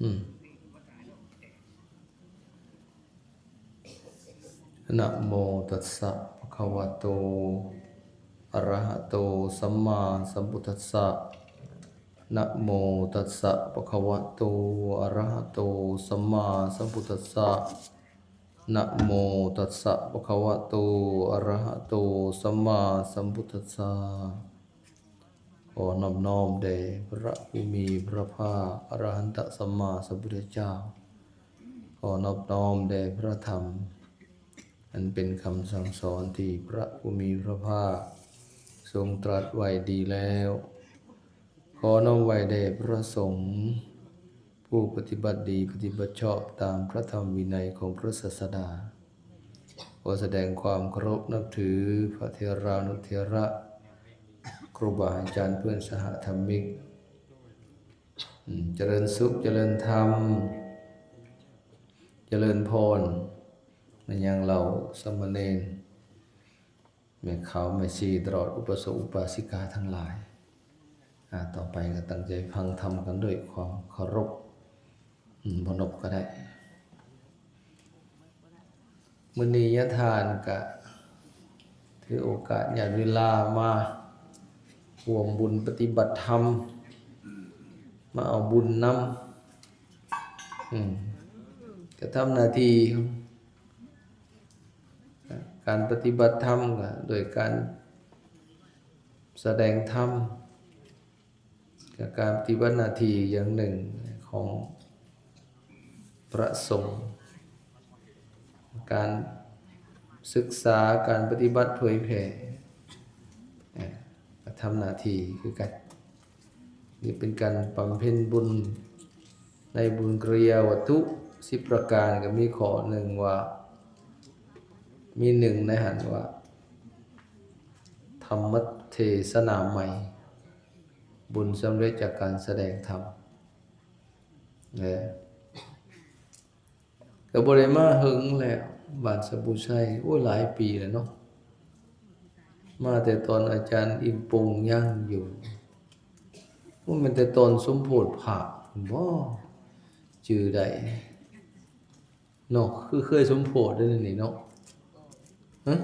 ອືມ ນະໂມຕັດສະ ພະຄະວະໂຕ ອະຣະຫະໂຕ ສຳມາສຳພຸດທັດສະ. ນະໂມຕັດສະ ພະຄະວະໂຕ ອະຣະຫະໂຕ ສຳມາສຳພຸດທັດສະ. ນະໂມຕັດສະ ພະຄະວະໂຕ ອະຣະຫະໂຕ ສຳມາສຳພຸດທັດສະ. ຂໍນອບນ້ອມແດ່ພະຜູ້ມີພະພາກ ອະຣະຫັນຕະສຳມາສຳພຸດທະເຈົ້າ. ຂໍນອບນ້ອມແດ່ພະທຳ ອັນເປັນຄຳສັ່ງສອນທີ່ພະຜູ້ມີພະພາກຊົງຕລັດໄວ້ດີແລ້ວ. ຂໍນ້ອມໄຫວ້ແດ່ພະສົງ ຜູ້ປະຕິບັດດີ ປະຕິບັດຊອບຕາມພະທຳວິໄນຂອງພະສາສະດາ. ຂໍສະແດງຄວາມເຄົາລົບນັບຖືພະເຖລານຸເຖລະ ຄູບາອາຈານ ເພື່ອນສະຫະທຳມິກ. ອືມ ຈະເລີນສຸກ ຈະເລີນທຳ ຈະເລີນພອນ ມາຍັງເຫຼົ່າສາມະເນນ ແມ່ຂາວແມ່ຊີ ຕະຫຼອດອຸບາສົກອຸບາສິກາທັງຫຼາຍ. ອາ ຕໍ່ໄປກໍຕັ້ງໃຈຟັງທຳກັນດ້ວຍຄວາມເຄົາລົບ ອືມ ບໍ່ນົບກໍໄດ້. ມື້ນີ້ຍາທ່ານກະຖືໂອກາດຍາດເວລາມາຮ່ວມບຸນປະຕິບັດທຳ ມາເອົາບຸນນຳ ອືມ ກະທຳໜ້າທີ່ ການປະຕິບັດທຳກະໂດຍການສະແດງທຳ ກະການປະຕິບັດໜ້າທີ່ຢ່າງໜຶ່ງຂອງພະສົງ ການສຶກສາ ການປະຕິບັດເຜີຍແຜ່ ເອີ ກະທຳໜ້າທີ່ຄືກັນ. ນີ້ເປັນການບຳເພັນບຸນໃນບຸນກິລິຍາວັດຖຸສິບປະການ ກໍມີຂໍ້ໜຶ່ງວ່າ ມີໜຶ່ງໃນຫັ້ນວ່າ ທຳມະເທສະນາໃໝ່ ບຸນສຳເລັດຈາກການສະແດງທຳ ເອີ. ກໍບໍ່ໄດ້ມາເຫິງແລ້ວ ບ້ານສະບຸໄຊ ໂອ້ຍ ຫຼາຍປີແລ້ວເນາະ. ມາແຕ່ຕອນອາຈານອິນປົງຍັງຢູ່ ໂອ້ ແມ່ນແຕ່ຕອນສົມໂພດພະພຸ້ນບໍ ຈື່ໄດ້ເນາະ ຄືເຄີຍສົມໂພດເດ້ນີ້ເນາະ. ຮະ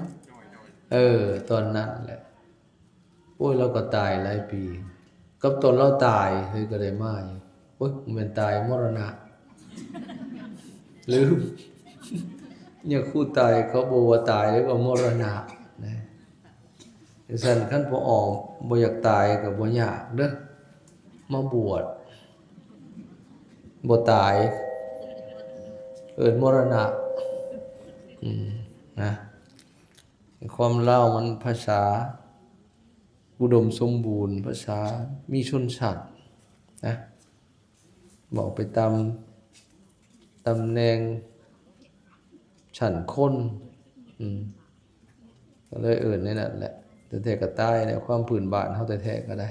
ເອີ ຕອນນັ້ນແຫຼະ. ໂອ້ຍ ລາວກໍຕາຍຫຼາຍປີ ກັບຕອນລາວຕາຍ ເຮີຍ ກໍໄດ້ມາຢູ່. ໂອ້ຍ ບໍ່ແມ່ນຕາຍ ມໍລະນະ ລືມ ຍາຄູຕາຍ ເຂົາບໍ່ວ່າຕາຍເດ້ ວ່າມໍລະນະນະ. ຈັ່ງຊັ້ນ ຄັນພໍ່ອອກບໍ່ຢາກຕາຍກໍບໍ່ຍາກເດີ້ ມາບວດ ບໍ່ຕາຍ ເອີ້ນມໍລະນະ. ອືມ ນະ ຄວາມລາວມັນພາສາອຸດົມສົມບູນ ພາສາມີຊົນຊາດນະ ເວົ້າໄປຕາມຕຳແໜ່ງຊັ້ນຄົນ ອືມ ກໍເລີຍເອີ້ນແນວນັ້ນແຫຼະ. ແຕ່ແທ້ກໍຕາຍແຫຼະ ຄວາມພື້ນບ້ານເຮົາແທ້ໆກໍໄດ້.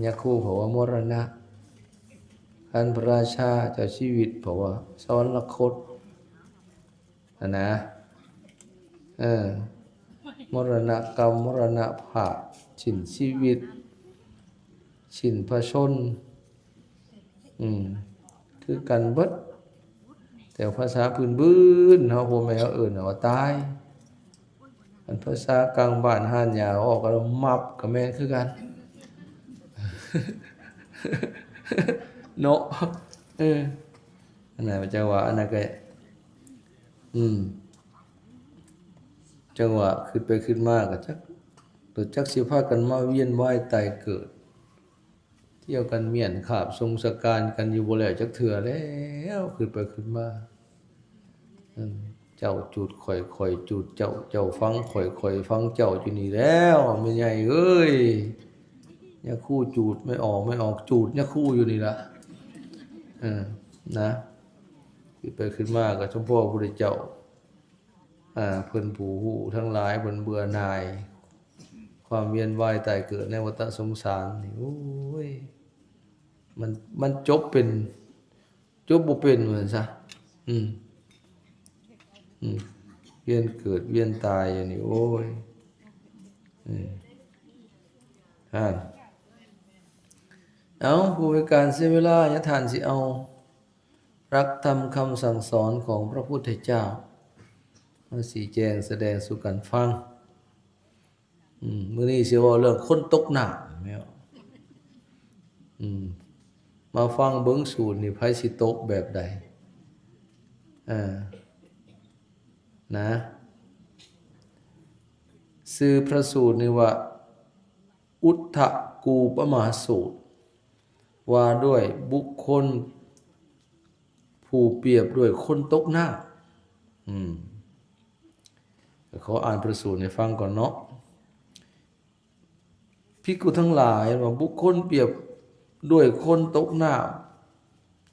ຍາຄູເຂົາວ່າມໍລະນະ ຄັນພະລາຊາເຈົ້າຊີວິດເຂົາວ່າສະຫວັນລະຄົດ. ຫັ້ນນະ ເອີ ມໍລະນະກຳ ມໍລະນະພາບ ສິ້ນຊີວິດ ສິ້ນພະຊົນ ອືມ ຄືກັນເບິດ. ແຕ່ພາສາພື້ນບືນເຮົາ ພໍ່ແມ່ເຮົາເອີ້ນວ່າຕາຍ. ອັນພາສາກາງບ້ານຮ້ານຫຍ້າອອກກໍມັບ ກໍແມ່ນຄືກັນເນາະ. ເອີ ອັນນັ້ນຈັງວ່າ ອັນນັ້ນກໍ ອືມ ຈັງວ່າຄິດໄປຄິດມາກໍຈັກ ຈັກຊິພາກັນມາວຽນວ່າຍຕາຍເກີດ ທ່ຽວກັນມ້ຽນຄາບສົງສະການກັນຢູ່ບໍ່ແລ້ວຈັກເທື່ອແລ້ວ ຄິດໄປຄິດມາ. ເຈົ້າຈູດຂ້ອຍ ຂ້ອຍຈູດເຈົ້າ ເຈົ້າຟັງຂ້ອຍ ຂ້ອຍຟັງເຈົ້າຢູ່ນີ້ແລ້ວ ແມ່ໃຫຍ່ເອີຍ. ຍາຄູຈູດແມ່ອອກ ແມ່ອອກຈູດຍາຄູຢູ່ນີ້ລະ. ເອີ ນະ ຄິດໄປຄິດມາກໍສົມພໍພະພຸດທະເຈົ້າ ອາ ເພິ່ນຜູ້ຮູ້ທັງຫຼາຍ ເພິ່ນເບື່ອໜ່າຍຄວາມວຽນວ່າຍຕາຍເກີດໃນວັດຕະສົງສານນີ້. ໂອ້ຍ ມັນ ມັນຈົບເປັນ ຈົບບໍ່ເປັນວ່າຊັ້ນຊະ. ອືມ ອືມ ວຽນເກີດວຽນຕາຍຢູ່ນີ້ ໂອ້ຍ ອືມ ຫັ້ນ. ເອົາ ຜູ້ເປັນການເສຍເວລາ ຍາທ່ານຊິເອົາຫຼັກທຳຄຳສັ່ງສອນຂອງພະພຸດທະເຈົ້າມາຊີ້ແຈງສະແດງສູ່ກັນຟັງ. ອືມ ມື້ນີ້ຊິເວົ້າເລື່ອງຄົນຕົກນ້ຳແມ່ນບໍ່? ອືມ ມາຟັງເບິ່ງສູດນີ້ ໃຜຊິຕົກແບບໃດ? ເອີ ນະ ຊື່ພະສູດນີ້ວ່າ ອຸດທະກູປະມາສູດ ວ່າດ້ວຍບຸກຄົນຜູ້ປຽບດ້ວຍຄົນຕົກນ້ຳ. ອືມ ຂໍອ່ານພະສູດໃຫ້ຟັງກ່ອນເນາະ. ພິກຂຸທັງຫຼາຍ, ວ່າບຸກຄົນປຽບດ້ວຍຄົນຕົກນ້ຳ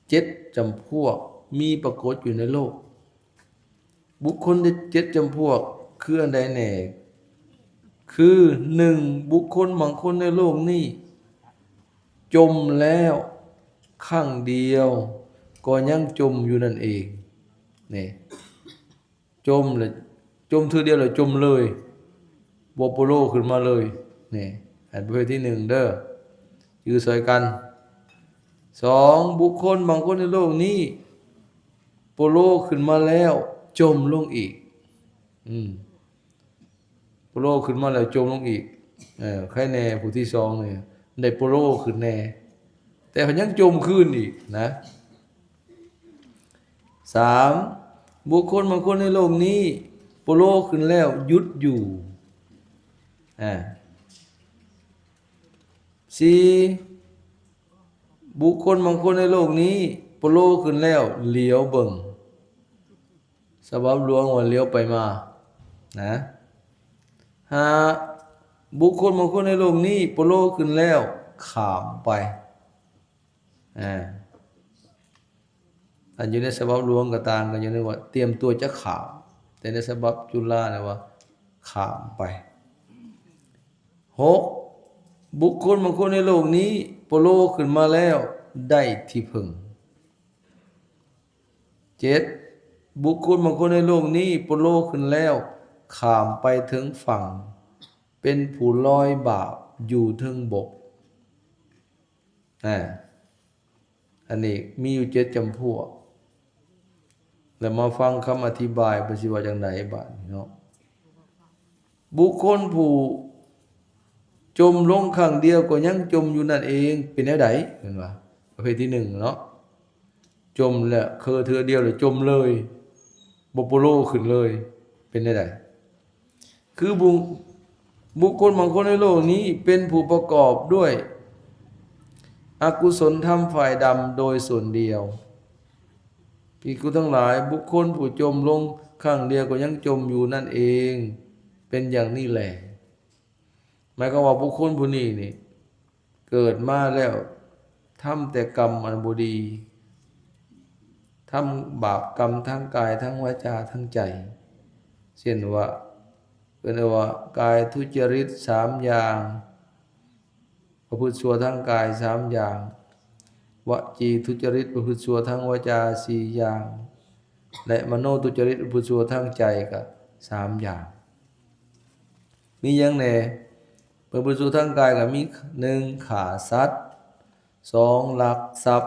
ເຈັດຈຳພວກມີປາກົດຢູ່ໃນໂລກ. ບຸກຄົນເຈັດຈຳພວກຄືອັນໃດແດ່? ຄື ໜຶ່ງ ບຸກຄົນບາງຄົນໃນໂລກນີ້ຈົມແລ້ວຄັ້ງດຽວກໍຍັງຈົມຢູ່ນັ້ນເອງ. ນີ້ ຈົມແລ້ວ ຈົມເທື່ອດຽວແລ້ວຈົມເລີຍ ບໍ່ໂປໂລຂຶ້ນມາເລີຍ. ນີ້ ອັນປະເພດທີໜຶ່ງເດີ ຈື່ຊ່ອຍກັນ. ສອງ ບຸກຄົນບາງຄົນໃນໂລກນີ້ໂປໂລຂຶ້ນມາແລ້ວຈົມລົງອີກ. ອືມ ໂປໂລຂຶ້ນມາແລ້ວຈົມລົງອີກ. ເອີ ໃຄແນ່ຜູ້ທີສອງນີ້ໄດ້ໂປໂລຂຶ້ນແນ່ ແຕ່ເພິ່ນຍັງຈົມຄືນອີກນະ. ສາມ ບຸກຄົນບາງຄົນໃນໂລກນີ້ໂປໂລຂຶ້ນແລ້ວຢຸດຢູ່. ອາ ສີ່ ບຸກຄົນບາງຄົນໃນໂລກນີ້ໂປໂລຂຶ້ນແລ້ວຫຼຽວເບິ່ງ. ສະບັບຫຼວງວ່າຫຼຽວໄປມານະ. ຫ້າ ບຸກຄົນບາງຄົນໃນໂລກນີ້ໂປໂລຂຶ້ນແລ້ວຂ້າມໄປ. ອາ ອັນຢູ່ໃນສະບັບຫຼວງກໍຕ່າງກັນ ຢູ່ໃນວ່າຕຽມຕົວຈະຂ້າມ, ແຕ່ໃນສະບັບຈຸລານີ້ວ່າຂ້າມໄປ. ຫົກ ບຸກຄົນບາງຄົນໃນໂລກນີ້ໂປໂລຂຶ້ນມາແລ້ວໄດ້ທີ່ເພິ່ງ. ເຈັດ ບຸກຄົນບາງຄົນໃນໂລກນີ້ໂປໂລຂຶ້ນແລ້ວຂ້າມໄປເທິງຝັ່ງ ເປັນຜູ້ລອຍບາບຢູ່ເທິງບົກ. ອາ ອັນນີ້ມີຢູ່ເຈັດຈຳພວກ ແລ້ວມາຟັງຄຳອະທິບາຍເພິ່ນຊິວ່າຈັ່ງໃດບາດນີ້ເນາະ. ບຸກຄົນຜູ້ຈົມລົງຄັ້ງດຽວກໍຍັງຈົມຢູ່ນັ້ນເອງ ເປັນແນວໃດ? ເພິ່ນວ່າ ປະເພດທີໜຶ່ງເນາະ ຈົມແລ້ວ ເຄີເທື່ອດຽວແລ້ວຈົມເລີຍ ບໍ່ໂປໂລຂຶ້ນເລີຍ ເປັນແນວໃດ? ຄືບຸ ບຸກຄົນບາງຄົນໃນໂລກນີ້ເປັນຜູ້ປະກອບດ້ວຍອະກຸສົນທຳຝ່າຍດຳໂດຍສ່ວນດຽວ. ພິກຂຸທັງຫຼາຍ, ບຸກຄົນຜູ້ຈົມລົງຄັ້ງດຽວກໍຍັງຈົມຢູ່ນັ້ນເອງ ເປັນຢ່າງນີ້ແລ. ໝາຍຄວາມວ່າບຸກຄົນຜູ້ນີ້ນີ້ ເກີດມາແລ້ວທຳແຕ່ກຳອັນບໍ່ດີ, ທຳບາບກຳທາງກາຍ, ທາງວາຈາ, ທາງໃຈ. ເຊັ່ນວ່າ ເອີ້ນວ່າກາຍທຸຈະລິດສາມຢ່າງ, ປະພຶດຊົ່ວທາງກາຍສາມຢ່າງ, ວະຈີທຸຈະລິດປະພຶດຊົ່ວທາງວາຈາສີ່ຢ່າງ ແລະ ມະໂນທຸຈະລິດປະພຶດຊົ່ວທາງໃຈກະສາມຢ່າງ. ມີຫຍັງແດ່? ປະພຶດຊົ່ວທາງກາຍກໍມີ ໜຶ່ງ ຂ້າສັດ, ສອງ ລັກຊັບ,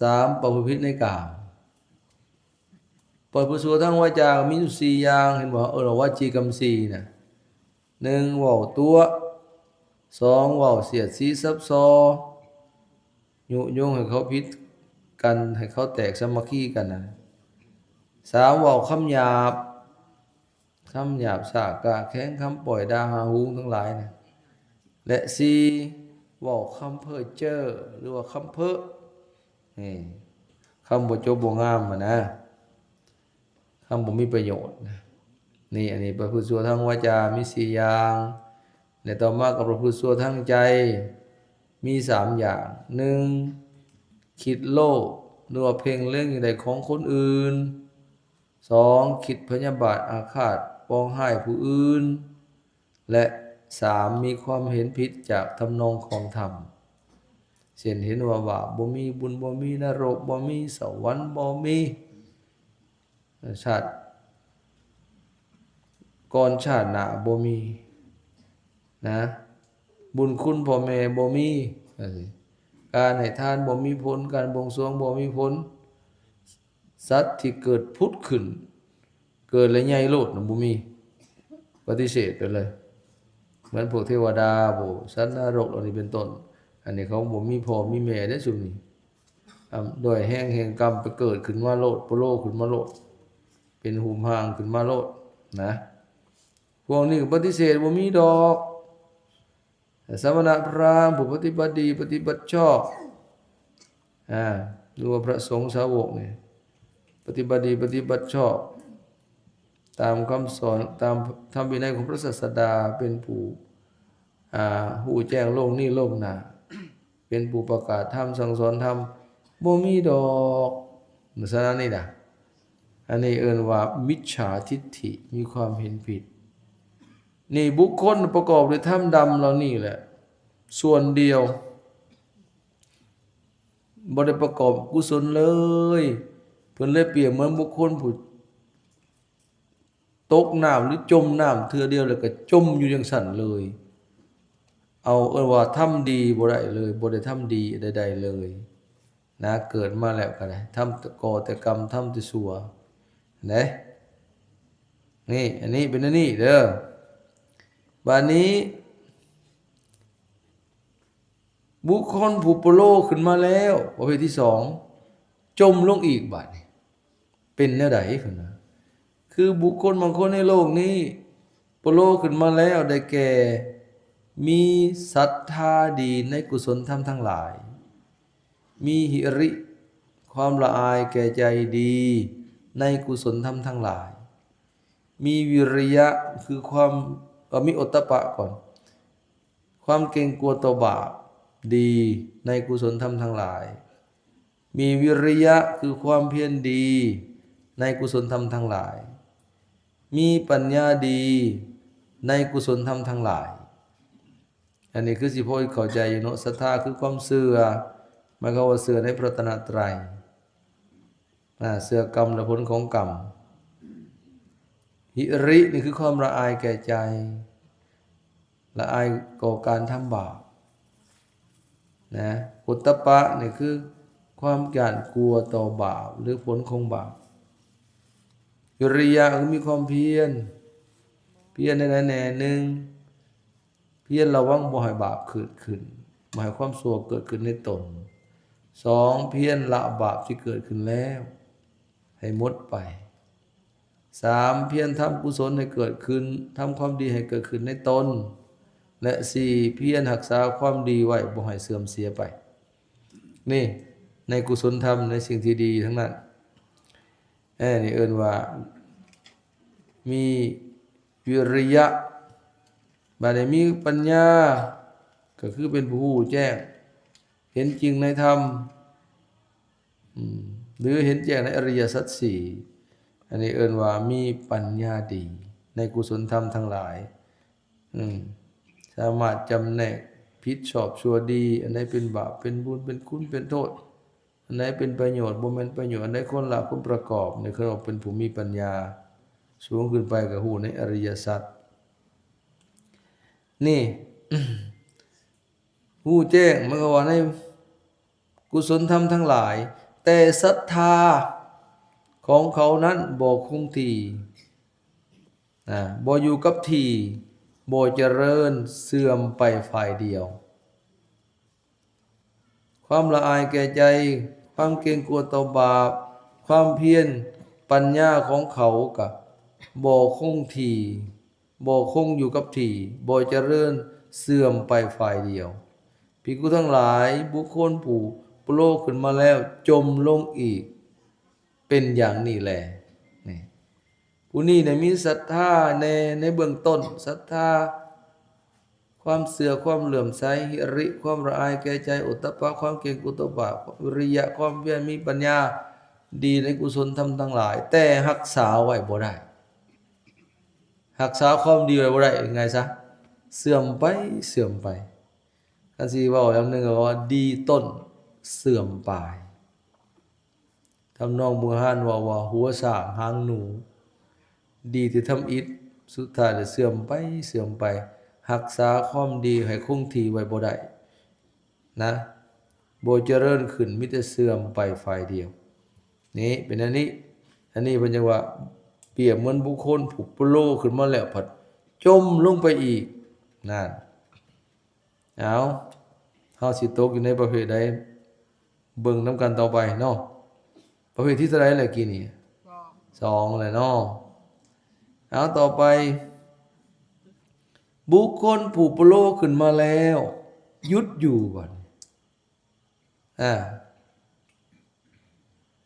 ສາມ ປະພຶດຜິດໃນກາມ. ປະພຶດຊົ່ວທາງວາຈາກໍມີຢູ່ສີ່ຢ່າງ, ເຫັນບໍ່? ເອີ້ນວ່າວະຈີກຳສີ່ນະ. ໜຶ່ງ ເວົ້າຕົວະ, ສອງ ເວົ້າສຽດສີສັບສໍ່, ຍຸຍົງໃຫ້ເຂົາຜິດກັນ, ໃຫ້ເຂົາແຕກສາມັກຄີກັນນະ. ສາມ ເວົ້າຄຳຫຍາບ, ຄຳຫຍາບຊ້າກ້າແຂງ, ຄຳປ້ອຍດ່າຫາຫູງທັງຫຼາຍນະ. ແລະ ສີ່ ເວົ້າຄຳເພີ້ເຈີ ຫຼືວ່າຄຳເພີ້. ນີ້ ຄຳບໍ່ຈົບບໍ່ງາມຫັ້ນນະ, ຄຳບໍ່ມີປະໂຫຍດນະ. ນີ້ ອັນນີ້ປະພຶດຊົ່ວທາງວາຈາມີສີ່ຢ່າງ, ແລະ ຕໍ່ມາກໍປະພຶດຊົ່ວທາງໃຈມີສາມຢ່າງ. ໜຶ່ງ ຄິດໂລບ ຫຼືວ່າເພັ່ງເລັງຢາກໄດ້ຂອງຄົນອື່ນ. ສອງ ຄິດພະຍາບາດອາຄາດປອງຮ້າຍຜູ້ອື່ນ. ແລະ ສາມ ມີຄວາມເຫັນຜິດຈາກທຳນອງຂອງທຳ, ເຊັ່ນ ເຫັນວ່າບາບບໍ່ມີ, ບຸນບໍ່ມີ, ນະລົກບໍ່ມີ, ສະຫວັນບໍ່ມີ, ຊາດກ່ອນຊາດໜ້າບໍ່ມີນະ, ບຸນຄຸນພໍ່ແມ່ບໍ່ມີ. ຈັ່ງຊີ້ ການໃຫ້ທານບໍ່ມີຜົນ, ການບວງສວງບໍ່ມີຜົນ, ສັດທີ່ເກີດຜຸດຂຶ້ນ ເກີດແລ້ວໃຫຍ່ໂລດນະ ບໍ່ມີ, ປະຕິເສດໄປເລີຍ. ເໝືອນພວກເທວະດາບໍ ສັດນະລົກເຫຼົ່ານີ້ເປັນຕົ້ນ, ອັນນີ້ເຂົາບໍ່ມີພໍ່ມີແມ່ເດ້ຊຸມນີ້. ອຳ ດ້ວຍແຮງແຫ່ງກຳໄປເກີດຂຶ້ນມາໂລດ, ໂປໂລຂຶ້ນມາໂລດ, ເປັນຮູບຮ່າງຂຶ້ນມາໂລດນະ. ພວກນີ້ກໍປະຕິເສດບໍ່ມີດອກ. ສະມະນະພຣາມ ຜູ້ປະຕິບັດດີ ປະຕິບັດຊອບ ອາ ຫຼືວ່າພຣະສົງສາວົກນີ້ ປະຕິບັດດີ ປະຕິບັດຊອບ ຕາມຄຳສອນ ຕາມທຳວິໄນຂອງພຣະສາສດາ ເປັນຜູ້ ອາ ຮູ້ແຈ້ງໂລກນີ້ໂລກໜ້າ ເປັນຜູ້ປະກາດທຳ ສັ່ງສອນທຳ ບໍ່ມີດອກ. ລັກສະນະນີ້ນະ ອັນນີ້ເອີ້ນວ່າມິດສາທິດຖິ ມີຄວາມເຫັນຜິດ. ນີ້ບຸກຄົນປະກອບດ້ວຍທຳດຳເຫຼົ່ານີ້ແຫຼະ ສ່ວນດຽວ ບໍ່ໄດ້ປະກອບກຸສົນເລີຍ. ເພິ່ນເລີຍປຽບເໝືອນບຸກຄົນຜູ້ຕົກນ້ຳ ຫຼື ຈົມນ້ຳເທື່ອດຽວ ແລ້ວກໍຈົມຢູ່ຈັ່ງຊັ້ນເລີຍ. ເອົາ ເອີ້ນວ່າທຳດີບໍ່ໄດ້ເລີຍ, ບໍ່ໄດ້ທຳດີໃດໆເລີຍນະ. ເກີດມາແລ້ວກໍໄດ້ ທຳ ກໍ່ແຕ່ກຳ ທຳແຕ່ຊົ່ວເດ້. ນີ້ ອັນນີ້ເປັນອັນນີ້ເດີ. ບາດນີ້ ບຸກຄົນຜູ້ໂປໂລຂຶ້ນມາແລ້ວ ປະເພດທີສອງ ຈົມລົງອີກບາດນີ້ ເປັນແນວໃດເພິ່ນວ່າ? ຄືບຸກຄົນບາງຄົນໃນໂລກນີ້ ໂປໂລຂຶ້ນມາແລ້ວ ໄດ້ແກ່ ມີສັດທາດີໃນກຸສົນທຳທັງຫຼາຍ, ມີຫິລິ ຄວາມລະອາຍແກ່ໃຈດີໃນກຸສົນທຳທັງຫຼາຍ, ມີວິລິຍະ ຄືຄວາມ ເອີ ມີໂອດຕະປະກ່ອນ ຄວາມເກງກົວຕໍ່ບາບດີໃນກຸສົນທຳທັງຫຼາຍ, ມີວິລິຍະ ຄືຄວາມພຽນດີໃນກຸສົນທຳທັງຫຼາຍ, ມີປັນຍາດີໃນກຸສົນທຳທັງຫຼາຍ. ອັນນີ້ຄືຊິພໍເຂົ້າໃຈຢູ່ເນາະ. ສັດທາຄືຄວາມເຊື່ອ, ໝາຍຄວາມວ່າເຊື່ອໃນພະລັດຕະນະໄຕ. ອາ ເຊື່ອກຳ ແລະ ຜົນຂອງກຳ. ຫິລິ ນີ້ຄືຄວາມລະອາຍແກ່ໃຈ, ລະອາຍຕໍ່ການທຳບາບນະ. ໂອດຕະປະ ນີ້ຄືຄວາມຢ້ານກົວຕໍ່ບາບ ຫຼື ຜົນຂອງບາບ. ວິລິຍະ ຄືມີຄວາມພຽນ, ພຽນໃນໃດແນ່ໜຶ່ງ, ພຽນລະວັງບໍ່ໃຫ້ບາບເກີດຂຶ້ນ, ບໍ່ໃຫ້ຄວາມຊົ່ວເກີດຂຶ້ນໃນຕົນ. ສອງ ພຽນລະບາບທີ່ເກີດຂຶ້ນແລ້ວໃຫ້ໝົດໄປ. ສາມ ພຽນທຳກຸສົນໃຫ້ເກີດຂຶ້ນ, ທຳຄວາມດີໃຫ້ເກີດຂຶ້ນໃນຕົນ. ແລະ ສີ່ ພຽນຮັກສາຄວາມດີໄວ້ ບໍ່ໃຫ້ເສື່ອມເສຍໄປ. ນີ້ ໃນກຸສົນທຳ ໃນສິ່ງທີ່ດີທັງນັ້ນ. ເອີ ນີ້ເອີ້ນວ່າມີວິລິຍະ. ບາດນີ້ມີປັນຍາ ກໍຄືເປັນຜູ້ຮູ້ແຈ້ງ ເຫັນຈິງໃນທຳ ອືມ ຫຼື ເຫັນແຈ້ງໃນອະລິຍະສັດສີ່. ອັນນີ້ເອີ້ນວ່າມີປັນຍາດີໃນກຸສົນທຳທັງຫຼາຍ. ອືມ ສາມາດຈຳແນກຜິດຊອບຊົ່ວດີ, ອັນໃດເປັນບາບເປັນບຸນ, ເປັນຄຸນເປັນໂທດ, ອັນໃດເປັນປະໂຫຍດ ບໍ່ແມ່ນປະໂຫຍດ, ອັນໃດຄວນລະຄວນປະກອບ, ໃນເຂົາເອີ້ນວ່າເປັນຜູ້ມີປັນຍາສູງຂຶ້ນໄປ ກໍຮູ້ໃນອະລິຍະສັດ. ນີ້ ຮູ້ແຈ້ງ ໝາຍຄວາມວ່າໃນ ກຸສົນທຳທັງຫຼາຍ, ແຕ່ສັດທາຂອງເຂົານັ້ນບໍ່ຄົງທີ່, ນະ, ບໍ່ຢູ່ກັບທີ່, ບໍ່ຈະເລີນ, ເສື່ອມໄປຝ່າຍດຽວ. ຄວາມລະອາຍແກ່ໃຈ, ຄວາມເກງກົວຕໍ່ບາບ, ຄວາມພຽນ, ປັນຍາຂອງເຂົາກະບໍ່ຄົງທີ່. ບໍ່ຄົງຢູ່ກັບທີ່, ບໍ່ຈະເລີນ, ເສື່ອມໄປຝ່າຍດຽວ. ພິກຂຸທັງຫຼາຍ, ບຸກຄົນຜູ້ໂປໂລຂຶ້ນມາແລ້ວຈົມລົງອີກ ເປັນຢ່າງນີ້ແລ. ນີ້ ຜູ້ນີ້ໄດ້ມີສັດທາແດ່ໃນເບື້ອງຕົ້ນ, ສັດທາ, ຄວາມເຊື່ອ, ຄວາມເຫຼື້ອມໃສ, ຫິລິ, ຄວາມລະອາຍແກ່ໃຈ, ໂອດຕະປະ, ຄວາມເກງກົວຕໍ່ບາບ, ວິລິຍະ, ຄວາມພຽນ, ມີປັນຍາ, ດີໃນກຸສົນທຳທັງຫຼາຍ, ແຕ່ຮັກສາໄວ້ບໍ່ໄດ້. ຮັກສາຄວາມດີໄວ້ບໍ່ໄດ້, ງ່າຍຊະ, ເສື່ອມໄປ, ເສື່ອມໄປ. ຄັນຊິເວົ້າຢ່າງໜຶ່ງກໍວ່າ ດີຕົ້ນເສື່ອມປາຍ. ທຳນອງບູຮານເວົ້າວ່າ ຫົວຊ້າງຫາງໜູ, ດີແຕ່ທຳອິດ, ສຸດທ້າຍລະເສື່ອມໄປ, ເສື່ອມໄປ. ຮັກສາຄວາມດີໃຫ້ຄົງທີ່ໄວ້ບໍ່ໄດ້. ນະ, ບໍ່ຈະເລີນຂຶ້ນ ມີແຕ່ເສື່ອມໄປຝ່າຍດຽວ. ນີ້ເປັນອັນນີ້ ອັນນີ້ເພິ່ນຈັ່ງວ່າ ປຽບເໝືອນບຸກຄົນຜູ້ໂປໂລຂຶ້ນມາແລ້ວ ພັດຈົມລົງໄປອີກ. ນັ້ນ ເອົາ ເຮົາຊິຕົກຢູ່ໃນປະເພດໃດ ເບິ່ງນຳກັນຕໍ່ໄປເນາະ. ປະເພດທີເທົ່າໃດແລ້ວກີ້ນີ້? ສອງ ສອງແລ້ວເນາະ. ເອົາ ຕໍ່ໄປ ບຸກຄົນຜູ້ໂປໂລຂຶ້ນມາແລ້ວ ຢຸດຢູ່ ບັດນີ້ ອາ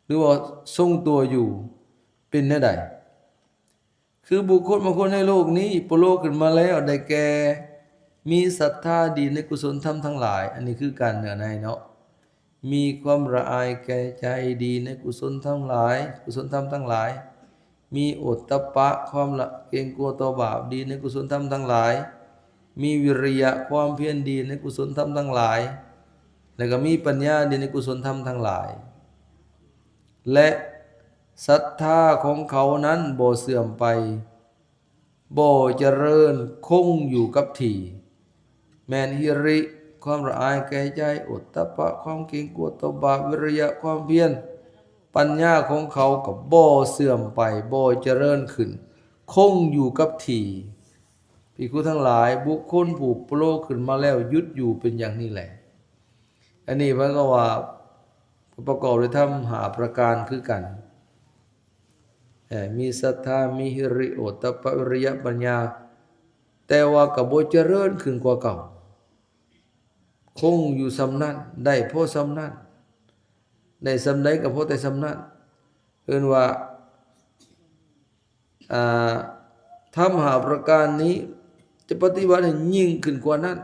ຫຼືວ່າຊົງຕົວຢູ່ ເປັນແນວໃດ? ຄືບຸກຄົນບາງຄົນໃນໂລກນີ້ ໂປໂລຂຶ້ນມາແລ້ວ ໄດ້ແກ່ ມີສັດທາດີໃນກຸສົນທຳທັງຫຼາຍ, ອັນນີ້ຄືການເນື້ອໃນເນາະ, ມີຄວາມລະອາຍແກ່ໃຈ ດີໃນກຸສົນທັງຫຼາຍ ກຸສົນທຳທັງຫຼາຍ, ມີໂອດຕະປະ ຄວາມລະເກງກົວຕໍ່ບາບ ດີໃນກຸສົນທຳທັງຫຼາຍ, ມີວິລິຍະ ຄວາມພຽນ ດີໃນກຸສົນທຳທັງຫຼາຍ, ແລ້ວກໍມີປັນຍາ ດີໃນກຸສົນທຳທັງຫຼາຍ ແລະ ສັດທາຂອງເຂົານັ້ນບໍ່ເສື່ອມໄປ, ບໍ່ຈະເລີນ, ຄົງຢູ່ກັບທີ່, ແມ່ນຫິລິ ຄວາມລະອາຍແກ່ໃຈ, ໂອດຕະປະ ຄວາມເກງກົວຕໍ່ບາບ, ວິລິຍະ ຄວາມພຽນ, ປັນຍາຂອງເຂົາກໍບໍ່ເສື່ອມໄປ, ບໍ່ຈະເລີນຂຶ້ນ, ຄົງຢູ່ກັບທີ່. ພິກຂຸທັງຫຼາຍ, ບຸກຄົນຜູ້ໂປໂລຂຶ້ນມາແລ້ວຢຸດຢູ່ເປັນຢ່າງນີ້ແລ. ອັນນີ້ເພິ່ນກໍວ່າປະກອບດ້ວຍທຳຫ້າປະການຄືກັນ, ເອີ ມີສັດທາ, ມີຫິລິ, ໂອດຕະປະ, ວິລິຍະ, ປັນຍາ, ແຕ່ວ່າກໍບໍ່ຈະເລີນຂຶ້ນກວ່າເກົ່າ, ຄົງຢູ່ສ່ຳນັ້ນ, ໄດ້ພໍສ່ຳນັ້ນ, ໄດ້ສ່ຳໃດກໍພໍແຕ່ສ່ຳນັ້ນ. ເອີ້ນວ່າ ອາ ທຳຫ້າປະການນີ້ຈະປະຕິບັດໃຫ້ຍິ່ງຂຶ້ນກວ່ານັ້ນ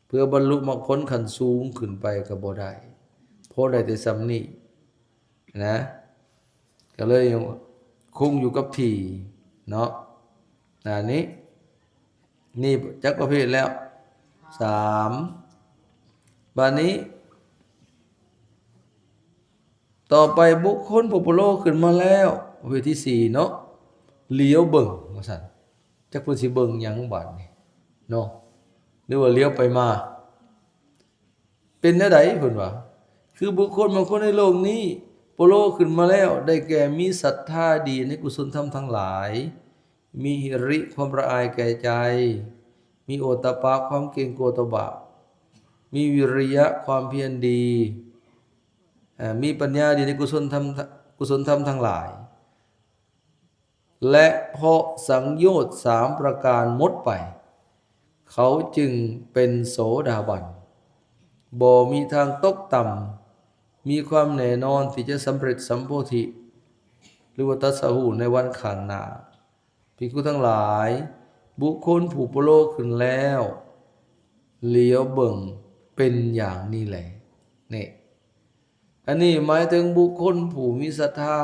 ເພື່ອບັນລຸມັກຜົນຂັ້ນສູງຂຶ້ນໄປກໍບໍ່ໄດ້, ພໍໄດ້ແຕ່ສ່ຳນີ້ນະ, ກໍເລີຍຄົງຢູ່ກັບທີ່ເນາະ. ນະ ນີ້ ນີ້ຈັກປະເພດແລ້ວ? ສາມ. ບາດນີ້ ຕໍ່ໄປບຸກຄົນຜູ້ໂປໂລຂຶ້ນມາແລ້ວ, ປະເພດທີສີ່ເນາະ, ຫຼຽວເບິ່ງວ່າຊັ້ນ. ຈັກເພິ່ນຊິເບິ່ງຫຍັງບາດນີ້ເນາະ, ຫຼືວ່າຫຼຽວໄປມາ. ເປັນແນວໃດເພິ່ນວ່າ? ຄືບຸກຄົນບາງຄົນໃນໂລກນີ້ ໂປໂລຂຶ້ນມາແລ້ວ, ໄດ້ແກ່ມີສັດທາດີໃນກຸສົນທຳທັງຫຼາຍ, ມີຫິລິ ຄວາມລະອາຍແກ່ໃຈ, ມີໂອດຕະປະ ຄວາມເກງກົວຕໍ່ບາບ, ມີວິລິຍະ ຄວາມພຽນດີ, ເອີ ມີປັນຍາດີໃນກຸສົນທຳ ກຸສົນທຳທັງຫຼາຍ ແລະ ເພາະສັງໂຍດສາມປະການໝົດໄປ ເຂົາຈຶ່ງເປັນໂສດາບັນ, ບໍ່ມີທາງຕົກຕ່ຳ, ມີຄວາມແນ່ນອນທີ່ຈະສຳເລັດສຳໂພທິ ຫຼືວ່າຕັດສະຮູ້ໃນວັນຂ້າງໜ້າ. ພິກຂຸທັງຫຼາຍ, ບຸກຄົນຜູ້ໂປໂລຂຶ້ນແລ້ວ ຫຼຽວເບິ່ງເປັນຢ່າງນີ້ແລ. ນີ້ ອັນນີ້ໝາຍເຖິງບຸກຄົນຜູ້ມີສັດທາ,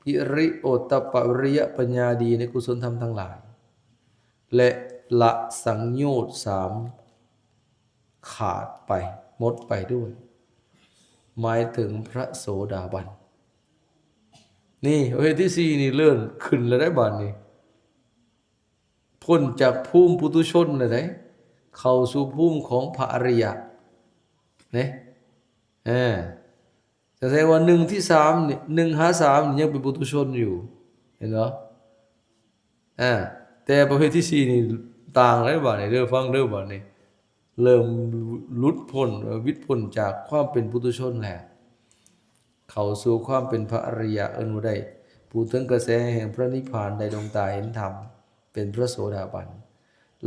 ຫິລິ ໂອດຕະປະ ວິລິຍະ ປັນຍາດີໃນກຸສົນທຳທັງຫຼາຍ ແລະ ລະສັງໂຍດສາມ ຂາດໄປ ໝົດໄປດ້ວຍ, ໝາຍເຖິງພະໂສດາບັນ. ນີ້ ປະເພດທີສີ່ນີ້ເລີ່ມຂຶ້ນແລ້ວໄດ໋ບາດນີ້, ພົ້ນຈາກພູມປຸຖຸຊົນແລ້ວໄດ໋, ເຂົ້າສູ່ພູມຂອງພະອະລິຍະເດ້. ເອີ ສະແດງວ່າໜຶ່ງທີ່ສາມນີ້ ໜຶ່ງຫາສາມນີ້ຍັງເປັນປຸຖຸຊົນຢູ່, ເຫັນບໍ່? ອາ ແຕ່ປະເພດທີສີ່ນີ້ຕ່າງແລ້ວບາດນີ້ເດີ, ຟັງເດີບາດນີ້, ເລີ່ມຫຼຸດພົ້ນ ເອີ ຫວິດພົ້ນຈາກຄວາມເປັນປຸຖຸຊົນແລ້ວ, ເຂົ້າສູ່ຄວາມເປັນພະອະລິຍະ, ເອີ້ນວ່າໄດ້ຜູ້ເຖິງກະແສແຫ່ງພະນິບພານ, ໄດ້ດວງຕາເຫັນທຳ, ເປັນພະໂສດາບັນ.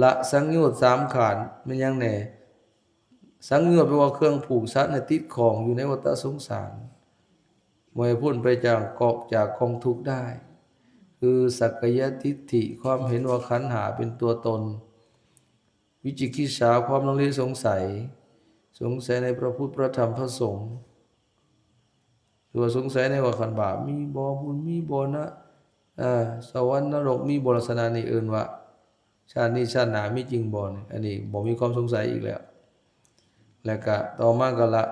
ລະສັງໂຍດສາມຂາດ ແມ່ນຫຍັງແດ່? ສັງໂຍດແປວ່າເຄື່ອງຜູກສັດໃຫ້ຕິດຂ້ອງຢູ່ໃນວັດຕະສົງສານ, ບໍ່ໃຫ້ພົ້ນໄປຈາກ ອອກຈາກກອງທຸກໄດ້, ຄືສັກກາຍະທິດຖິ, ຄວາມເຫັນວ່າຂັນຫ້າເປັນຕົວຕົນ, ວິຈິກິດສາ, ຄວາມລັງເລສົງໄສ, ສົງໄສໃນພະພຸດ ພະທຳ ພະສົງ, ຫຼືວ່າສົງໄສໃນວ່າຂັນບາບມີບໍ່, ບຸນມີບໍ່ນະ, ອາ ສະຫວັນ ນະລົກມີບໍ່, ລັກສະນະນີ້ເອີ້ນວ່າ ຊາດນີ້ຊາດໜ້າມີຈິງບໍ່ນີ້? ອັນນີ້ບໍ່ມີຄວາມສົງໄສອີກແລ້ວ. ແລ້ວກະຕໍ່ມາກໍລະ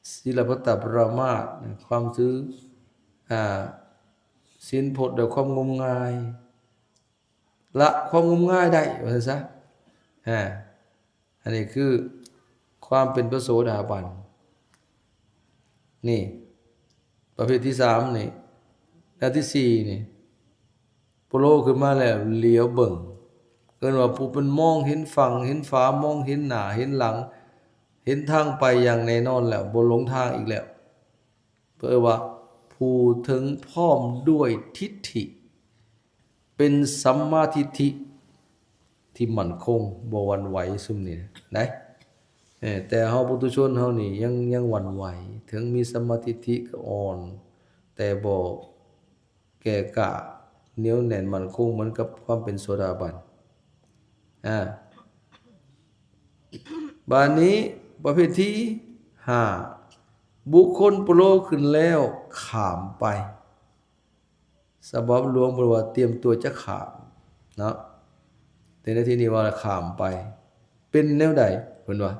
ສິລະພັດຕະປະລະມາດ, ຄວາມຖື ອາ ສິນພົດດ້ວຍຄວາມງົມງາຍ, ລະຄວາມງົມງາຍໄດ້ ວ່າຊັ້ນຊະ. ອາ ອັນນີ້ຄືຄວາມເປັນພະໂສດາບັນ. ນີ້ ປະເພດທີສາມນີ້ ແລະ ທີສີ່ນີ້ ໂປໂລຂຶ້ນມາແລ້ວຫຼຽວເບິ່ງ ເອີ້ນວ່າຜູ້ເປັນມອງເຫັນຝັ່ງເຫັນຝາ ມອງເຫັນໜ້າເຫັນຫຼັງ ເຫັນທາງໄປຢ່າງແນ່ນອນແລ້ວ ບໍ່ຫຼົງທາງອີກແລ້ວ. ເອີ້ນວ່າຜູ້ເຖິງພ້ອມດ້ວຍທິດຖິ ເປັນສຳມາທິດຖິທີ່ໝັ້ນຄົງ ບໍ່ຫວັ່ນໄຫວ ຊຸມນີ້ນະ. ເອີ ແຕ່ເຮົາປຸຖຸຊົນເຮົານີ້ຍັງ ຍັງຫວັ່ນໄຫວ ເຖິງມີສຳມາທິດຖິກໍອ່ອນ ແຕ່ບໍ່ແກ່ກ້າ ໜຽວແໜ້ນໝັ້ນຄົງເໝືອນກັບຄວາມເປັນໂສດາບັນ. ອາ ບາດນີ້ປະເພດທີຫ້າ ບຸກຄົນໂປໂລຂຶ້ນແລ້ວຂ້າມໄປ. ສະບັບຫຼວງເພິ່ນວ່າຕຽມຕົວຈະຂ້າມເນາະ ແຕ່ໃນທີ່ນີ້ວ່າຂ້າມໄປ ເປັນແນວໃດ? ເພິ່ນວ່າ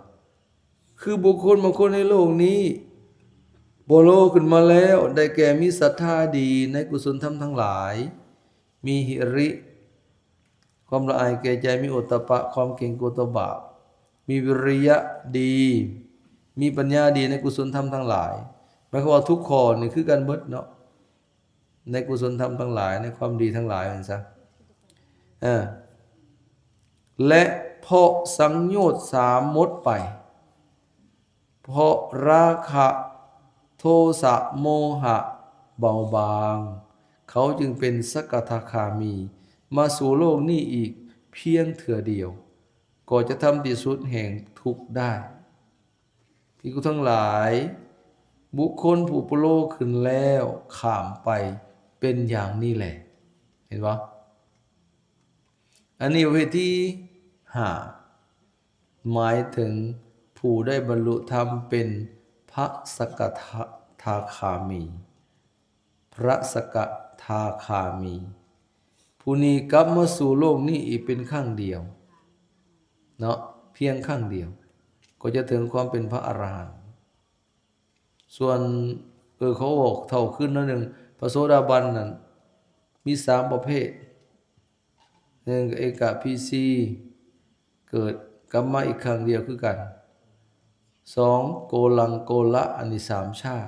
ຄືບຸກຄົນບາງຄົນໃນໂລກນີ້ໂປໂລຂຶ້ນມາແລ້ວ ໄດ້ແກ່ມີສັດທາດີໃນກຸສົນທຳທັງຫຼາຍ ມີຫິລິ ຄວາມລະອາຍແກ່ໃຈ ມີໂອດຕະປະ ຄວາມເກງກົວຕໍ່ບາບ ມີວິລິຍະດີ ມີປັນຍາດີໃນກຸສົນທຳທັງຫຼາຍ. ໝາຍຄວາມວ່າທຸກຂໍ້ນີ້ຄືກັນເບິດເນາະ ໃນກຸສົນທຳທັງຫຼາຍ ໃນຄວາມດີທັງຫຼາຍ ວ່າຊັ້ນຊະ. ເອີ ແລະ ເພາະສັງໂຍດສາມໝົດໄປ ເພາະລາຄະ ໂທສະ ໂມຫະ ເບົາບາງ ເຂົາຈຶ່ງເປັນສະກະທາຄາມີ ມາສູ່ໂລກນີ້ອີກພຽງເທື່ອດຽວ ກໍຈະທຳທີ່ສຸດແຫ່ງທຸກໄດ້. ພິກຂຸທັງຫຼາຍ, ບຸກຄົນຜູ້ປະໂລຂຶ້ນແລ້ວຂ້າມໄປເປັນຢ່າງນີ້ແຫຼະ. ເຫັນບໍ່? ອັນນີ້ປະເພດທີຫ້າ ໝາຍເຖິງຜູ້ໄດ້ບັນລຸທຳເປັນພະສະກະທາຄາມີ. ພະສະກະທາຄາມີ ຜູ້ນີ້ກັບມາສູ່ໂລກນີ້ອີກເປັນຄັ້ງດຽວເນາະ, ພຽງຄັ້ງດຽວ ກໍຈະເຖິງຄວາມເປັນພະອະລະຫັນ. ສ່ວນ ເອີ ຂໍບອກເທົ່າຄືນໜ້ອຍໜຶ່ງ, ພະໂສດາບັນນັ້ນມີສາມປະເພດ. ໜຶ່ງ ເອກະພີຊີ ເກີດກັບມາອີກຄັ້ງດຽວຄືກັນ. ສອງ ໂກລັງໂກລະ ອັນນີ້ສາມຊາດ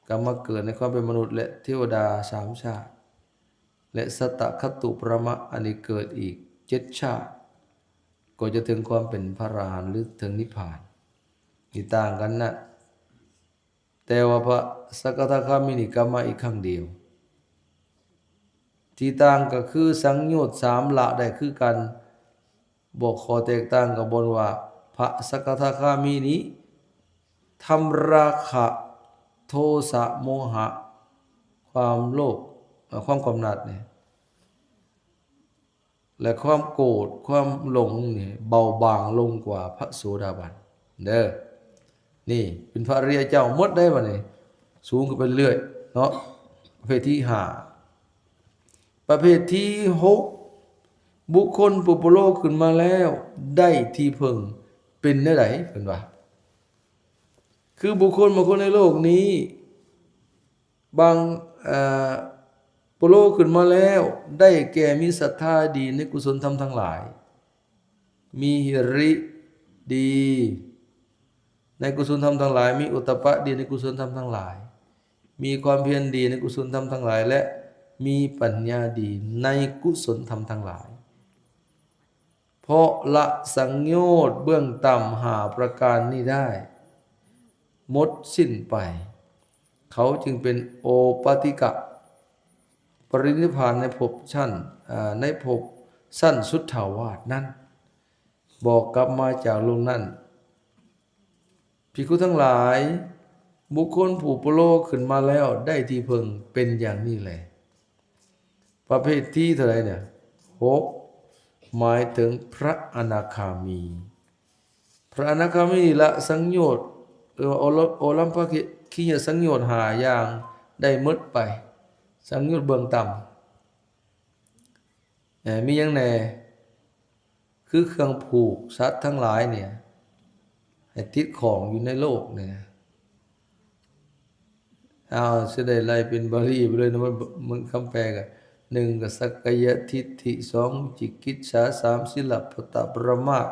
ກັບມາເກີດໃນຄວາມເປັນມະນຸດ ແລະ ເທວະດາສາມຊາດ ແລະ ສັດຕະຄະຕຸປະມະ ອັນນີ້ເກີດອີກເຈັດຊາດ ກໍຈະເຖິງຄວາມເປັນພະອະລະຫັນ ຫຼື ເຖິງນິບພານ. ນີ້ຕ່າງກັນນະ. ແຕ່ວ່າພະສະກະທາຄາມີນີ້ກັບມາອີກຄັ້ງດຽວ. ທີ່ຕ່າງກໍຄືສັງໂຍດສາມລະໄດ້ຄືກັນ. ບໍ່ ຂໍ້ແຕກຕ່າງກໍບ່ອນວ່າ ພະສະກະທາຄາມີນີ້ທຳລາຄະ ໂທສະ ໂມຫະ ຄວາມໂລບ ເອີ ຄວາມກຳໜັດນີ້ ແລະ ຄວາມໂກດ ຄວາມຫຼົງນີ້ເບົາບາງລົງກວ່າພະໂສດາບັນເດີ. ນີ້ເປັນພະອະລິຍະເຈົ້າໝົດໄດ໋ບັດນີ້ ສູງຂຶ້ນໄປເລື້ອຍເນາະ. ປະເພດທີຫ້າ. ປະເພດທີຫົກ ບຸກຄົນຜູ້ປະໂລຂຶ້ນມາແລ້ວໄດ້ທີ່ເພິ່ງເປັນແນວໃດ? ເພິ່ນວ່າ ຄືບຸກຄົນບາງຄົນໃນໂລກນີ້ ບາງ ເອີ ປະໂລຂຶ້ນມາແລ້ວ ໄດ້ແກ່ມີສັດທາດີໃນກຸສົນທຳທັງຫຼາຍ, ມີຫິລິດີໃນກຸສົນທຳທັງຫຼາຍ, ມີໂອດຕະປະດີໃນກຸສົນທຳທັງຫຼາຍ, ມີຄວາມພຽນດີໃນກຸສົນທຳທັງຫຼາຍ ແລະ ມີປັນຍາດີໃນກຸສົນທຳທັງຫຼາຍ. ເພາະລະສັງໂຍດເບື້ອງຕ່ຳຫ້າປະການນີ້ໄດ້ໝົດສິ້ນໄປ, ເຂົາຈຶ່ງເປັນໂອປາຕິກະ ປະລິນິບພານໃນພົບຊັ້ນ ເອີ ໃນພົບຊັ້ນສຸດທາວາດນັ້ນ, ບໍ່ກັບມາຈາກໂລກນັ້ນ. ພິກຂຸທັງຫຼາຍ, ບຸກຄົນຜູ້ປະໂລຂຶ້ນມາແລ້ວໄດ້ທີ່ເພິ່ງເປັນຢ່າງນີ້ແລ. ປະເພດທີເທົ່າໃດນີ້? ຫົກ ໝາຍເຖິງພະອະນາຄາມີ. ພະອະນາຄາມີລະສັງໂຍດ ຫຼືວ່າໂອລະ ໂອລັມພະຄີຍະສັງໂຍດຫ້າຢ່າງໄດ້ໝົດໄປ. ສັງໂຍດເບື້ອງຕ່ຳ ເອີ ມີຫຍັງແດ່? ຄືເຄື່ອງຜູກສັດທັງຫຼາຍນີ້ ໃຫ້ຕິດຂ້ອງຢູ່ໃນໂລກນີ້. ອ້າວ ຊິໄດ້ໄລ່ເປັນບາລີໄປເລີຍນະ ເບິ່ງຄຳແປກໍ ໜຶ່ງ ກໍສັກກາຍະທິດຖິ, ສອງ ວິຈິກິດສາ, ສາມ ສິລະປະຕະປະມາດ,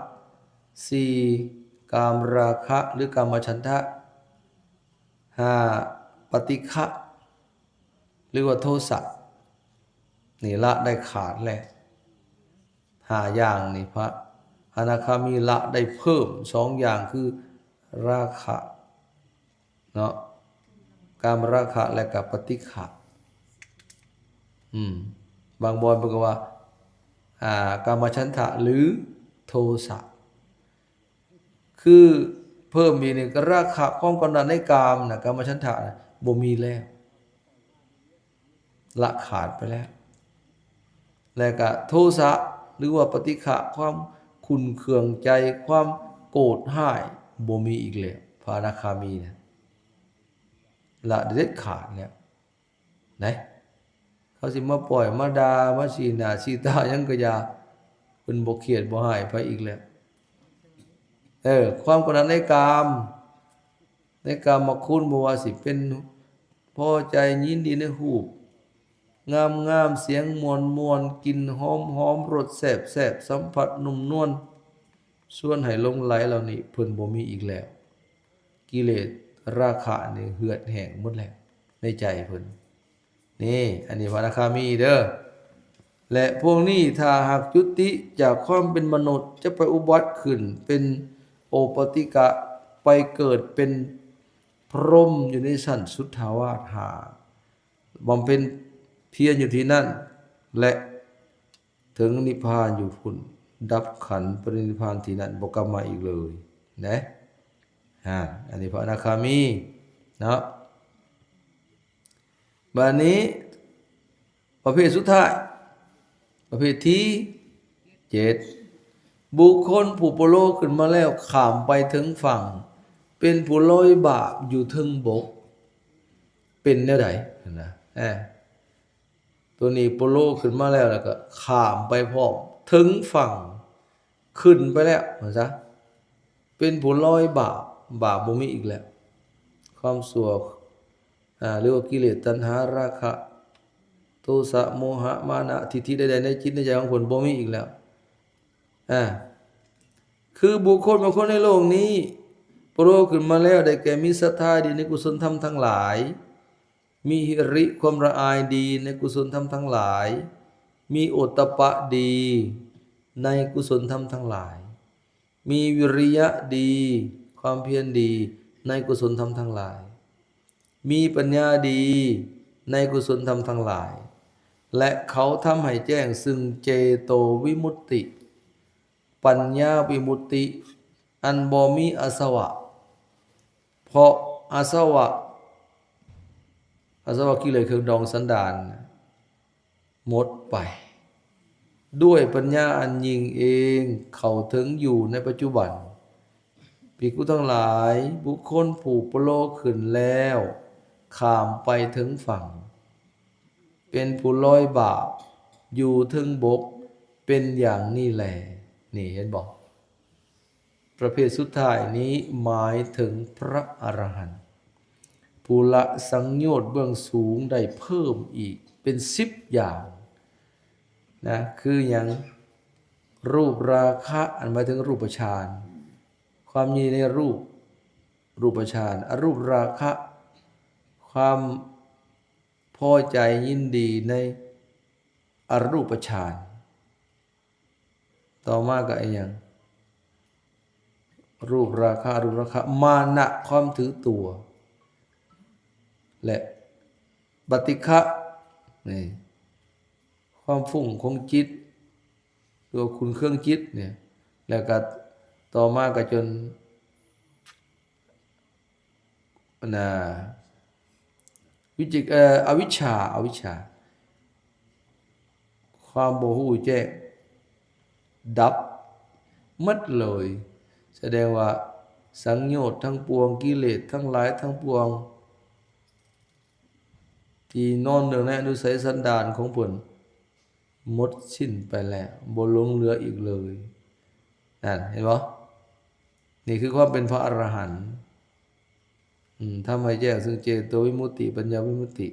ສີ່ ກາມະລາຄະ ຫຼື ກາມະສັນທະ, ຫ້າ ປະຕິຄະ ຫຼືວ່າໂທສະ ນີ້ລະໄດ້ຂາດແລ້ວ ຫ້າຢ່າງນີ້ ພະອະນາຄາມີລະໄດ້ເພີ່ມສອງຢ່າງ ຄືລາຄະເນາະ ກາມະລາຄະ ແລະກະປະຕິຄະ. ອືມ ບາງບ່ອນເພິ່ນກໍວ່າ ອ່າ ກາມະສັນທະ ຫຼື ໂທສະ ຄືເພີ່ມອີກນີ້ ລາຄະ ຄວາມກຳໜັດໃນກາມນະ ກາມະສັນທະນະ ບໍ່ມີແລ້ວ ລະຂາດໄປແລ້ວ ແລະກະໂທສະ ຫຼືວ່າປະຕິຄະ ຄວາມຂຸ້ນເຄືອງໃຈ ຄວາມໂກດຮ້າຍ ບໍ່ມີອີກແລ້ວ ພະອະນາຄາມີນະ ລະເດັດຂາດແລ້ວ. ນະ ເຂົາຊິມາປ້ອຍມາດ່າມາຊີ້ໜ້າຊີ້ຕາຫຍັງກໍຢ່າ ເພິ່ນບໍ່ຄຽດບໍ່ຮ້າຍໃຜອີກແລ້ວ. ເອີ ຄວາມກຳໜັດໃນກາມ ໃນກາມະຄຸນ ບໍ່ວ່າຊິເປັນພໍໃຈຍິນດີໃນຮູບງາມໆ ສຽງມ່ວນໆ ກິ່ນຫອມໆ ລົດແຊບໆ ສຳຜັດນຸ້ມນວນ ຊວນໃຫ້ຫຼົງໄຫຼເຫຼົ່ານີ້ ເພິ່ນບໍ່ມີອີກແລ້ວ. ກິເລດລາຄະນີ້ເຫືອດແຫ້ງໝົດແລ້ວໃນໃຈເພິ່ນ ນີ້ ອັນນີ້ພະອະນາຄາມີເດີ. ແລະ ພວກນີ້ຖ້າຫາກຈຸຕິຈາກຄວາມເປັນມະນຸດ ຈະໄປອຸບັດຂຶ້ນເປັນໂອປະຕິກະ ໄປເກີດເປັນພົມຢູ່ໃນຊັ້ນສຸດທາວາດຫ້າ ບຳເພັນພຽນຢູ່ທີ່ນັ້ນ ແລະ ເຖິງນິບພານຢູ່ພຸ້ນ ດັບຂັນປະລິນິບພານທີ່ນັ້ນ ບໍ່ກັບມາອີກເລີຍນະ. ອາ ອັນນີ້ພະອະນາຄາມີເນາະ. ບາດນີ້ປະເພດສຸດທ້າຍ ປະເພດທີເຈັດ ບຸກຄົນຜູ້ປະໂລຂຶ້ນມາແລ້ວຂ້າມໄປເທິງຝັ່ງ ເປັນຜູ້ລອຍບາບຢູ່ເທິງບົກ ເປັນແນວໃດຫັ້ນນະ? ອາ ຕົວນີ້ປະໂລຂຶ້ນມາແລ້ວ ແລ້ວກໍຂ້າມໄປພ້ອມເທິງຝັ່ງ ຂຶ້ນໄປແລ້ວວ່າຊະ ເປັນຜູ້ລອຍບາບ ບາບບໍ່ມີອີກແລ້ວ ຄວາມຊົ່ວ ອາ ຫຼືວ່າກິເລດ ຕັນຫາ ລາຄະ ໂທສະ ໂມຫະ ມານະ ທິດຖິໃດໆໃນຈິດໃນໃຈຂອງເພິ່ນບໍ່ມີອີກແລ້ວ. ອາ ຄືບຸກຄົນບາງຄົນໃນໂລກນີ້ ປະໂລຂຶ້ນມາແລ້ວ ໄດ້ແກ່ມີສັດທາດີໃນກຸສົນທຳທັງຫຼາຍ ມີຫິລິ ຄວາມລະອາຍດີໃນກຸສົນທຳທັງຫຼາຍ, ມີໂອດຕະປະດີໃນກຸສົນທຳທັງຫຼາຍ, ມີວິລິຍະດີ ຄວາມພຽນດີໃນກຸສົນທຳທັງຫຼາຍ, ມີປັນຍາດີໃນກຸສົນທຳທັງຫຼາຍ ແລະ ເຂົາທຳໃຫ້ແຈ້ງຊຶ່ງເຈໂຕວິມຸດຕິ ປັນຍາວິມຸດຕິ ອັນບໍ່ມີອາສະວະ ເພາະອາສະວະ ອາສະວະກິເລດເຄື່ອງດອງສັນດານໝົດໄປ ດ້ວຍປັນຍາອັນຍິ່ງເອງເຂົ້າເຖິງຢູ່ໃນປັດຈຸບັນ. ພິກຂຸທັງຫຼາຍ, ບຸກຄົນຜູ້ປະໂລຂຶ້ນແລ້ວຂ້າມໄປເຖິງຝັ່ງ ເປັນຜູ້ລອຍບາບຢູ່ເທິງບົກ ເປັນຢ່າງນີ້ແລ. ນີ້ເຫັນບໍ່? ປະເພດສຸດທ້າຍນີ້ໝາຍເຖິງພະອະລະຫັນ ຜູ້ລະສັງໂຍດເບື້ອງສູງໄດ້ເພີ່ມອີກເປັນສິບຢ່າງນະ ຄືຫຍັງ? ຮູບລາຄະ ອັນໝາຍເຖິງຮູບປະຊານ ຄວາມຍິນດີໃນຮູບ ຮູບປະຊານ, ອະຮູບລາຄະ ຄວາມພໍໃຈຍິນດີໃນອະຮູບປະຊານ. ຕໍ່ມາກໍອີຫຍັງ? ຮູບລາຄະ ອະຮູບລາຄະ ມານະ ຄວາມຖືຕົວ ແລະ ປະຕິຄະ ນີ້ ຄວາມຟຸ້ງຂອງຈິດ ຫຼືວ່າຂຸ້ນເຄືອງຈິດນີ້ ແລ້ວກໍຕໍ່ມາກໍຈົນ ອັນນ່າ ວິຈິກ ເອີ ອະວິຊາ ອະວິຊາ ຄວາມບໍ່ຮູ້ແຈ້ງ ດັບໝົດເລີຍ. ສະແດງວ່າສັງໂຍດທັງປວງ ກິເລດທັງຫຼາຍທັງປວງ ທີ່ນອນເນື່ອງໃນອະນຸໄສສັນດານຂອງເພິ່ນ ໝົດສິ້ນໄປແລ້ວ ບໍ່ຫຼົງເຫຼືອອີກເລີຍ. ນັ້ນ ເຫັນບໍ່? ນີ້ຄືຄວາມເປັນພະອະລະຫັນ ອືມ ທຳໃຫ້ແຈ້ງຊຶ່ງເຈໂຕວິມຸດຕິ ປັນຍາວິມຸດຕິ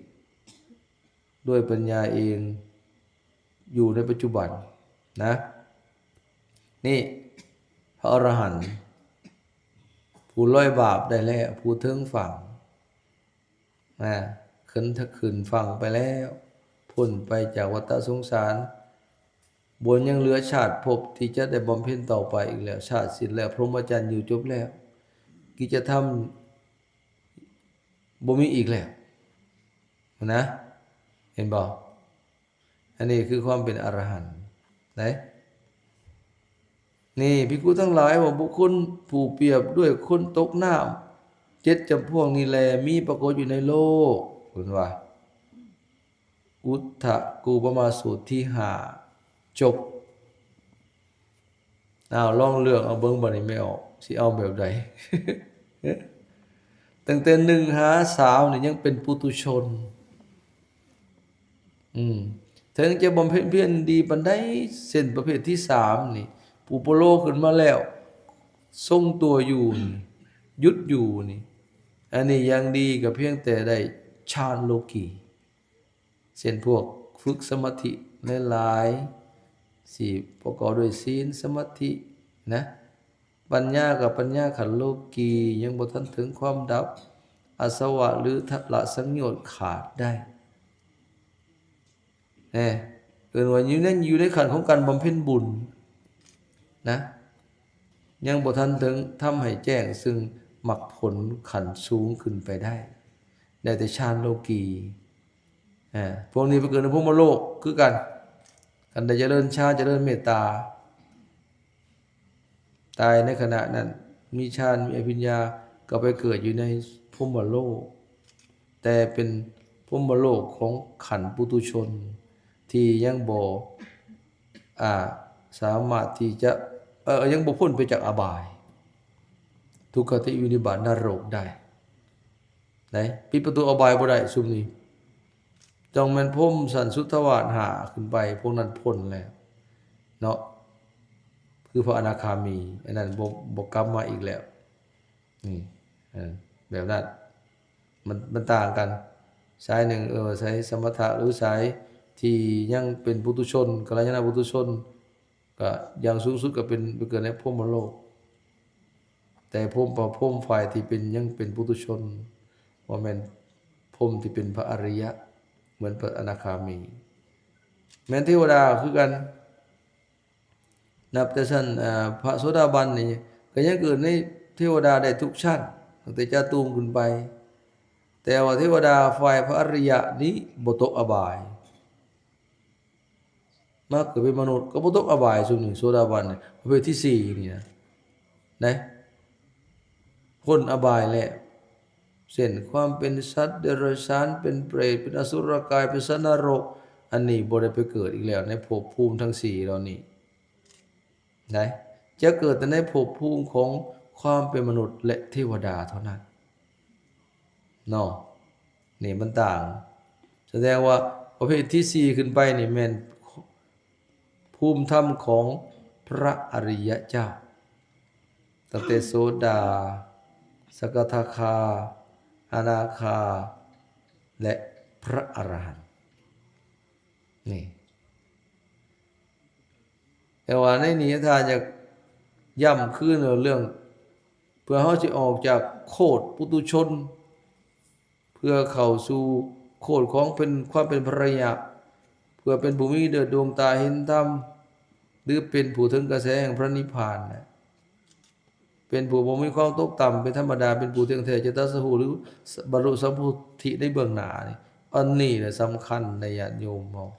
ດ້ວຍປັນຍາເອງ ຢູ່ໃນປັດຈຸບັນນະ. ນີ້ ພ ອະລະຫັນ ຜູ້ລອຍບາບໄດ້ແລ້ວ ຜູ້ເຖິງຝັ່ງ ນະ ຂຶ້ນ ຂຶ້ນຝັ່ງໄປແລ້ວ ພົ້ນໄປຈາກວັດຕະສົງສານ ບໍ່ຍັງເຫຼືອຊາດພົບທີ່ຈະໄດ້ບຳເພັນຕໍ່ໄປອີກແລ້ວ ຊາດສິ້ນແລ້ວ ພົມມະຈັນຢູ່ຈົບແລ້ວ ກິດຈະທຳບໍ່ມີອີກແລ້ວ ນະ ເຫັນບໍ່? ອັນນີ້ຄືຄວາມເປັນອະລະຫັນ ໄດ້ ນີ້ ພິກຂຸທັງຫຼາຍ ວ່າບຸກຄົນຜູ້ປຽບດ້ວຍຄົນຕົກນ້ຳເຈັດຈຳພວກນີ້ແລ ມີປາກົດຢູ່ໃນໂລກ ເພິ່ນວ່າ ອຸດທະກູປະມາສູດທີຫ້າ ຈົບ. ອ້າວ ລອງເລືອກເອົາເບິ່ງ ບາດນີ້ແມ່ອອກ ຊິເອົາແບບໃດ? ຕັ້ງແຕ່ໜຶ່ງຫາສາມນີ້ຍັງເປັນປຸຖຸຊົນ ອືມ ເຖິງຈະບຳເພັນພຽນດີປານໃດ ເຊັ່ນປະເພດທີສາມນີ້ ອຸປະໂລກຂຶ້ນມາແລ້ວ ຊົງຕົວຢູ່ນີ້ ຢຸດຢູ່ນີ້ ອັນນີ້ຍັງດີ ກໍພຽງແຕ່ໄດ້ຊານໂລກີ ເຊັ່ນພວກຝຶກສະມາທິຫຼາຍໆ ທີ່ປະກອບດ້ວຍສີນ ສະມາທິນະ ປັນຍາກໍປັນຍາຂັ້ນໂລກີ ຍັງບໍ່ທັນເຖິງຄວາມດັບອາສະວະ ຫຼື ທະລະສັງໂຍດຂາດໄດ້ ແນ່ ເອີ້ນວ່າຢູ່ໃນ ຢູ່ໃນຂັ້ນຂອງການບຳເພັນບຸນນະ ຍັງບໍ່ທັນເຖິງທຳໃຫ້ແຈ້ງເຊິ່ງມັກຜົນຂັ້ນສູງຂຶ້ນໄປໄດ້ ໄດ້ແຕ່ຊານໂລກີ ອາ ພວກນີ້ໄປເກີດໃນພົມມະໂລກຄືກັນ ຄັນໄດ້ຈະເລີນຊານ ຈະເລີນເມດຕາ ຕາຍໃນຂະນະນັ້ນ ມີຊານ ມີອະພິນຍາ ກໍໄປເກີດຢູ່ໃນພົມມະໂລກ ແຕ່ເປັນພົມມະໂລກຂອງຂັ້ນປຸຖຸຊົນ ທີ່ຍັງບໍ່ ອາ ສາມາດທີ່ຈະ ເອີ ຍັງບໍ່ພົ້ນໄປຈາກອະບາຍ ທຸກຄະຕິວິນິບາດນະລົກໄດ້ ໄດ້ ປິດປະຕູອະບາຍບໍ່ໄດ້ຊຸມນີ້ ຕ້ອງແມ່ນພົມຊັ້ນສຸດທະວາດຫ້າຂຶ້ນໄປ ພວກນັ້ນພົ້ນແລ້ວເນາະ ຄືພະອະນາຄາມີ ອັນນັ້ນບໍ່ ບໍ່ກັບມາອີກແລ້ວ ນີ້ ເອີ ແບບນັ້ນ ມັນ ມັນຕ່າງກັນ ສາຍໜຶ່ງ ເອີ ສາຍສະມະຖະ ຫຼື ສາຍທີ່ຍັງເປັນປຸຖຸຊົນ ກັນລະຍານະປຸຖຸຊົນ ກະຢ່າງສູງສຸດກະເປັນ ໄປເກີດໃນພົມມະໂລກ ແຕ່ພົມ ພະພົມຝ່າຍທີ່ເປັນ ຍັງເປັນປຸຖຸຊົນ ບໍ່ແມ່ນພົມທີ່ເປັນພະອະລິຍະ ເໝືອນພະອະນາຄາມີ ແມ່ນເທວະດາຄືກັນ ນັບແຕ່ຊັ້ນ ອາ ພະໂສດາບັນນີ້ ກະຍັງເກີດໃນເທວະດາໄດ້ທຸກຊັ້ນ ຕັ້ງແຕ່ຈາຕູມຂຶ້ນໄປ ແຕ່ວ່າເທວະດາຝ່າຍພະອະລິຍະນີ້ບໍ່ຕົກອະບາຍ ມາເກີດເປັນມະນຸດກໍບໍ່ຕົກອະບາຍ ຊຸມນີ້ໂສດາບັນນີ້ ປະເພດທີສີ່ນີ້ນະ ໄດ້ພົ້ນອະບາຍແລ້ວ ເຊັ່ນຄວາມເປັນສັດເດຍລະສານ ເປັນເປດ ເປັນອະສຸລະກາຍ ເປັນສັດນະລົກ ອັນນີ້ບໍ່ໄດ້ໄປເກີດອີກແລ້ວໃນພົບພູມທັງສີ່ເຫຼົ່ານີ້ ໄດ້ ຈະເກີດແຕ່ໃນພົບພູມຂອງຄວາມເປັນມະນຸດ ແລະ ເທວະດາເທົ່ານັ້ນເນາະ ນີ້ມັນຕ່າງ ສະແດງວ່າປະເພດທີສີ່ຂຶ້ນໄປນີ້ແມ່ນພູມທຳຂອງພະອະລິຍະເຈົ້າ ຕັ້ງແຕ່ໂສດາ ສະກະທາຄາ ອະນາຄາ ແລະ ພະອະລະຫັນ ນີ້ ແຕ່ວ່າໃນນີ້ທ່ານຢາກຢ້ຳຄືນວ່າເລື່ອງ ເພື່ອເຮົາຊິອອກຈາກໂຄດປຸຖຸຊົນ ເພື່ອເຂົ້າສູ່ໂຄດຂອງເປັນ ຄວາມເປັນພະອະລິຍະ ເພື່ອເປັນຜູ້ມີເດີດດວງຕາເຫັນທຳ ຫຼື ເປັນຜູ້ເຖິງກະແສແຫ່ງພະນິບພານນະ ເປັນຜູ້ບໍ່ມີຄວາມຕົກຕ່ຳເປັນທຳມະດາ ເປັນຜູ້ທ່ຽງແທ້ ຈະຕັດສະຮູ້ ຫຼື ບັນລຸສຳໂພທິໃນເບື້ອງໜ້ານີ້ ອັນນີ້ແຫຼະສຳຄັນໃນຍາດໂຍມເຮົາ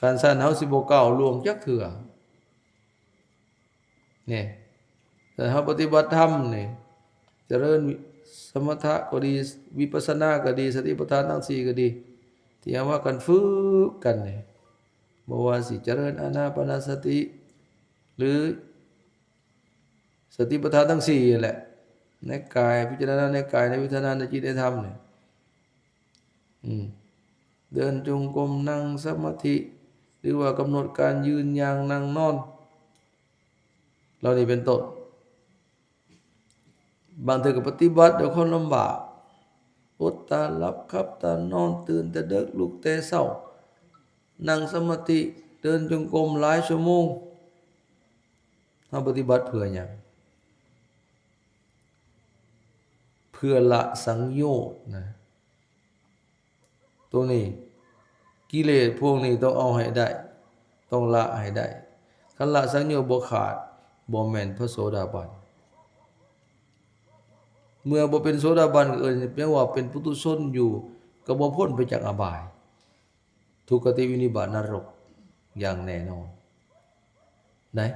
ຄັນຊັ້ນເຮົາຊິບໍ່ກ້າວລ່ວງຈັກເທື່ອ ນີ້ ຖ້າເຮົາປະຕິບັດທຳນີ້ ຈະເລີນສະມະຖະກໍດີ ວິປັດສະນາກໍດີ ສະຕິປັດຖານທັງສີ່ກໍດີ ທີ່ເຮົາພາກັນຝຶກກັນນີ້ ບໍ່ວ່າຊິຈະເລີນອານາປານະສະຕິ ຫຼື ສະຕິປັດຖານທັງສີ່ຫັ້ນແຫຼະ ໃນກາຍ ພິຈາລະນາໃນກາຍ ໃນເວທະນາ ໃນຈິດ ໃນທຳນີ້ ອືມ ເດີນຈົງກົມ ນັ່ງສະມາທິ ຫຼືວ່າກຳນົດການຢືນ ຍ່າງ ນັ່ງ ນອນ ເຫຼົ່ານີ້ເປັນຕົ້ນ ບາງເທື່ອກໍປະຕິບັດດ້ວຍຄວາມລຳບາກ ອົດຕາຫຼັບ ຂັບຕານອນ ຕື່ນແຕ່ເດິກ ລຸກແຕ່ເຊົ້າ ນັ່ງສະມາທິ ເດີນຈົງກົມຫຼາຍຊົ່ວໂມງ າປະຕິບັດເພື່ອຫຍັງ? ເພື່ອລະສັງໂຍດນະ. ໂຕນີ້ ກິເລດພວກນີ້ຕ້ອງເອົາໃຫ້ໄດ້, ຕ້ອງລະໃຫ້ໄດ້. ຄັນລະສັງໂຍດບໍ່ຂາດ, ບໍ່ແມ່ນພະໂສດາບັນ. ເມື່ອບໍ່ເປັນໂສດາບັນ ກໍເອີ້ນ ແປວ່າເປັນປຸຖຸຊົນຢູ່, ກໍບໍ່ພົ້ນໄປຈາກອະບາຍ ທຸກຄະຕິວິນິບາດນະລົກຢ່າງແນ່ນອນໄດ໋.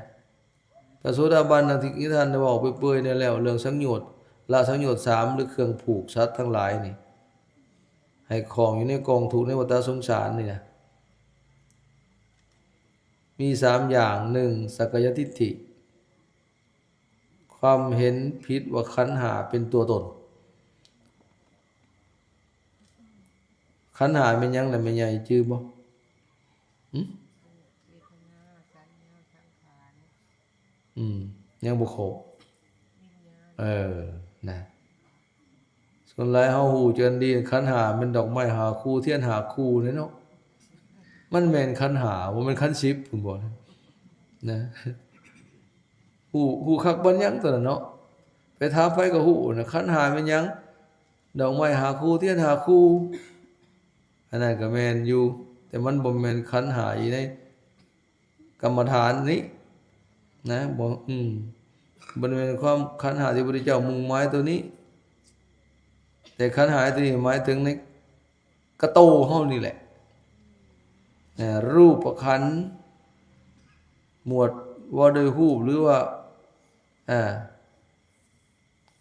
ພະໂສດາບັນ ດັ່ງທີ່ທ່ານໄດ້ເວົ້າໄປເປີຍແດ່ແລ້ວ ເລື່ອງສັງໂຍດ, ລະສັງໂຍດສາມ ຫຼື ເຄື່ອງຜູກສັດທັງຫຼາຍນີ້ ໃຫ້ຂ້ອງຢູ່ໃນກອງທຸກໃນວັດຕະສົງສານນີ້ນະ ມີສາມຢ່າງ. ໜຶ່ງ ສັກກາຍະທິດຖິ, ຄວາມເຫັນຜິດວ່າຂັນຫ້າເປັນຕົວຕົນ. ຂັນຫ້າແມ່ນຫຍັງລະແມ່ໃຫຍ່ ຈື່ບໍ່? ຫຶ? ອືມ ຍັງບໍ່ຄົບ. ເອີ ນະ ສ່ວນຫຼາຍເຮົາຮູ້ກັນດີ ຂັນຫ້າແມ່ນດອກໄມ້ຫ້າຄູ່ ທຽນຫ້າຄູ່ນີ້ເນາະ. ມັນແມ່ນຂັນຫ້າ ບໍ່ແມ່ນຂັນສິບພຸ້ນບໍ່ນະ. ຮູ້ ຮູ້ຄັກປານຫຍັງຕົວນັ້ນເນາະ. ໄປຖາມໃຜກໍຮູ້ນະ ຂັນຫ້າແມ່ນຫຍັງ? ດອກໄມ້ຫ້າຄູ່ ທຽນຫ້າຄູ່. ອັນນັ້ນກໍແມ່ນຢູ່ ແຕ່ມັນບໍ່ແມ່ນຂັນຫ້າຢູ່ໃນ ກຳມະຖານນີ້ນະ ບໍ່ ອືມ ບໍ່ແມ່ນຄວາມຂັນຫ້າທີ່ພະພຸດທະເຈົ້າມຸ່ງໝາຍຕົວນີ້ ແຕ່ຂັນຫ້າຕົວນີ້ໝາຍເຖິງໃນກະໂຕເຮົານີ້ແຫຼະ. ເອີ ຮູບປະຂັນ ໝວດວ່າດ້ວຍຮູບ ຫຼືວ່າ ອ່າ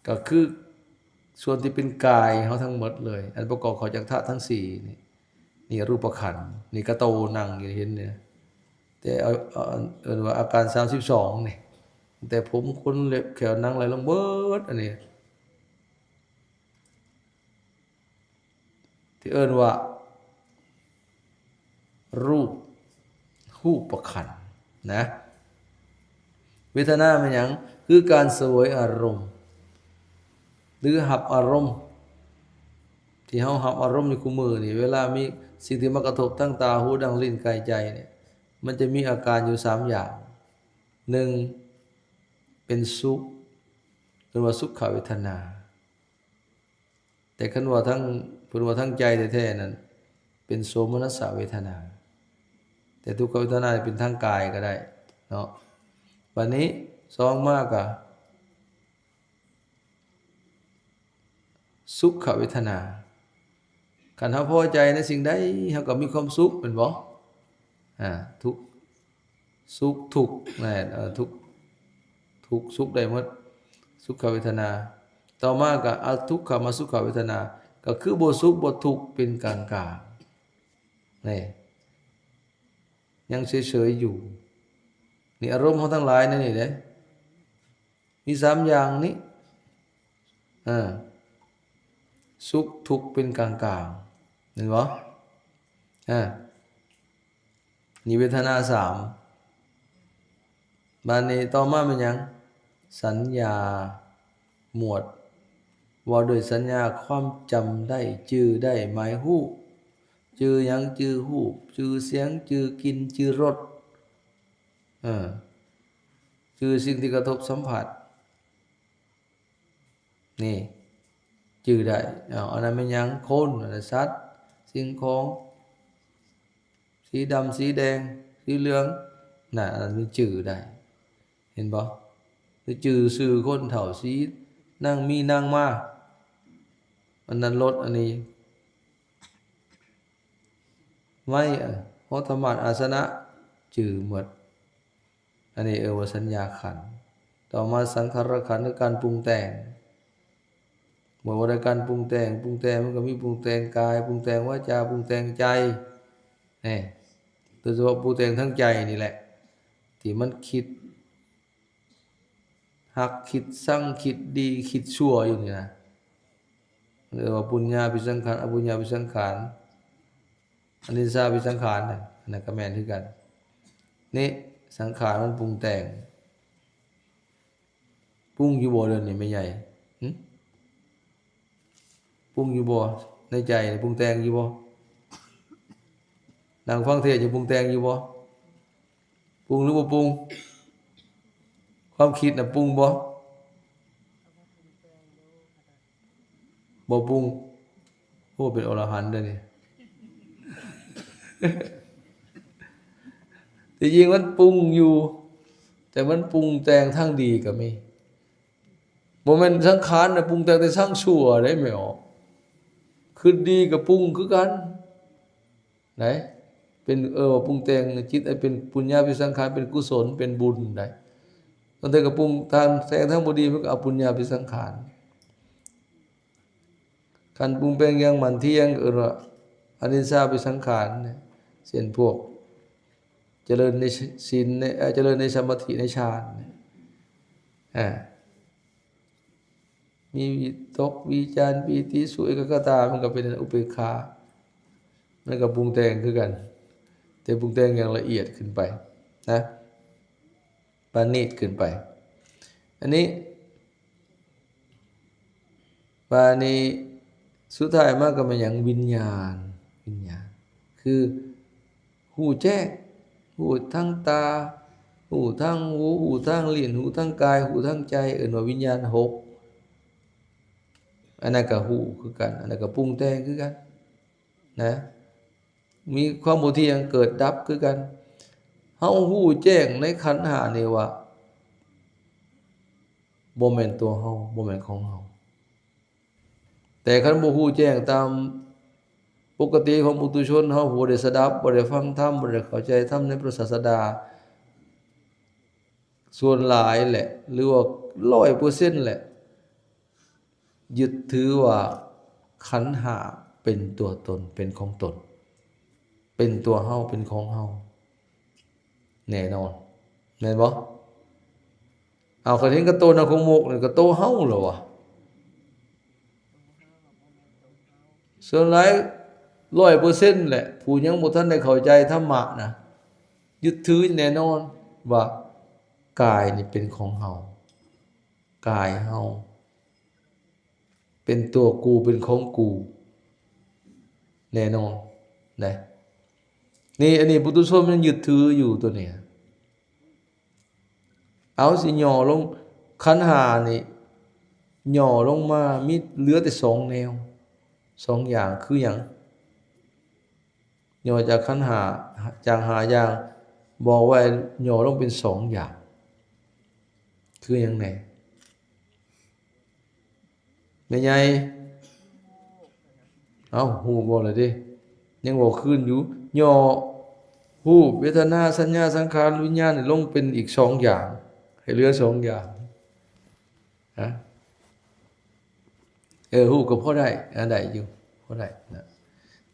ກໍຄືສ່ວນທີ່ເປັນກາຍເຮົາທັງໝົດເລີຍ ອັນປະກອບເຂົ້າຈາກທາດທັງສີ່ນີ້. ນີ້ຮູບປະຂັນ ນີ້ກະໂຕນັ່ງຢູ່ເຫັນນີ້ ແຕ່ເອົາ ເອົາ ເອີ້ນວ່າອາການສາມສິບສອງນີ້ ຕັ້ງແຕ່ຜົມ ຂົນ ເລັບ ແຂ້ວ ໜັງ ໄລ່ລົງເບິດ ອັນນີ້ ທີ່ເອີ້ນວ່າຮູບ ຮູບປະຂັນນະ. ເວທະນາແມ່ນຫຍັງ? ຄືການສະເຫວີຍອາລົມ ຫຼື ຮັບອາລົມ ທີ່ເຮົາຮັບອາລົມຢູ່ຄູ່ມື້ນີ້ ເວລາມີສິ່ງທີ່ມາກະທົບທາງຕາ, ຫູ, ດັງ, ລີ້ນ, ກາຍ, ໃຈນີ້ ມັນຈະມີອາການຢູ່ສາມຢ່າງ. ໜຶ່ງ ເປັນສຸກ ເອີ້ນວ່າສຸຂະເວທະນາ. ແຕ່ຄັນວ່າທາງ ເພິ່ນວ່າທາງໃຈແທ້ໆນັ້ນ ເປັນໂສມະນັດສະເວທະນາ, ແຕ່ທຸກຂະເວທະນາເປັນທາງກາຍກໍໄດ້ເນາະ. ບັດນີ້ສອງມາກະສຸຂະເວທະນາ, ຄັນເຮົາພໍໃຈໃນສິ່ງໃດ ເຮົາກໍມີຄວາມສຸກ ແມ່ນບໍ່? ອາ ທຸກ ສຸກ ທຸກ ແມ່ນ ເອີ ທຸກ ທຸກ ສຸກໄດ້ໝົດ ສຸຂະເວທະນາ. ຕໍ່ມາກໍອະທຸກຂະມະສຸຂະເວທະນາ ກໍຄືບໍ່ສຸກບໍ່ທຸກ ເປັນກາງໆ ນີ້ ຍັງເສີຍໆຢູ່. ນີ້ອາລົມເຮົາທັງຫຼາຍໃນນີ້ເດ້ ມີສາມຢ່າງນີ້ ເອີ ສຸກ ທຸກ ເປັນກາງໆ ເຫັນບໍ່? ອາ ນີ້ເວທະນາສາມ. ບາດນີ້ຕໍ່ມາແມ່ນຫຍັງ? ສັນຍາ ໝວດວ່າດ້ວຍສັນຍາ ຄວາມຈຳໄດ້ ຈື່ໄດ້ ໝາຍຮູ້. ຈື່ຫຍັງ? ຈື່ຮູບ ຈື່ສຽງ ຈື່ກິ່ນ ຈື່ລົດ ເອີ ຈື່ສິ່ງທີ່ກະທົບສຳຜັດ. ນີ້ ຈື່ໄດ້. ເອົາ ອັນນັ້ນແມ່ນຫຍັງ? ຄົນ ອັນນັ້ນສັດ ສິ່ງຂອງ ສີດຳ ສີແດງ ສີເຫຼືອງ ນັ້ນ ອັນນັ້ນມັນຈື່ໄດ້ ເຫັນບໍ່? ຫຼືຈື່ຊື່ຄົນເຖົ້າ ສີນາງມີນາງມາ ອັນນັ້ນລົດ ອັນນີ້ໄມ້ ເອີ ຫໍທຳມາດ ອາສະນະ ຈື່ໝົດ. ອັນນີ້ເອີ້ນວ່າສັນຍາຂັນ. ຕໍ່ມາສັງຂາລະຂັນ ຄືການປຸງແຕ່ງ. ເມື່ອວ່າດ້ວຍການປຸງແຕ່ງ, ປຸງແຕ່ງມັນກໍມີປຸງແຕ່ງກາຍ, ປຸງແຕ່ງວາຈາ, ປຸງແຕ່ງໃຈ. ແນ່ ໂດຍສະເພາະປຸງແຕ່ງທາງໃຈນີ້ແຫຼະ ທີ່ມັນຄິດຮັກ, ຄິດຊັງ, ຄິດດີ, ຄິດຊົ່ວຢູ່ນີ້ນະ. ເອີ້ນວ່າປຸນຍາພິສັງຂານ, ອະປຸນຍາພິສັງຂານ. ອະນິດສາພິສັງຂານນະ ອັນນັ້ນກໍແມ່ນຄືກັນ. ນີ້ ສັງຂານມັນປຸງແຕ່ງ. ປຸງຢູ່ບໍ່ດຽວນີ້ແມ່ໃຫຍ່? ຫຶ? ປຸງຢູ່ບໍ່? ໃນໃຈນີ້ປຸງແຕ່ງຢູ່ບໍ່? ນັ່ງຟັງເທດຢູ່ ປຸງແຕ່ງຢູ່ບໍ່? ປຸງຫຼືບໍ່ປຸງ? ຄວາມຄິດນະປຸງບໍ່? ບໍ່ປຸງ. ໂອ້ ເປັນອໍລະຫັນເດ້ນີ້. ທີ່ຈິງມັນປຸງຢູ່ ແຕ່ມັນປຸງແຕ່ງທາງດີກໍມີ. ບໍ່ແມ່ນສັງຂານນະປຸງແຕ່ງແຕ່ທາງຊົ່ວເດ້ແມ່ອອກ. ຄິດດີກໍປຸງຄືກັນ. ໄດ້ ເປັນ ເອີ ວ່າປຸງແຕ່ງໃນຈິດໃຫ້ເປັນປຸນຍາພິສັງຂານ ເປັນກຸສົນ ເປັນບຸນໄດ້. ບາງເທື່ອກໍປຸງທາງ ແຕ່ງທາງບໍ່ດີ ມັນກໍອະປຸນຍາພິສັງຂານ. ຄັນປຸງແຕ່ງຢ່າງໝັ້ນທ່ຽງ ເອີ້ນວ່າອະນິດສາພິສັງຂານ. ເຊັ່ນພວກຈະເລີນໃນສິນ ໃນ ເອີ ຈະເລີນໃນສະມາທິ ໃນฌານ ອາ ມີວິຕົກ ວິຈານ ປີຕິ ສຸກ ເອກະກະຕາ ມັນກໍເປັນອຸເບກຂາ ມັນກໍປຸງແຕ່ງຄືກັນ ແຕ່ປຸງແຕ່ງຢ່າງລະອຽດຂຶ້ນໄປນະ ປານີດຂຶ້ນໄປ. ອັນນີ້ ບາດນີ້ສຸດທ້າຍມາກໍແມ່ນຫຍັງ? ວິນຍານ ວິນຍານ ຄື ຮູ້ແຈ້ງ ຮູ້ທາງຕາ ຮູ້ທາງຫູ ຮູ້ທາງລີ້ນ ຮູ້ທາງກາຍ ຮູ້ທາງໃຈ ເອີ້ນວ່າວິນຍານຫົກ. ອັນນັ້ນກໍຮູ້ຄືກັນ ອັນນັ້ນກໍປຸງແຕ່ງຄືກັນນະ ມີຄວາມບໍ່ທ່ຽງເກີດດັບຄືກັນ. ເຮົາຮູ້ແຈ້ງໃນຂັນຫ້ານີ້ວ່າ ບໍ່ແມ່ນຕົວເຮົາ ບໍ່ແມ່ນຂອງເຮົາ. ແຕ່ຄັນບໍ່ຮູ້ແຈ້ງຕາມປົກກະຕິຂອງປຸຖຸຊົນເຮົາ ຜູ້ບໍ່ໄດ້ສະດັບ ບໍ່ໄດ້ຟັງທຳ ບໍ່ໄດ້ເຂົ້າໃຈທຳໃນພະສາສະດາ ສ່ວນຫຼາຍແຫຼະ ຫຼືວ່າຮ້ອຍເປີເຊັນແຫຼະ ຍຶດຖືວ່າຂັນຫ້າເປັນຕົວຕົນ ເປັນຂອງຕົນ ເປັນຕົວເຮົາ ເປັນຂອງເຮົາ ແນ່ນອນ ແມ່ນບໍ່? ເອົາ ຄັນເຫັນກັບໂຕນາຄົງມົກນີ້ ກໍໂຕເຮົາແລ້ວວະ. ສ່ວນຫຼາຍຮ້ອຍເປີເຊັນແຫຼະ ຜູ້ຍັງບໍ່ທັນໄດ້ເຂົ້າໃຈທຳມະນະ ຍຶດຖືແນ່ນອນວ່າກາຍນີ້ເປັນຂອງເຮົາ ກາຍເຮົາ ເປັນຕົວກູ ເປັນຂອງກູ ແນ່ນອນເດ້. ນີ້ ອັນນີ້ປຸຖຸຊົນມັນຍັງຍຶດຖືຢູ່ຕົວນີ້. ເອົາ ຊິຫຍໍ້ລົງ ຂັນຫ້ານີ້ຫຍໍ້ລົງມາ ມີເຫຼືອແຕ່ສອງແນວ ສອງຢ່າງ ຄືຫຍັງ? ຫຍໍ້ຈາກຂັນຫ້າ ຈາກຫ້າຢ່າງ ບອກໄວ້ຫຍໍ້ລົງເປັນສອງຢ່າງ ຄືຫຍັງແດ່? ແມ່ໃຫຍ່ ເອົ້າ ຮູ້ບໍ່ລະເດ້ ຍັງເວົ້າຄືນຢູ່. ຫຍໍ້ຮູບ ເວທະນາ ສັນຍາ ສັງຂານ ວິນຍານນີ້ລົງເປັນອີກສອງຢ່າງ ໃຫ້ເຫຼືອສອງຢ່າງ ຮະ? ເອີ ຮູບກໍພໍໄດ້ ອາ ໄດ້ຢູ່ ພໍໄດ້ນະ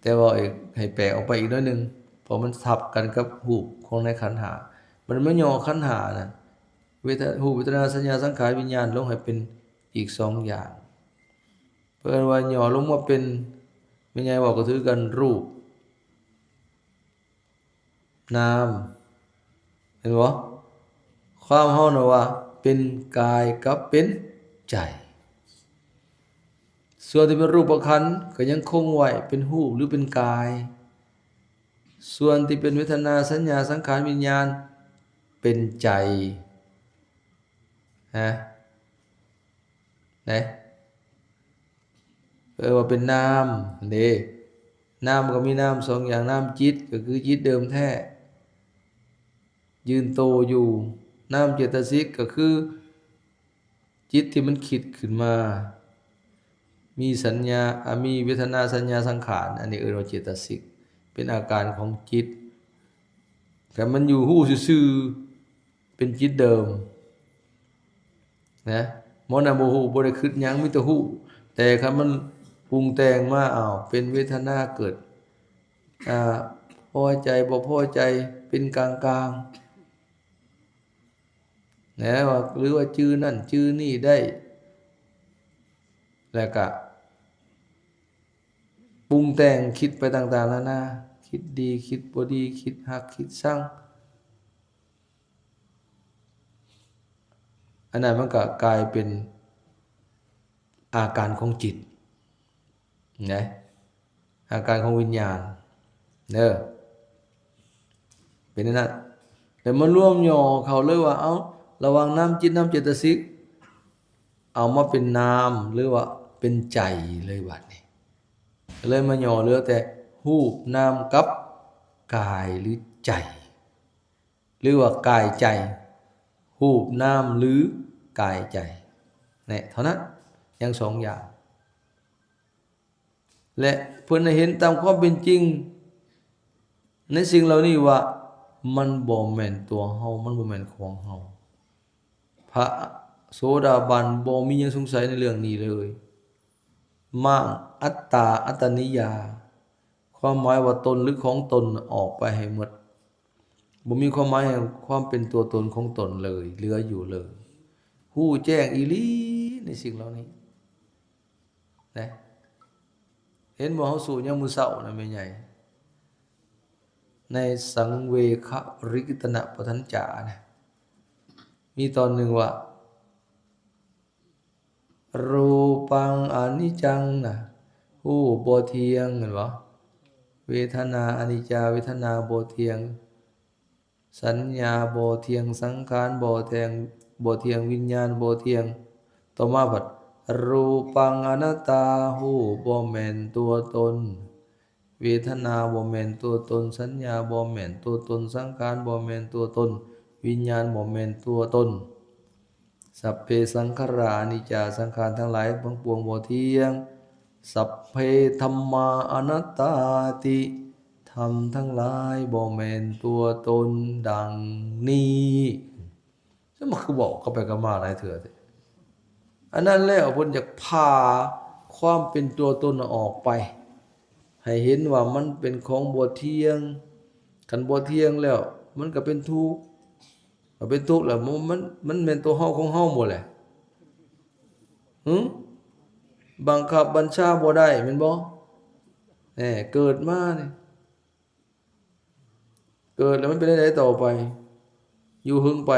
ແຕ່ວ່າໃຫ້ແປອອກໄປອີກໜ້ອຍໜຶ່ງ ເພາະມັນທັບກັນກັບຮູບຂອງໃນຂັນຫ້າ. ບັດນີ້ມາຫຍໍ້ຂັນຫ້ານັ້ນ ເວທະ ຮູບ ເວທະນາ ສັນຍາ ສັງຂານ ວິນຍານ ລົງໃຫ້ເປັນອີກສອງຢ່າງ ເພິ່ນວ່າຫຍໍ້ລົງມາເປັນ ແມ່ໃຫຍ່ເວົ້າກໍຖືກກັນ ຮູບ ນາມ ເຫັນບໍ່? ຄວາມເຮົານະວ່າເປັນກາຍກັບເປັນໃຈ ສ່ວນທີ່ເປັນຮູບປະຄັນກໍຍັງຄົງໄວ້ເປັນຮູບ ຫຼື ເປັນກາຍ ສ່ວນທີ່ເປັນເວທະນາ ສັນຍາ ສັງຂານ ວິນຍານ ເປັນໃຈ ຮະ ນະ ເອີ້ນວ່າເປັນນາມຫັ້ນເດ້. ນາມກໍມີນາມສອງຢ່າງ ນາມຈິດກໍຄືຈິດເດີມແທ້ ຢືນໂຕຢູ່ ນາມເຈດຕະສິກກໍຄືຈິດທີ່ມັນຄິດຂຶ້ນມາ ມີສັນຍາ ອາ ມີເວທະນາ ສັນຍາ ສັງຂານ ອັນນີ້ເອີ້ນວ່າເຈດຕະສິກ ເປັນອາການຂອງຈິດ ແຕ່ມັນຢູ່ຮູ້ຊື່ໆ ເປັນຈິດເດີມນະ ໝໍນັ້ນບໍ່ຮູ້ ບໍ່ໄດ້ຄິດຫຍັງ ມີແຕ່ຮູ້. ແຕ່ຄັນມັນປຸງແຕ່ງມາ ອ້າວ ເປັນເວທະນາ ເກີດ ອາ ພໍໃຈ ບໍ່ພໍໃຈ ເປັນກາງໆ ນະ ວ່າ ຫຼືວ່າຈື່ນັ້ນຈື່ນີ້ໄດ້ ແລ້ວກະປຸງແຕ່ງ ຄິດໄປຕ່າງໆນານາ ຄິດດີ ຄິດບໍ່ດີ ຄິດຮັກ ຄິດຊັງ ອັນນັ້ນມັນກໍກາຍເປັນອາການຂອງຈິດນະ ອາການຂອງວິນຍານເດີ ເປັນອັນນັ້ນ. ແລ້ວມາລວມຫຍໍ້ເຂົ້າເລີຍວ່າ ເອົ້າ ລະຫວ່າງນາມຈິດ ນາມເຈຕະສິກ ເອົາມາເປັນນາມ ຫຼືວ່າເປັນໃຈເລີຍບາດນີ້ ເລີຍມາຫຍໍ້ເຫຼືອແຕ່ຮູບນາມກັບກາຍ ຫຼືໃຈ ຫຼືວ່າກາຍໃຈ ຮູບນາມ ຫຼືກາຍໃຈ ແນ່ ເທົ່ານັ້ນ ຍັງສອງຢ່າງ. ແລະ ເພິ່ນໃຫ້ເຫັນຕາມຄວາມເປັນຈິງໃນສິ່ງເຫຼົ່ານີ້ວ່າ ມັນບໍ່ແມ່ນຕົວເຮົາ ມັນບໍ່ແມ່ນຂອງເຮົາ. ພະໂສດາບັນບໍ່ມີຫຍັງສົງໄສໃນເລື່ອງນີ້ເລີຍ. ມ້າງອັດຕາ ອັດຕະນິຍາ ຄວາມໝາຍວ່າຕົນ ຫຼື ຂອງຕົນ ອອກໄປໃຫ້ໝົດ. ບໍ່ມີຄວາມໝາຍແຫ່ງຄວາມເປັນຕົວຕົນຂອງຕົນເລີຍ ເຫຼືອຢູ່ເລີຍ. ຮູ້ແຈ້ງອີ່ຫຼີໃນສິ່ງເຫຼົ່ານີ້. ນະ ເຫັນບໍ່ ເຮົາສູ້ຍາມມື້ເຊົ້ານະ ແມ່ໃຫຍ່ ໃນສັງເວຄະລິກິຕນະປະທັນຈານະ ມີຕອນໜຶ່ງວ່າ ຮູປັງອະນິດຈັງນະ ຮູບບໍ່ທ່ຽງ ແມ່ນບໍ່? ເວທະນາອະນິດຈາ ເວທະນາບໍ່ທ່ຽງ ສັນຍາບໍ່ທ່ຽງ ສັງຂານບໍ່ແທ່ງ ບໍ່ທ່ຽງ ວິນຍານບໍ່ທ່ຽງ. ຕໍ່ມາພັດ ຮູປັງອະນັດຕາ ຮູບບໍ່ແມ່ນຕົວຕົນ ເວທະນາບໍ່ແມ່ນຕົວຕົນ ສັນຍາບໍ່ແມ່ນຕົວຕົນ ສັງຂານບໍ່ແມ່ນຕົວຕົນ ວິນຍານບໍ່ແມ່ນຕົວຕົນ. ສັບເພສັງຂາຣາອະນິດຈາ ສັງຂານທັງຫຼາຍທັງປວງບໍ່ທ່ຽງ. ສັບເພທຳມາອະນັດຕາຕິ ທຳທັງຫຼາຍບໍ່ແມ່ນຕົວຕົນ. ດັ່ງນີ້ ສະມາຄືເວົ້າກັບໄປກັບມາຫຼາຍເທື່ອແທ້? ອັນນັ້ນແລ້ວເພິ່ນຢາກພາຄວາມເປັນຕົວຕົນອອກໄປ ໃຫ້ເຫັນວ່າມັນເປັນຂອງບໍ່ທ່ຽງ. ຄັນບໍ່ທ່ຽງແລ້ວ ມັນກໍເປັນທຸກ ກໍເປັນທຸກແລ້ວ ມັນ ມັນ ມັນແມ່ນຕົວເຮົາຂອງເຮົາບໍ່ແຫຼະ? ຫຶ? ບັງຄັບບັນຊາບໍ່ໄດ້ແມ່ນບໍ່? ແນ່ ເກີດມານີ້ ເກີດແລ້ວມັນເປັນແນວໃດຕໍ່ໄປ? ຢູ່ເຫິງໄປ?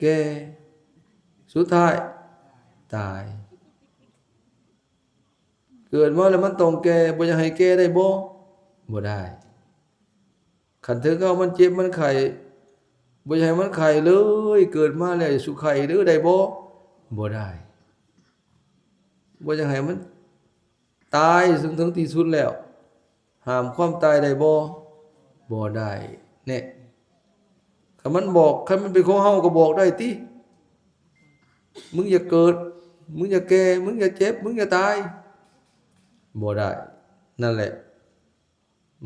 ແກ່ ສຸດທ້າຍຕາຍ. ເກີດມາແລ້ວມັນຕ້ອງແກ່ ບໍ່ຢາກໃຫ້ແກ່ໄດ້ບໍ່? ບໍ່ໄດ້. ຄັນເຖິງຄາວມັນເຈັບມັນໄຂ້ ບໍ່ຢາກໃຫ້ມັນໄຂ້ເລີຍ ເກີດມາແລ້ວຢ່າສູ່ໄຂ້ເດີ ໄດ້ບໍ່? ບໍ່ໄດ້. ບໍ່ຢາກໃຫ້ມັນຕາຍ ເຖິງ ເຖິງທີ່ສຸດແລ້ວ ຫ້າມຄວາມຕາຍໄດ້ບໍ່? ບໍ່ໄດ້. ແນ່ ຄັນມັນບອກ ຄັນມັນເປັນຂອງເຮົາກໍບອກໄດ້ຕິ ມຶງຢ່າເກີດ ມຶງຢ່າແກ່ ມຶງຢ່າເຈັບ ມຶງຢ່າຕາຍ ບໍ່ໄດ້. ນັ້ນແຫຼະ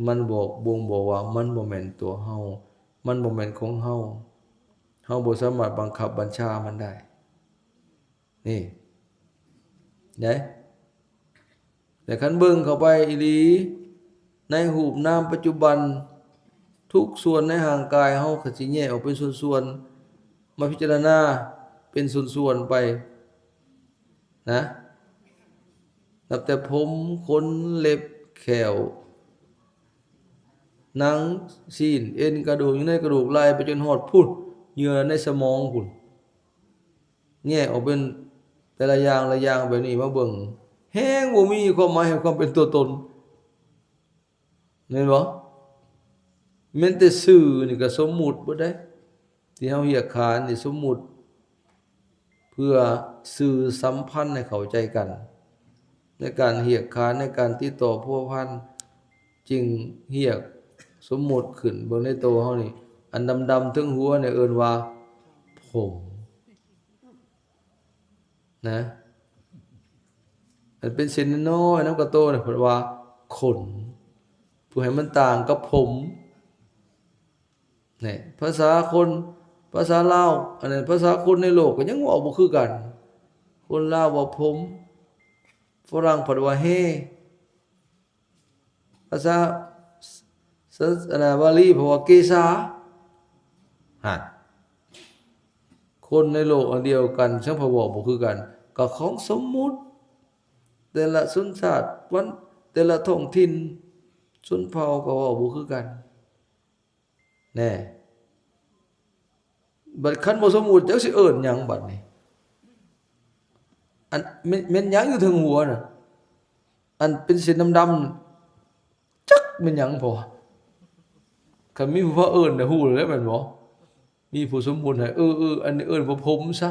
ມັນບອກ ບົ່ງບອກວ່າມັນບໍ່ແມ່ນຕົວເຮົາ ມັນບໍ່ແມ່ນຂອງເຮົາ ເຮົາບໍ່ສາມາດບັງຄັບບັນຊາມັນໄດ້. ນີ້ ເດ້ ແຕ່ຄັນເບິ່ງເຂົ້າໄປອີ່ຫຼີ ໃນຮູບນາມປັດຈຸບັນ ທຸກສ່ວນໃນຮ່າງກາຍເຮົາກໍຊິແຍກອອກເປັນສ່ວນໆ ມາພິຈາລະນາເປັນສ່ວນໆໄປນະ ນັບແຕ່ຜົມ ຂົນ ເລັບ ແຂ້ວ ໜັງ ຊີ້ນ ເອັນ ກະດູກ ຢູ່ໃນກະດູກ ໄລ່ໄປຈົນຮອດພຸ້ນ ເຍື່ອໃນສະໝອງພຸ້ນ. ແຍກອອກເປັນແຕ່ລະຢ່າງລະຢ່າງແບບນີ້ມາເບິ່ງ ແຮງບໍ່ມີຄວາມໝາຍແຫ່ງຄວາມເປັນຕົວຕົນ ແມ່ນບໍ່? ແມ່ນແຕ່ຊື່ນີ້ກໍສົມມຸດເບິດເດ້ ທີ່ເຮົາຮຽກຂານນີ້ສົມມຸດ ເພື່ອສື່ສຳພັນໃຫ້ເຂົ້າໃຈກັນ ໃນການຮຽກຂານ ໃນການຕິດຕໍ່ພົວພັນ ຈຶ່ງຮຽກສົມມຸດຂຶ້ນ. ເບິ່ງໃນໂຕເຮົານີ້ ອັນດຳໆເທິງຫົວນີ້ເອີ້ນວ່າຜົມ ນະ ອັນເປັນເສັ້ນນ້ອຍໆນຳກະໂຕນີ້ເພິ່ນວ່າຂົນ ເພື່ອໃຫ້ມັນຕ່າງກັບຜົມ. ນີ້ ພາສາຄົນ ພາສາລາວ ອັນນັ້ນ ພາສາຄົນໃນໂລກກໍຍັງເວົ້າບໍ່ຄືກັນ. ຄົນລາວວ່າຜົມ ຝຣັ່ງເພິ່ນວ່າແຮ. ພາສາ ສ- ອັນນະ ບາລີເພິ່ນວ່າເກສາ. ຫັ້ນ ຄົນໃນໂລກອັນດຽວກັນ ຊ່າງເພິ່ນເວົ້າບໍ່ຄືກັນ ກໍຂອງສົມມຸດ. ແຕ່ລະຊົນຊາດ ວັນ ແຕ່ລະທ້ອງຖິ່ນ ຊົນເຜົ່າກໍເວົ້າບໍ່ຄືກັນ. ແນ່ ບັດຄັນບໍ່ສົມມຸດ ຈັກຊິເອີ້ນຫຍັງບັດນີ້? ອັນ ແມ່ນ ແມ່ນຫຍັງຢູ່ເທິງຫົວນະ? ອັນເປັນເສັ້ນດຳໆ ຈັກແມ່ນຫຍັງພໍ? ຄັນມີຜູ້ພາເອີ້ນນະ ຮູ້ແລ້ວແມ່ນບໍ່? ມີຜູ້ສົມມຸດໃຫ້ ເອີ ເອີ ອັນນີ້ເອີ້ນວ່າຜົມຊະ.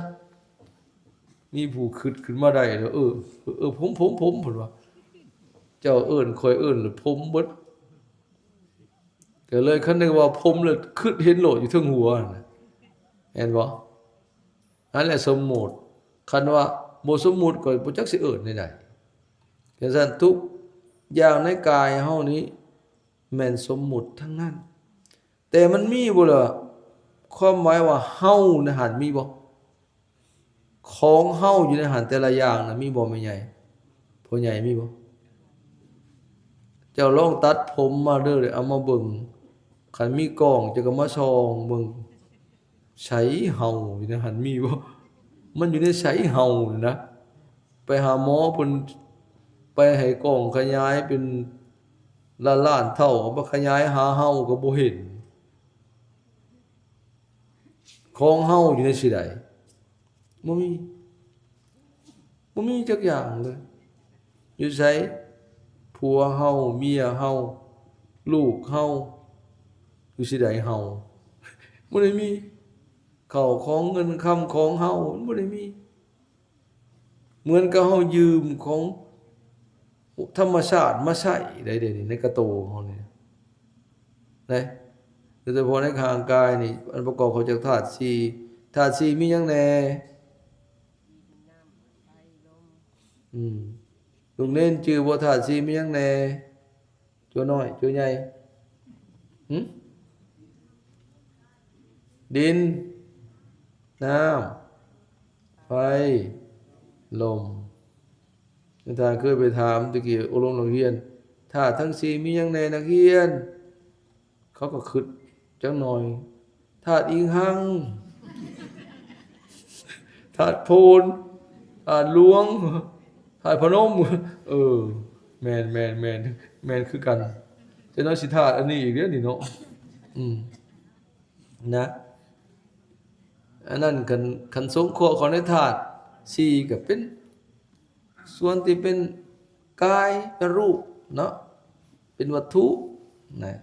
ມີຜູ້ຄິດຂຶ້ນມາໄດ້ແລ້ວ ເອີ ເອີ ຜົມ ຜົມ ຜົມ ເພິ່ນວ່າ ເຈົ້າເອີ້ນ ຂ້ອຍເອີ້ນ ແລ້ວຜົມເບິດ. ກໍເລີຍ ຄັນໄດ້ວ່າຜົມແລ້ວ ຄິດເຫັນໂລດຢູ່ເທິງຫົວຫັ້ນນະ ແມ່ນບໍ່? ນັ້ນແຫຼະສົມມຸດ. ຄັນວ່າບໍ່ສົມມຸດ ກໍບໍ່ຈັກຊິເອີ້ນແນວໃດ. ຈັ່ງຊັ້ນ ທຸກຢ່າງໃນກາຍເຮົານີ້ແມ່ນສົມມຸດທັງນັ້ນ. ແຕ່ມັນມີບໍ່ລະ ຄວາມໝາຍວ່າເຮົາໃນຫັ້ນມີບໍ່? ຂອງເຮົາຢູ່ໃນຫັ້ນແຕ່ລະຢ່າງນະ ມີບໍ່ແມ່ໃຫຍ່? ພໍ່ໃຫຍ່ມີບໍ່? ເຈົ້າລອງຕັດຜົມມາເດີ ເອົາມາເບິ່ງ. ຄັນມີກ້ອງ ເຈົ້າກໍມາສ່ອງເບິ່ງ ໃສເຮົາຢູ່ໃນຫັ້ນມີບໍ່? ມັນຢູ່ໃນໃສເຮົານີ້ນະ. ໄປຫາໝໍ ເພິ່ນໄປໃຫ້ກ້ອງຂະຫຍາຍເປັນລ້ານໆເທົ່າ ເອົາມາຂະຫຍາຍຫາເຮົາກໍບໍ່ເຫັນ. ຂອງເຮົາຢູ່ໃນຊິໃດ? ບໍ່ມີ ບໍ່ມີຈັກຢ່າງເລີຍ. ຢູ່ໃສ? ຜົວເຮົາ ເມຍເຮົາ ລູກເຮົາ ຢູ່ຊິໃດເຮົາ? ບໍ່ໄດ້ມີ. ເຂົ້າຂອງເງິນຄຳຂອງເຮົາ ມັນບໍ່ໄດ້ມີ. ເໝືອນກັບເຮົາຢືມຂອງທຳມະຊາດມາໃຊ້ໄດ້ເດນີ້ ໃນກະໂຕເຮົານີ້ນະ. ໂດຍສະເພາະໃນຮ່າງກາຍນີ້ ອັນປະກອບເຂົ້າຈາກທາດສີ່ ທາດສີ່ມີຫຍັງແດ່? ອືມ ລູກເນນຈື່ບໍ່ ທາດສີ່ມີຫຍັງແດ່? ຕົວນ້ອຍ ຕົວໃຫຍ່? ຫຶ? ດິນ ນ້ຳ ໄຟ ລົມ. ທ່ານເຄີຍໄປຖາມແຕ່ກີ້ ອົບຮົມນັກຮຽນ ທາດທັງສີ່ມີຫຍັງແດ່ ນັກຮຽນ? ເຂົາກໍຄຶດຈັກໜ່ອຍ ທາດອີງຮັງ ທາດໂພນ ທາດຫຼວງ ທາດພະນົມ. ເອີ ແມ່ນ ແມ່ນ ແມ່ນ ແມ່ນຄືກັນ. ຈັກໜ່ອຍຊິທາດອັນນີ້ອີກເດ້ນີ້ເນາະ. ອືມ ນະ ອັນນັ້ນ ຄັນ ຄັນສົງເຄາະເຂົ້າໃນທາດສີ່ ກໍເປັນ ສ່ວນທີ່ເປັນກາຍ ເປັນຮູບເນາະ ເປັນວັດຖຸນະ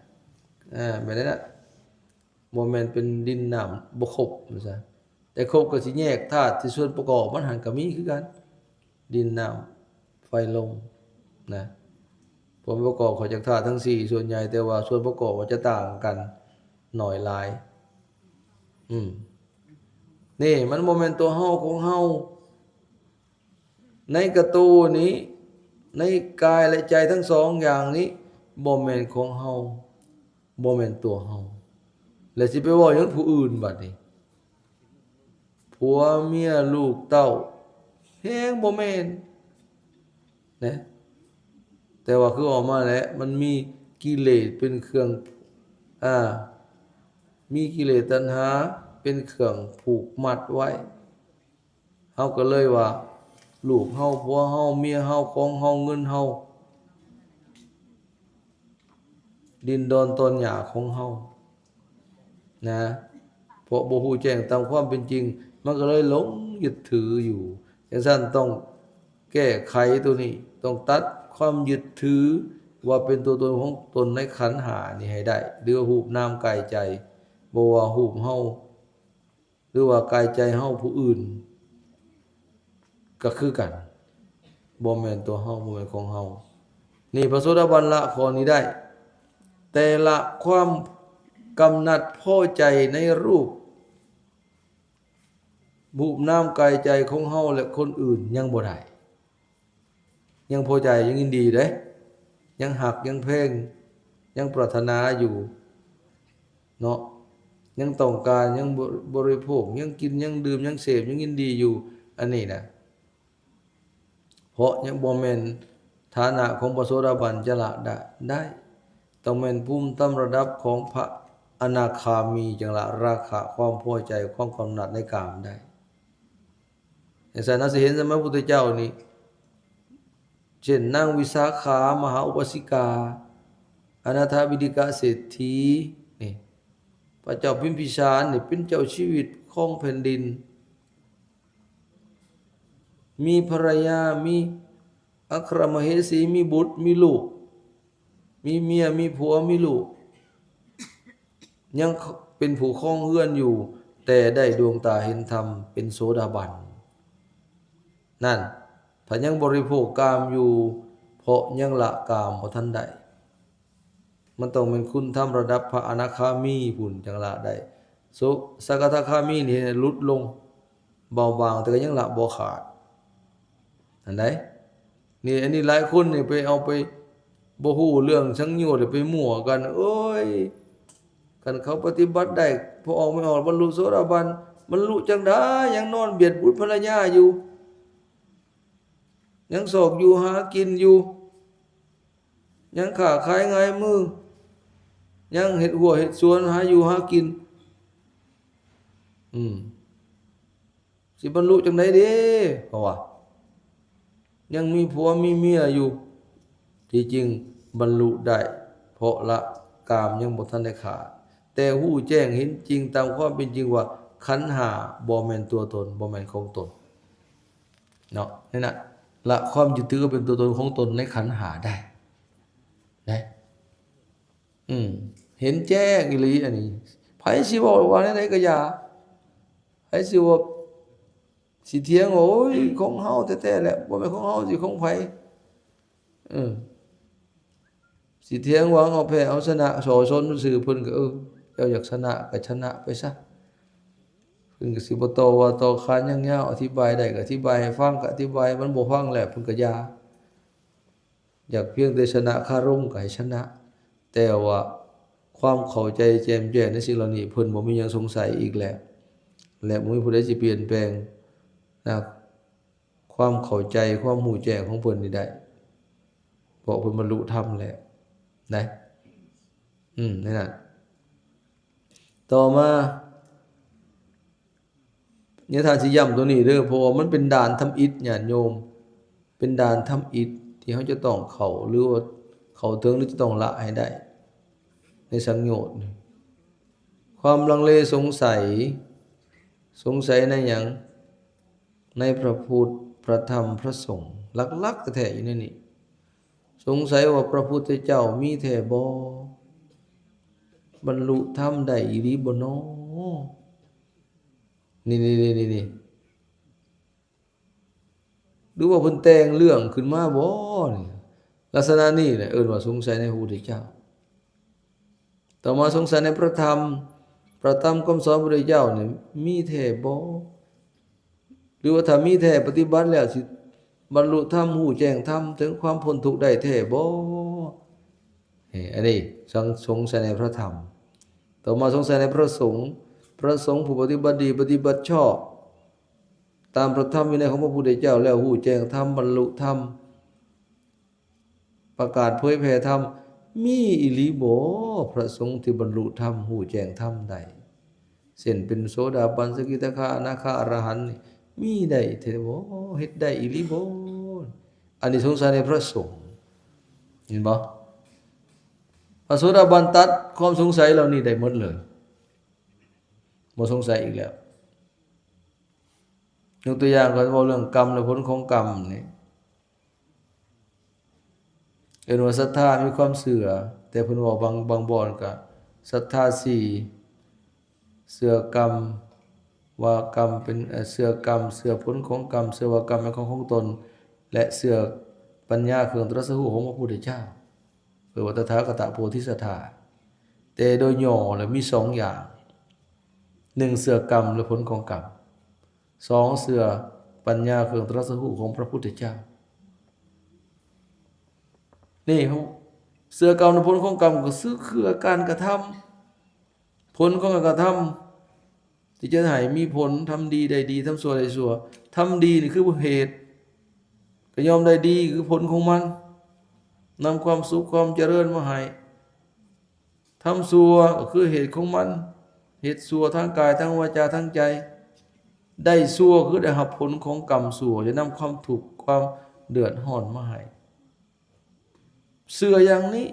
ເອີ ແມ່ນແລ້ວນະ. ບໍ່ແມ່ນເປັນດິນນ້ຳບໍ່ຄົບວ່າຊະ ແຕ່ຄົບກໍຊິແຍກທາດທີ່ສ່ວນປະກອບມັນຫັ້ນກໍມີຄືກັນ ດິນ ນ້ຳ ໄຟ ລົມນະ. ຜົນປະກອບຂອງຈາກທາດທັງສີ່ສ່ວນໃຫຍ່ ແຕ່ວ່າສ່ວນປະກອບມັນຈະຕ່າງກັນໜ້ອຍຫຼາຍ. ອືມ ນີ້ມັນບໍ່ແມ່ນຕົວເຮົາຂອງເຮົາ. ໃນກະໂຕນີ້ ໃນກາຍ ແລະ ໃຈທັງສອງຢ່າງນີ້ ບໍ່ແມ່ນຂອງເຮົາ ບໍ່ແມ່ນຕົວເຮົາ ແລະ ຊິໄປເວົ້າຫຍັງຜູ້ອື່ນບັດນີ້? ຜົວເມຍລູກເຕົ້າ ແຮງບໍ່ແມ່ນນະ. ແຕ່ວ່າຄືອອກມາແຫຼະ ມັນມີກິເລດເປັນເຄື່ອງ ອາ ມີກິເລດຕັນຫາເປັນເຄື່ອງຜູກມັດໄວ້. ເຮົາກໍເລີຍວ່າ ລູກເຮົາ ຜົວເຮົາ ເມຍເຮົາ ຂອງເຮົາ ເງິນເຮົາ ດິນດອນຕອນຫຍ້າຂອງເຮົານະ ເພາະບໍ່ຮູ້ແຈ້ງຕາມຄວາມເປັນຈິງ ມັນກໍເລີຍຫຼົງຍຶດຖືຢູ່. ຈັ່ງຊັ້ນຕ້ອງແກ້ໄຂໂຕນີ້ ຕ້ອງຕັດຄວາມຍຶດຖືວ່າເປັນຕົວຕົນຂອງຕົນໃນຂັນຫ້ານີ້ໃຫ້ໄດ້ ຫຼື ຮູບນາມກາຍໃຈ ບໍ່ວ່າຮູບເຮົາ ຫຼືວ່າກາຍໃຈເຮົາ ຜູ້ອື່ນກໍຄືກັນ ບໍ່ແມ່ນຕົວເຮົາ ບໍ່ແມ່ນຂອງເຮົາ. ນີ້ພະໂສດາບັນລະຂໍ້ນີ້ໄດ້ ແຕ່ລະຄວາມກຳໜັດພໍໃຈໃນຮູບ ຮູບນາມກາຍໃຈຂອງເຮົາ ແລະ ຄົນອື່ນຍັງບໍ່ໄດ້. ຍັງພໍໃຈ ຍັງຍິນດີເດ້ ຍັງຮັກ ຍັງແພງ ຍັງປາດຖະໜາຢູ່ເນາະ ຍັງຕ້ອງການ ຍັງບໍ ບໍລິໂພກ ຍັງກິນ ຍັງດື່ມ ຍັງເສບ ຍັງຍິນດີຢູ່ ອັນນີ້ນະ. ເພາະຍັງບໍ່ແມ່ນຖານະຂອງພະໂສດາບັນຈະລະໄດ້ ໄດ້ ຕ້ອງແມ່ນພູມຕ່ຳລະດັບຂອງພະອະນາຄາມີ ຈຶ່ງລະລາຄະ ຄວາມພໍໃຈ ຄວາມກຳໜັດໃນກາມໄດ້. ຈັ່ງຊັ້ນເຮົາຊິເຫັນສະໄໝພຸດທະເຈົ້ານີ້ ເຊັ່ນ ນາງວິສາຂາ ມະຫາອຸບາສິກາ ອະນາຖະບິນະກະເສດຖີນີ້ ພະເຈົ້າພິມພິສານນີ້ເປັນເຈົ້າຊີວິດຄອງແຜ່ນດິນ ມີພະລະຍາ ມີອັກຄະມະເຫສີ ມີບຸດ ມີລູກ ມີເມຍ ມີຜົວ ມີລູກ ຍັງເປັນຜູ້ຄອງເຮືອນຢູ່ ແຕ່ໄດ້ດວງຕາເຫັນທຳເປັນໂສດາບັນ ນັ້ນ ຖ້າຍັງບໍລິໂພກກາມຢູ່ ເພາະຍັງລະກາມບໍ່ທັນໄດ້ ມັນຕ້ອງແມ່ນຄຸນທຳລະດັບພະອະນາຄາມີພຸ້ນຈັ່ງລະໄດ້ ໂສ ສະກະທາຄາມີນີ້ໃຫ້ຫຼຸດລົງ ເບົາບາງ ແຕ່ກໍຍັງລະບໍ່ຂາດ ອັນໃດ ນີ້ ອັນນີ້ຫຼາຍຄົນນີ້ໄປເອົາໄປ ບໍ່ຮູ້ເລື່ອງສັງໂຍດ ໄປມົ້ວກັນ ໂອ້ຍ ຄັນເຂົາປະຕິບັດໄດ້ ພໍອອກໄມ່ອອກ ບັນລຸໂສດາບັນ ບັນລຸຈັ່ງໃດ ຍັງນອນບຽດບຸດພັນລະຍາຢູ່ ຍັງຊອກຢູ່ຫາກິນຢູ່ ຍັງຄ້າຂາຍຫງາຍມື ຍັງເຮັດຮົ້ວເຮັດສວນ ຫາຢູ່ຫາກິນ ອືມ ຊິບັນລຸຈັ່ງໃດເດ ເພາະວ່າຍັງມີຜົວມີເມຍຢູ່ ທີ່ຈິງບັນລຸໄດ້ ເພາະລະກາມຍັງບໍ່ທັນໄດ້ຂາດ ແຕ່ຮູ້ແຈ້ງເຫັນຈິງຕາມຄວາມເປັນຈິງວ່າ ຂັນຫ້າບໍ່ແມ່ນຕົວຕົນ ບໍ່ແມ່ນຂອງຕົນ ເນາະ ນັ້ນນະ ລະຄວາມຍຶດຖືວ່າເປັນຕົວຕົນຂອງຕົນໃນຂັນຫ້າໄດ້ ໄດ້ ອືມ ເຫັນແຈ້ງອີ່ຫຼີອັນນີ້ ໃຜຊິເວົ້າວ່າແນວໃດກໍຢ່າ ໃຜຊິວ່າ ຊິຖຽງວ່າ ໂອ້ຍ ຂອງເຮົາແທ້ໆແຫຼະ ບໍ່ແມ່ນຂອງເຮົາ ຊິຂອງໃຜ ເອີ ຊິຖຽງວ່າເອົາແພ້ເອົາຊະນະສໍ້ຊົນຊື່ ເພິ່ນກໍ ເອີ ເຈົ້າຢາກຊະນະກໍຊະນະໄປຊະ ເພິ່ນກໍຊິບໍ່ຕໍ່ວ່າຕໍ່ຂານຫຍັງຍາວ ອະທິບາຍໄດ້ກໍອະທິບາຍໃຫ້ຟັງ ກໍອະທິບາຍ ມັນບໍ່ຟັງແລ້ວ ເພິ່ນກໍຢ່າ ຢາກພຽງແຕ່ຊະນະຄາລົມກໍໃຫ້ຊະນະ ແຕ່ວ່າຄວາມເຂົ້າໃຈແຈ່ມແຈ້ງໃນສິ່ງເຫຼົ່ານີ້ ເພິ່ນບໍ່ມີຫຍັງສົງໄສອີກແລ້ວ ແລະ ບໍ່ມີຜູ້ໃດຊິປ່ຽນແປງນະ ຄວາມເຂົ້າໃຈ ຄວາມຮູ້ແຈ້ງຂອງເພິ່ນນີ້ໄດ້ ເພາະເພິ່ນບັນລຸທຳແລ້ວນະ ອືມ ໃນນັ້ນ ຕໍ່ມາ ຍາທ່ານຊິຢ້ຳຕົວນີ້ເດີ ເພາະວ່າມັນເປັນດ່ານທຳອິດ ຍາດໂຍມ ເປັນດ່ານທຳອິດທີ່ເຮົາຈະຕ້ອງເຂົ້າ ຫຼືວ່າເຂົ້າເຖິງ ຫຼືຈະຕ້ອງລະໃຫ້ໄດ້ ໃນສັງໂຍດນີ້ ຄວາມລັງເລສົງໄສ ສົງໄສໃນຫຍັງ? ໃນພະພຸດ ພະທຳ ພະສົງ ຫຼັກໆແທ້ໆຢູ່ໃນນີ້ ສົງໄສວ່າພະພຸດທະເຈົ້າມີແທ້ບໍ່? ບັນລຸທຳໄດ້ອີ່ຫຼີບໍ່ນໍ? ນີ້ໆໆໆ ຫຼືວ່າເພິ່ນແຕ່ງເລື່ອງຂຶ້ນມາບໍ່ນີ້? ລັກສະນະນີ້ແຫຼະເອີ້ນວ່າສົງໄສໃນພະພຸດທະເຈົ້າ. ຕໍ່ມາສົງໄສໃນພະທຳ, ພະທຳຄຳສອນພະພຸດທະເຈົ້ານີ້ມີແທ້ບໍ່? ຫຼືວ່າຖ້າມີແທ້ ປະຕິບັດແລ້ວຊິບັນລຸທຳ, ຮູ້ແຈ້ງທຳ, ເຖິງຄວາມພົ້ນທຸກໄດ້ແທ້ບໍ່? ນີ້ ອັນນີ້ ສັງ ສົງໄສໃນພະທຳ. ຕໍ່ມາສົງໄສໃນພະສົງ, ພະສົງຜູ້ປະຕິບັດດີ ປະຕິບັດຊອບຕາມພະທຳວິໄນຂອງພະພຸດທະເຈົ້າແລ້ວ ຮູ້ແຈ້ງທຳ, ບັນລຸທຳ, ປະກາດເຜີຍແຜ່ທຳ ມີອີ່ຫຼີບໍ່? ພະສົງທີ່ບັນລຸທຳ ຮູ້ແຈ້ງທຳໄດ້ ເຊັ່ນເປັນໂສດາບັນ ສະກິດາຄາ ອະນາຄາ ອະລະຫັນນີ້ ມີໄດ້ແທ້ບໍ່? ເຮັດໄດ້ອີ່ຫຼີບໍ່? ອັນນີ້ສົງໄສໃນພະສົງ ເຫັນບໍ່? ພະໂສດາບັນຕັດຄວາມສົງໄສເຫຼົ່ານີ້ໄດ້ໝົດເລີຍ ບໍ່ສົງໄສອີກແລ້ວ. ຍົກຕົວຢ່າງ ເຂົາເວົ້າເລື່ອງກຳ ແລະ ຜົນຂອງກຳນີ້ ເອີ້ນວ່າສັດທາ ມີຄວາມເຊື່ອ, ແຕ່ເພິ່ນເວົ້າບາງ ບາງບ່ອນກໍສັດທາສີ່ ເຊື່ອກຳວ່າກຳເປັນ ເອີ ເຊື່ອກຳ ເຊື່ອຜົນຂອງກຳ ເຊື່ອວ່າກຳເປັນຂອງຂອງຕົນ ແລະ ເຊື່ອປັນຍາເຄື່ອງຕຣັດສະຮູ້ຂອງພະພຸດທະເຈົ້າ ເອີ້ນວ່າຕະຖາຄະຕະໂພທິສັດທາ. ແຕ່ໂດຍຫຍໍ້ແລ້ວມີສອງຢ່າງ, ໜຶ່ງ ເຊື່ອກຳ ແລະ ຜົນຂອງກຳ, ສອງ ເຊື່ອປັນຍາເຄື່ອງຕຣັດສະຮູ້ຂອງພະພຸດທະເຈົ້າ. ນີ້ ເຊື່ອກຳ ແລະ ຜົນຂອງກຳ ກໍຄືເຄືອການກະທຳ, ຜົນຂອງການກະທຳ ທີ່ຈະໃຫ້ມີຜົນ ທຳດີໄດ້ດີ ທຳຊົ່ວໄດ້ຊົ່ວ. ທຳດີນີ້ຄືເຫດ ກໍຍ່ອມໄດ້ດີ ຄືຜົນຂອງມັນ ນຳຄວາມສຸກຄວາມຈະເລີນມາໃຫ້. ທຳຊົ່ວກໍຄືເຫດຂອງມັນ ເຮັດຊົ່ວທາງກາຍ ທາງວາຈາ ທາງໃຈ ໄດ້ຊົ່ວ ຄືໄດ້ຮັບຜົນຂອງກຳຊົ່ວ ຈະນຳຄວາມທຸກຄວາມເດືອດຮ້ອນມາໃຫ້. ເຊື່ອຢ່າງນີ້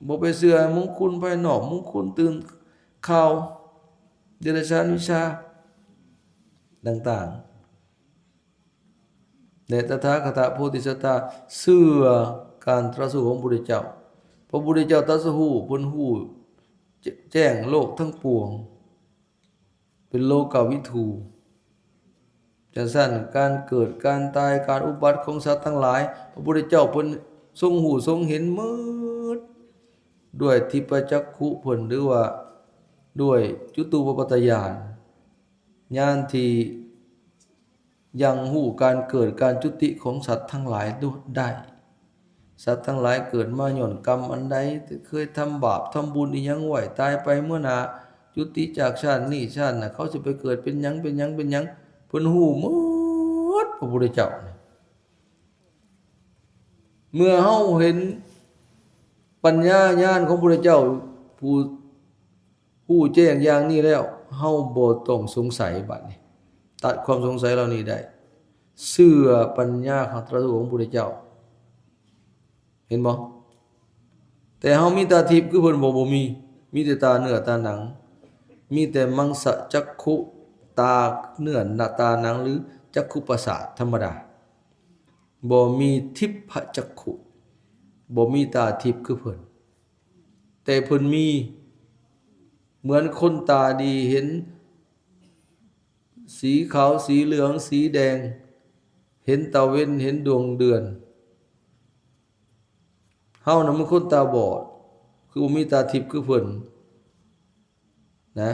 ບໍ່ໄປເຊື່ອມຸງຄຸນພາຍນອກ ມຸງຄຸນຕື່ນຂ່າວ ເດຍລະສານວິຊາຕ່າງໆ ແລະ ຕະຖາຄະຕະໂພທິສັດທາ ເຊື່ອການຕຣັດສະຮູ້ຂອງພະພຸດທະເຈົ້າ. ພະພຸດທະເຈົ້າຕຣັດສະຮູ້ ເພິ່ນຮູ້ແຈ້ງໂລກທັງປວງ. ປັນໂລກະວິທູ. ຈັ່ງຊັ້ນ ການເກີດ ການຕາຍ ການອຸບັດຂອງສັດທັງຫຼາຍ ພະພຸດທະເຈົ້າເພິ່ນຊົງຮູ້ຊົງເຫັນໝົດ ດ້ວຍທິບພະຈັກຂຸເພິ່ນ ຫຼືວ່າດ້ວຍຈຸຕູປະປາດຕະຍານ ຍານທີ່ຍັງຮູ້ການເກີດການຈຸຕິຂອງສັດທັງຫຼາຍໄດ້. ສັດທັງຫຼາຍເກີດມາຍ້ອນກຳອັນໃດ ເຄີຍທຳບາບທຳບຸນອີ່ຫຍັງໄວ້ ຕາຍໄປເມື່ອໜ້າ ຈຸຕິຈາກຊາດນີ້ຊາດໜ້າ ເຂົາຊິໄປເກີດເປັນຫຍັງ ເປັນຫຍັງ ເປັນຫຍັງ ເພິ່ນຮູ້ໝົດ ພະພຸດທະເຈົ້າ. ເມື່ອເຮົາເຫັນປັນຍາຍານຂອງພະພຸດທະເຈົ້າ ຜູ້ ຮູ້ແຈ້ງຢ່າງນີ້ແລ້ວ ເຮົາບໍ່ຕ້ອງສົງໄສ ບັດນີ້ຕັດຄວາມສົງໄສເຫຼົ່ານີ້ໄດ້ ເຊື່ອປັນຍາຂອງຕະຫຼາດຂອງພະພຸດທະເຈົ້າ ເຫັນບໍ່? ແຕ່ເຮົາມີຕາທິບຄືເພິ່ນບໍ່? ບໍ່ມີ ມີແຕ່ຕາເນື້ອຕາໜັງ ມີແຕ່ມັງສະຈັກຂຸ ຕາເນື້ອຕາໜັງ ຫຼື ຈັກຂຸປະສາດທຳມະດາ ບໍ່ມີທິບພະຈັກຂຸ ບໍ່ມີຕາທິບຄືເພິ່ນ. ແຕ່ເພິ່ນມີ ເໝືອນຄົນຕາດີເຫັນສີຂາວ ສີເຫຼືອງ ສີແດງ ເຫັນຕາເວັນ ເຫັນດວງເດືອນ. ເຮົານະມັນຄົນຕາບອດ ຄືບໍ່ມີຕາທິບຄືເພິ່ນນະ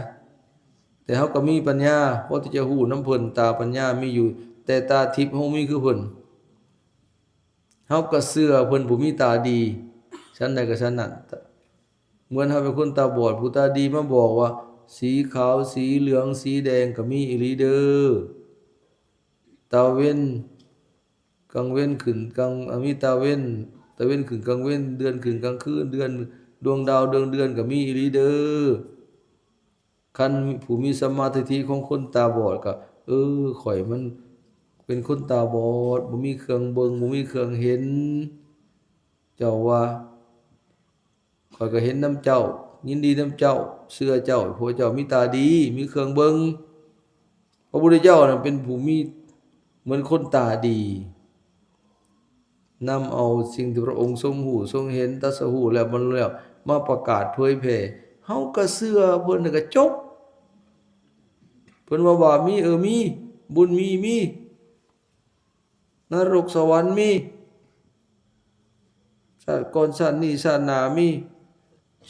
ແຕ່ເຮົາກໍມີປັນຍາ ພໍທີ່ຈະຮູ້ນຳເພິ່ນ ຕາປັນຍາມີຢູ່ ແຕ່ຕາທິບເຮົາມີຄືເພິ່ນ. ເຮົາກໍເຊື່ອເພິ່ນຜູ້ມີຕາດີ ຊັ້ນໃດກໍຊັ້ນນັ້ນ. ເໝືອນເຮົາເປັນຄົນຕາບອດ ຜູ້ຕາດີມາບອກວ່າ ສີຂາວ ສີເຫຼືອງ ສີແດງກໍມີອີ່ຫຼີເດີ ຕາເວັນ ກາງເວັນຂຶ້ນກາງ ມີຕາເວັນ ຕາເວັນຂຶ້ນກາງເວັນ ເດືອນຂຶ້ນກາງຄືນ ເດືອນ ດວງດາວ ດວງເດືອນກໍມີອີ່ຫຼີເດີ. ຄັນຜູ້ມີສຳມາທິດຖິຂອງຄົນຕາບອດກໍ ເອີ ຂ້ອຍມັນເປັນຄົນຕາບອດ ບໍ່ມີເຄື່ອງເບິ່ງ ບໍ່ມີເຄື່ອງເຫັນ. ເຈົ້າວ່າ ຂ້ອຍກໍເຫັນນຳເຈົ້າ ຍິນດີນຳເຈົ້າ ເຊື່ອເຈົ້າ ເພາະເຈົ້າມີຕາດີ ມີເຄື່ອງເບິ່ງ. ພະພຸດທະເຈົ້ານັ້ນເປັນຜູ້ມີ ເໝືອນຄົນຕາດີ ນຳເອົາສິ່ງທີ່ພະອົງຊົງຮູ້ຊົງເຫັນ ຕັດສະຮູ້ແລ້ວ ບັນລຸແລ້ວ ມາປະກາດເຜີຍແຜ່ ເຮົາກໍເຊື່ອເພິ່ນ ແລ້ວກໍຈົບ. ເພິ່ນວ່າບາບມີ ເອີ ມີ ບຸນມີ ມີ ນະລົກສະຫວັນມີ ຊາດກ່ອນຊາດນີ້ຊາດໜ້າມີ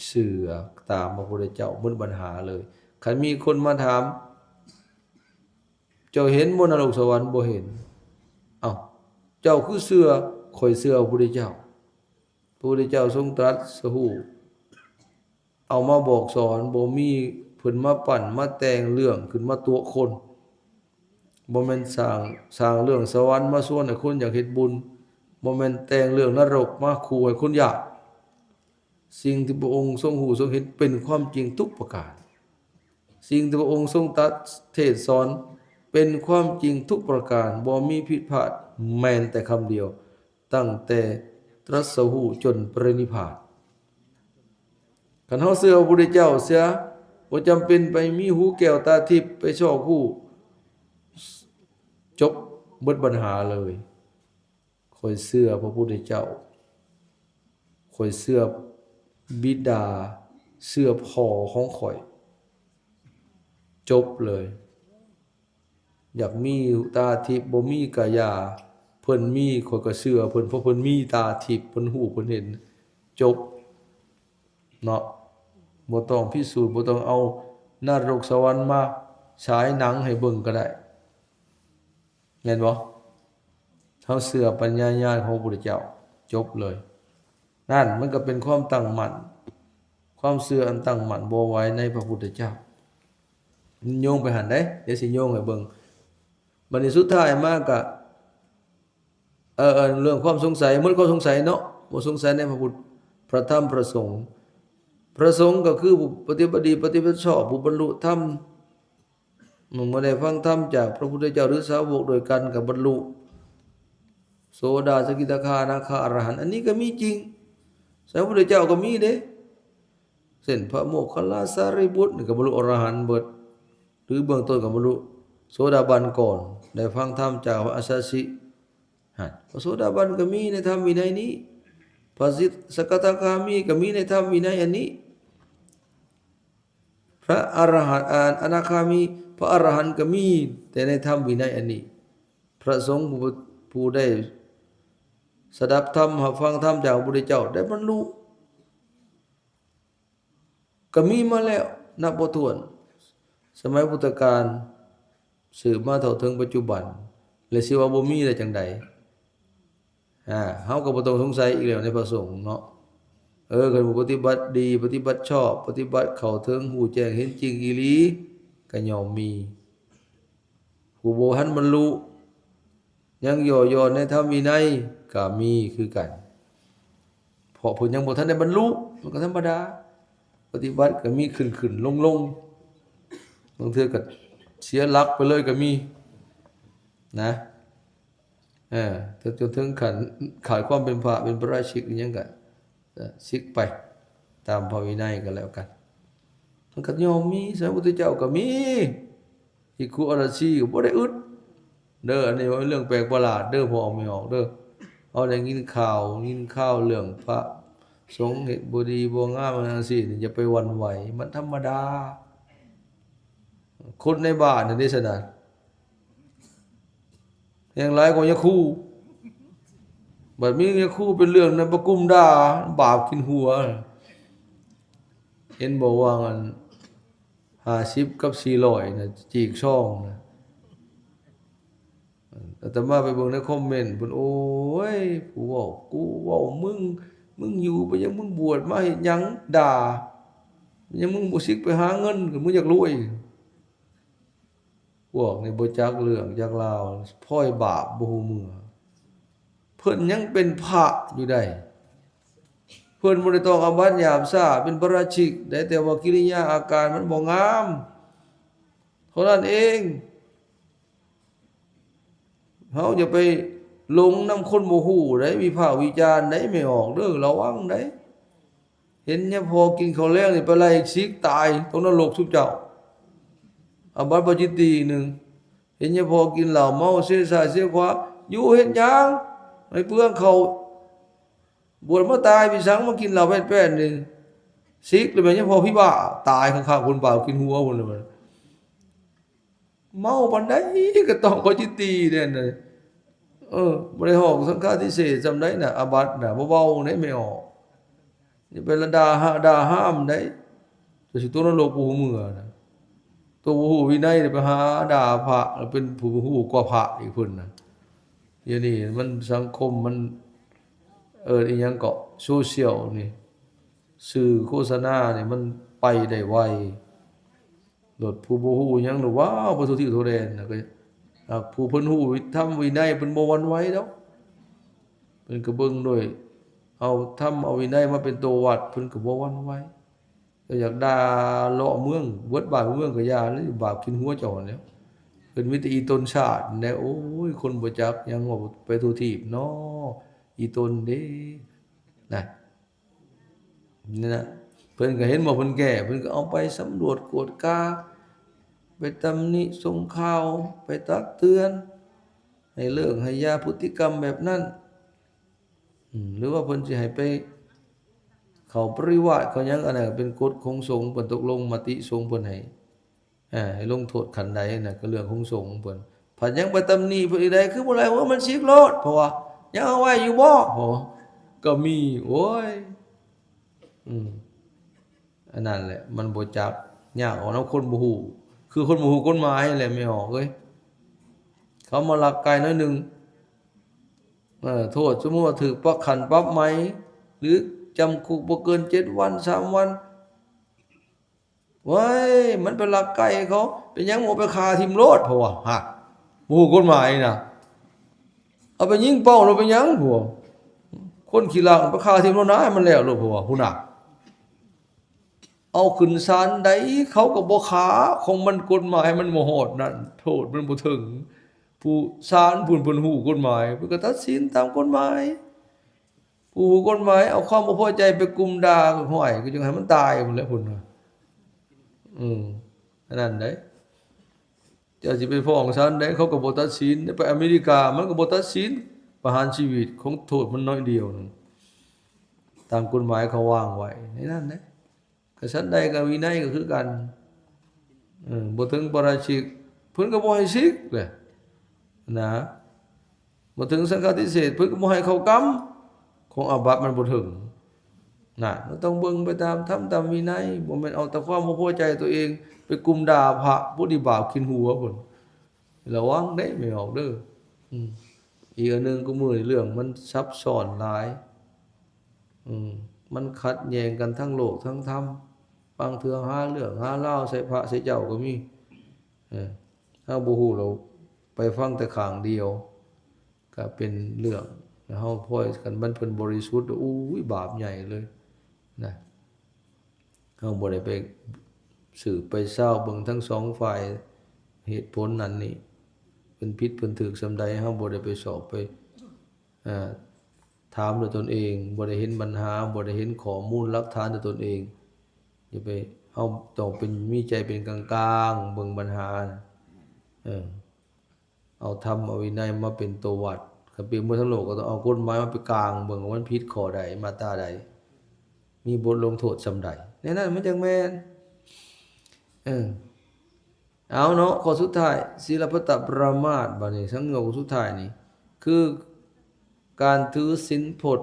ເຊື່ອຕາມພະພຸດທະເຈົ້າ ໝົດບັນຫາເລີຍ. ຄັນມີຄົນມາຖາມ ເຈົ້າເຫັນບໍ່ນະລົກສະຫວັນ? ບໍ່ເຫັນ. ເອົ້າ ເຈົ້າຄືເຊື່ອ? ຂ້ອຍເຊື່ອພະພຸດທະເຈົ້າ. ພະພຸດທະເຈົ້າຊົງຕລັດສະຮູ້ ເອົາມາບອກສອນ ບໍ່ມີເພິ່ນມາປັ້ນມາແຕ່ງເລື່ອງຂຶ້ນມາຕົວະຄົນ. ບໍ່ແມ່ນສ້າງ ສ້າງເລື່ອງສະຫວັນມາຊວນໃຫ້ຄົນຢາກເຮັດບຸນ. ບໍ່ແມ່ນແຕ່ງເລື່ອງນະລົກມາຂູ່ໃຫ້ຄົນຢາກ. ສິ່ງທີ່ພະອົງຊົງຮູ້ຊົງເຫັນເປັນຄວາມຈິງທຸກປະການ. ສິ່ງທີ່ພະອົງຊົງຕັດເທດສອນເປັນຄວາມຈິງທຸກປະການ ບໍ່ມີຜິດພາດ ແມ່ນແຕ່ຄຳດຽວ ຕັ້ງແຕ່ຕຣັດສະຮູ້ຈົນປະລິນິພານ. ຄັນເຮົາເຊື່ອພະພຸດທະເຈົ້າເສຍ ບໍ່ຈຳເປັນໄປມີຫູແກ້ວຕາທິບ ໄປຊອກຮູ້ ຈົບ ເບິດບັນຫາເລີຍ. ຂ້ອຍເຊື່ອພະພຸດທະເຈົ້າ ຂ້ອຍເຊື່ອບິດາ ເຊື່ອພໍ່ຂອງຂ້ອຍ ຈົບເລີຍ. ຢາກມີຕາທິບ ບໍ່ມີກະຢ່າ ເພິ່ນມີ ຂ້ອຍກໍເຊື່ອເພິ່ນ ເພາະເພິ່ນມີຕາທິບ ເພິ່ນຮູ້ ເພິ່ນເຫັນ ຈົບເນາະ. ບໍ່ຕ້ອງພິສູດ ບໍ່ຕ້ອງເອົານະລົກສະຫວັນມາສາຍໜັງໃຫ້ເບິ່ງກໍໄດ້. ແມ່ນບໍ່? ເຮົາເຊື່ອປັນຍາຍານຂອງພະພຸດທະເຈົ້າ ຈົບເລີຍ. ນັ້ນມັນກໍເປັນຄວາມຕັ້ງໝັ້ນ ຄວາມເຊື່ອອັນຕັ້ງໝັ້ນບໍ່ໄຫວໃນພະພຸດທະເຈົ້າ. ໂຍງໄປຫັ້ນເດ້ ດຽວຊິໂຍງໃຫ້ເບິ່ງ. ບັດນີ້ສຸດທ້າຍມາກະ ເອີ ເອີ ເລື່ອງຄວາມສົງໄສ ໝົດຄວາມສົງໄສເນາະ ບໍ່ສົງໄສໃນພະພຸດ ພະທຳ ພະສົງ. ພະສົງກໍຄືຜູ້ປະຕິບັດດີ ປະຕິບັດຊອບ ຜູ້ບັນລຸທຳ ເມື່ອໄດ້ຟັງທຳຈາກພະພຸດທະເຈົ້າ ຫຼື ສາວົກດ້ວຍກັນກໍບັນລຸໂສດາ ສະກິດາຄາ ອະນາຄາ ອະລະຫັນ ອັນນີ້ກໍມີຈິງ. ສາວົກພະພຸດທະເຈົ້າກໍມີເດ້ ເຊັ່ນ ພະໂມກຄັນລາ ສາລີບຸດ ນີ້ກໍບັນລຸອະລະຫັນເບິດ ຫຼື ເບື້ອງຕົ້ນກໍບັນລຸໂສດາບັນກ່ອນ ໄດ້ຟັງທຳຈາກພະອັດສະຊິ ຫັ້ນ ພະໂສດາບັນກໍມີໃນທຳວິໄນນີ້ ພະສິດສະກະທາຄາມີກໍມີໃນທຳວິໄນອັນນີ້. ພ ພະອະລະຫັນ ອາ ອະນາຄາມີ ພະອະລະຫັນກໍມີ ແຕ່ໃນທຳວິໄນອັນນີ້ ພະສົງຜູ້ ຜູ້ໄດ້ສະດັບທຳ ຮັບຟັງທຳຈາກພະພຸດທະເຈົ້າ ໄດ້ບັນລຸ ກໍມີມາແລ້ວນັບບໍ່ຖ້ວນ ສະໄໝພຸດທະການ ສືບມາເທົ່າເຖິງປັດຈຸບັນ ແລະ ຊິວ່າບໍ່ມີໄດ້ຈັ່ງໃດ? ອາ ເຮົາກໍບໍ່ຕ້ອງສົງໄສອີກແລ້ວໃນພະສົງເນາະ. ເອີ ຄັນຜູ້ປະຕິບັດດີ ປະຕິບັດຊອບ ປະຕິບັດເຂົ້າເຖິງ ຮູ້ແຈ້ງເຫັນຈິງອີ່ຫຼີ ກໍຍ່ອມມີ. ຜູ້ບໍ່ທັນບັນລຸ ຍັງຍໍ້ຢອນໃນທຳວິໄນກໍມີຄືກັນ ເພາະເພິ່ນຍັງບໍ່ທັນໄດ້ບັນລຸ ມັນກໍທຳມະດາ. ປະຕິບັດກໍມີຂຶ້ນໆລົງໆ ບາງເທື່ອກໍເສຍຫຼັກໄປເລີຍກໍມີນະ ເອີ ຈົນເຖິງຂັ້ນຂາດຄວາມເປັນພະ ເປັນປະລາຊິກອີ່ຫຍັງກໍ ເອີ ສິກໄປຕາມພະວິໄນກໍແລ້ວກັນ. ມັນກໍຍ່ອມມີ ສະໄໝພຸດທະເຈົ້າກໍມີ ພິກຂຸອາລາຊີກໍບໍ່ໄດ້ອຶດເດີ. ອັນນີ້ເວົ້າເລື່ອງແປກປະຫຼາດເດີ ພໍ່ອອກແມ່ອອກເດີ. ເຮົາໄດ້ຍິນຂ່າວ ຍິນຂ່າວເລື່ອງພະສົງເຮັດບໍ່ດີບໍ່ງາມຈັ່ງຊີ້ນີ້ ຢ່າໄປຫວັ່ນໄຫວ ມັນທຳມະດາ. ຄົນໃນບ້ານນັ້ນເດ ສະນັ້ນ ແຮ່ງຫຼາຍກວ່າຍາຄູ. ບັດມີຍາຄູເປັນເລື່ອງນັ້ນ ປະກຸມດ່າ ບາບກິນຫົວ. ເຫັນບໍ່ວ່າອັນ ຫ້າສິບກັບສີ່ຮ້ອຍນະ ຈີກຊອງນະ. ອາດຕະມາໄປເບິ່ງໃນຄອມເມັນ ເພິ່ນ ໂອ້ຍ ຜູ້ເວົ້າ ກູເວົ້າ ມຶງ ມຶງຢູ່ໄປຫຍັງ ມຶງບວດມາເຮັດຫຍັງ ດ່າ ເປັນຫຍັງມຶງບໍ່ສິກໄປຫາເງິນ ຄັນມຶງຢາກລວຍ. ພວກນີ້ບໍ່ຈັກເລື່ອງຈັກລາວ ພ້ອຍບາບບໍ່ຮູ້ເມື່ອ. ເພິ່ນຍັງເປັນພະຢູ່ໃດ໋ ເພິ່ນບໍ່ໄດ້ຕ້ອງອາບັດຫຍາບຊ້າ ເປັນປະຣາຊິກໃດ໋ ແຕ່ວ່າກິລິຍາອາການມັນບໍ່ງາມເທົ່ານັ້ນເອງ. ເຮົາຢ່າໄປຫຼົງນຳຄົນບໍ່ຮູ້ໃດ໋ ວິພາກວິຈານໃດ໋ ແມ່ອອກເດີ ລະວັງໃດ໋. ເຫັນຍາພໍ່ກິນເຂົ້າແລງນີ້ ໄປໄລ່ສິກຕາຍຕົກນະລົກຊຸມເຈົ້າ ອາບັດປາຈິດຕີໜຶ່ງ. ເຫັນຍາພໍ່ກິນເຫຼົ້າເມົາເຊຊ້າຍເຊຂວາ ຢູ່ເຮັດຫຍັງໃຫ້ເປືອງເຂົ້າ ບວດມາຕາຍໄປສັງ ມາກິນເຫຼົ້າແປ້ນໆນີ້ ສິກແລ້ວແມ່ນຍາພໍ່ຜີບ້າ ຕາຍຂ້າງໆຄົນບາບກິນຫົວພຸ້ນແຫຼະ. ເມົາປານໃດກໍຕ້ອງປາຈິດຕີແດ່ນະ. ເອີ ບໍ່ໄດ້ຮອກສັງຄາທິເສດສ່ຳໃດນະ ອາບັດນະ ບໍ່ເບົາເດ້ແມ່ອອກ. ຢ່າໄປລະດ່າຫາ ດ່າຫ້າມໃດ໋ ຈະຊິຕົກນະລົກບໍ່ຮູ້ເມື່ອນະ. ໂຕບໍ່ຮູ້ວິໄນໄປຫາດ່າພະ ແລ້ວເປັນຜູ້ຮູ້ກວ່າພະອີກເພິ່ນນະ. ດຽວນີ້ມັນສັງຄົມມັນ ເອີ້ນອີ່ຫຍັງເກາະ ໂຊຊຽວນີ້ ສື່ໂຄສະນານີ້ມັນໄປໄດ້ໄວ. ໂລດ ຜູ້ບໍ່ຮູ້ຫຍັງໂລດ ວ້າວ ໄປທົ່ວທິດທົ່ວແດນນະ. ກໍຫາກຜູ້ເພິ່ນຮູ້ທຳວິໄນ ເພິ່ນບໍ່ຫວັ່ນໄຫວດອກ ເພິ່ນກໍເບິ່ງໂດຍເອົາທຳເອົາວິໄນມາເປັນໂຕວັດ ເພິ່ນກໍບໍ່ຫວັ່ນໄຫວ. ເຈົ້າຢາກດ່າເລາະເມືອງ ເບິດບ້ານເມືອງກໍຢ່າເລີຍ ບາບກິນຫົວເຈົ້າຫັ້ນແຫຼ້ວ. ເພິ່ນມີແຕ່ອີ່ຕົນຊາດແຫຼະ. ໂອ້ຍ ຄົນບໍ່ຈັກຫຍັງ ເວົ້າໄປທົ່ວທີບເນາະ ອີ່ຕົນເດ້ນະ. ນັ້ນນະ ເພິ່ນກໍເຫັນບໍ່ ເພິ່ນແກ້ ເພິ່ນກໍເອົາໄປສຳຫຼວດກວດກາ ໄປຕຳໜິສົ່ງຂ່າວ ໄປຕັກເຕືອນ ໃຫ້ເລີກໃຫ້ຢ່າພຶດຕິກຳແບບນັ້ນ. ອືມ ຫຼືວ່າເພິ່ນຊິໃຫ້ໄປເຂົ້າປະລິວາດເຂົ້າຫຍັງ ອັນນັ້ນກໍເປັນກົດຂອງສົງ ເພິ່ນຕົກລົງມະຕິສົງ ເພິ່ນໃຫ້ ເອີ ໃຫ້ລົງໂທດຂັ້ນໃດນະ ກໍເລື່ອງຂອງສົງເພິ່ນ. ພັດຍັງໄປຕຳໜິເພິ່ນອີກໃດ໋ ຄືບໍ່ໄລ່ຫົວມັນສິກໂລດ ເພາະວ່າຍັງເອົາໄວ້ຢູ່ບໍ່ ເພາະວ່າກໍມີ. ໂອ້ຍ ອືມ ອັນນັ້ນແຫຼະ ມັນບໍ່ຈັກ ຍາກເອົານຳຄົນບໍ່ຮູ້ ຄືຄົນບໍ່ຮູ້ກົດໝາຍແຫຼະ ແມ່ອອກເອີຍ. ເຂົາມາລັກໄກ່ໜ້ອຍໜຶ່ງ ເອີ ໂທດສົມມຸດວ່າຖືກປັບ ຂັ້ນປັບໃໝ ຫຼື ຈຳຄຸກບໍ່ເກີນເຈັດວັນ ສາມວັນ. ເວີຍ ມັນໄປລັກໄກ່ເຂົາ ເປັນຫຍັງບໍ່ໄປຂ້າຖິ້ມໂລດ ເພາະວ່າ ຮະ ບໍ່ຮູ້ກົດໝາຍນະ ເອົາໄປຍິງເປົ້າໂລດ ເປັນຫຍັງ ພວກຄົນຂີ້ລັກໄປຂ້າຖິ້ມໂລດນະ ໃຫ້ມັນແລ້ວໂລດ ເພາະວ່າ ພຸ້ນນະ ເອົາຂຶ້ນສານໃດເຂົາກໍບໍ່ຂ້າ ຂອງມັນກົດໝາຍມັນບໍ່ຮອດນັ້ນ ໂທດມັນບໍ່ເຖິງ. ຜູ້ສານພຸ້ນເພິ່ນຮູ້ກົດໝາຍ ເພິ່ນກໍຕັດສິນຕາມກົດໝາຍ. ຜູ້ຮູ້ກົດໝາຍເອົາຄວາມບໍ່ພໍໃຈໄປກຸມດ່າ ຫ້ວຍ ກໍຈັ່ງໃຫ້ມັນຕາຍພຸ້ນແຫຼະພຸ້ນນະ. ອືມ ອັນນັ້ນໃດ໋ ເຈົ້າຊິໄປຟ້ອງສານໃດ ເຂົາກໍບໍ່ຕັດສິນ. ໄປອາເມລິກາມັນກໍບໍ່ຕັດສິນປະຫານຊີວິດ ຂອງໂທດມັນໜ້ອຍດຽວໜຶ່ງ ຕາມກົດໝາຍເຂົາວາງໄວ້ໃນນັ້ນເດ້. ກະສັນໃດກະວິໄນກໍຄືກັນ ເອີ ບໍ່ເຖິງປາຣາຊິກ ເພິ່ນກໍບໍ່ໃຫ້ສິກແຫຼະນະ. ບໍ່ເຖິງສັງຄາທິເສດ ເພິ່ນກໍບໍ່ໃຫ້ເຂົ້າກຳ ຂອງອາບັດມັນບໍ່ເຖິງນະ. ມັນຕ້ອງເບິ່ງໄປຕາມທຳຕາມວິໄນ ບໍ່ແມ່ນເອົາແຕ່ຄວາມບໍ່ພໍໃຈຕົວເອງໄປກຸມດ່າພະ ຜູ້ທີ່ບາບຂີ້ຫົວພຸ້ນ. ລະວັງເດ້ແມ່ອອກເດີ. ອືມ ອີກອັນໜຶ່ງ ກູມື້ນີ້ເລື່ອງມັນຊັບຊ້ອນຫຼາຍ. ອືມ ມັນຂັດແຍ່ງກັນທັງໂລກທັງທຳ. ບາງເທື່ອຫາເລື່ອງຫາລາວໃສ່ພະໃສ່ເຈົ້າກໍມີ. ເອີ ເຮົາບໍ່ຮູ້ ເຮົາໄປຟັງແຕ່ຂ້າງດຽວ ກໍເປັນເລື່ອງ. ແລ້ວເຮົາພອຍ ຄັນມັນເພິ່ນບໍລິສຸດ ໂອ້ຍ ບາບໃຫຍ່ເລີຍນະ. ເຮົາບໍ່ໄດ້ໄປສືບໄປຊາວເບິ່ງທັງສອງຝ່າຍ ເຫດຜົນນັ້ນນີ້ ເພິ່ນຜິດເພິ່ນຖືກສ່ຳໃດ ເຮົາບໍ່ໄດ້ໄປຊອກໄປ ເອີ ຖາມດ້ວຍຕົນເອງ ບໍ່ໄດ້ເຫັນບັນຫາ ບໍ່ໄດ້ເຫັນຂໍ້ມູນຫຼັກຖານດ້ວຍຕົນເອງ. ຢ່າໄປ ເຮົາຕ້ອງເປັນ ມີໃຈເປັນກາງໆ ເບິ່ງບັນຫານະ. ເອີ ເອົາທຳເອົາວິໄນມາເປັນຕົວວັດ. ຄັນປ່ຽນໝົດທັງໂລກ ກໍຕ້ອງເອົາກົດໝາຍມາເປັນກາງເບິ່ງວ່າມັນຜິດຂໍ້ໃດ ມາດຕາໃດ ມີບົດລົງໂທດສ່ຳໃດ ແນວນັ້ນມັນຈັ່ງແມ່ນ. ເອີ ເອົາເນາະ ຂໍ້ສຸດທ້າຍ ສິລະພັດຕະປະຣະມາດ. ບາດນີ້ສັງໂຍກສຸດທ້າຍນີ້ ຄືການຖືສິນພົດ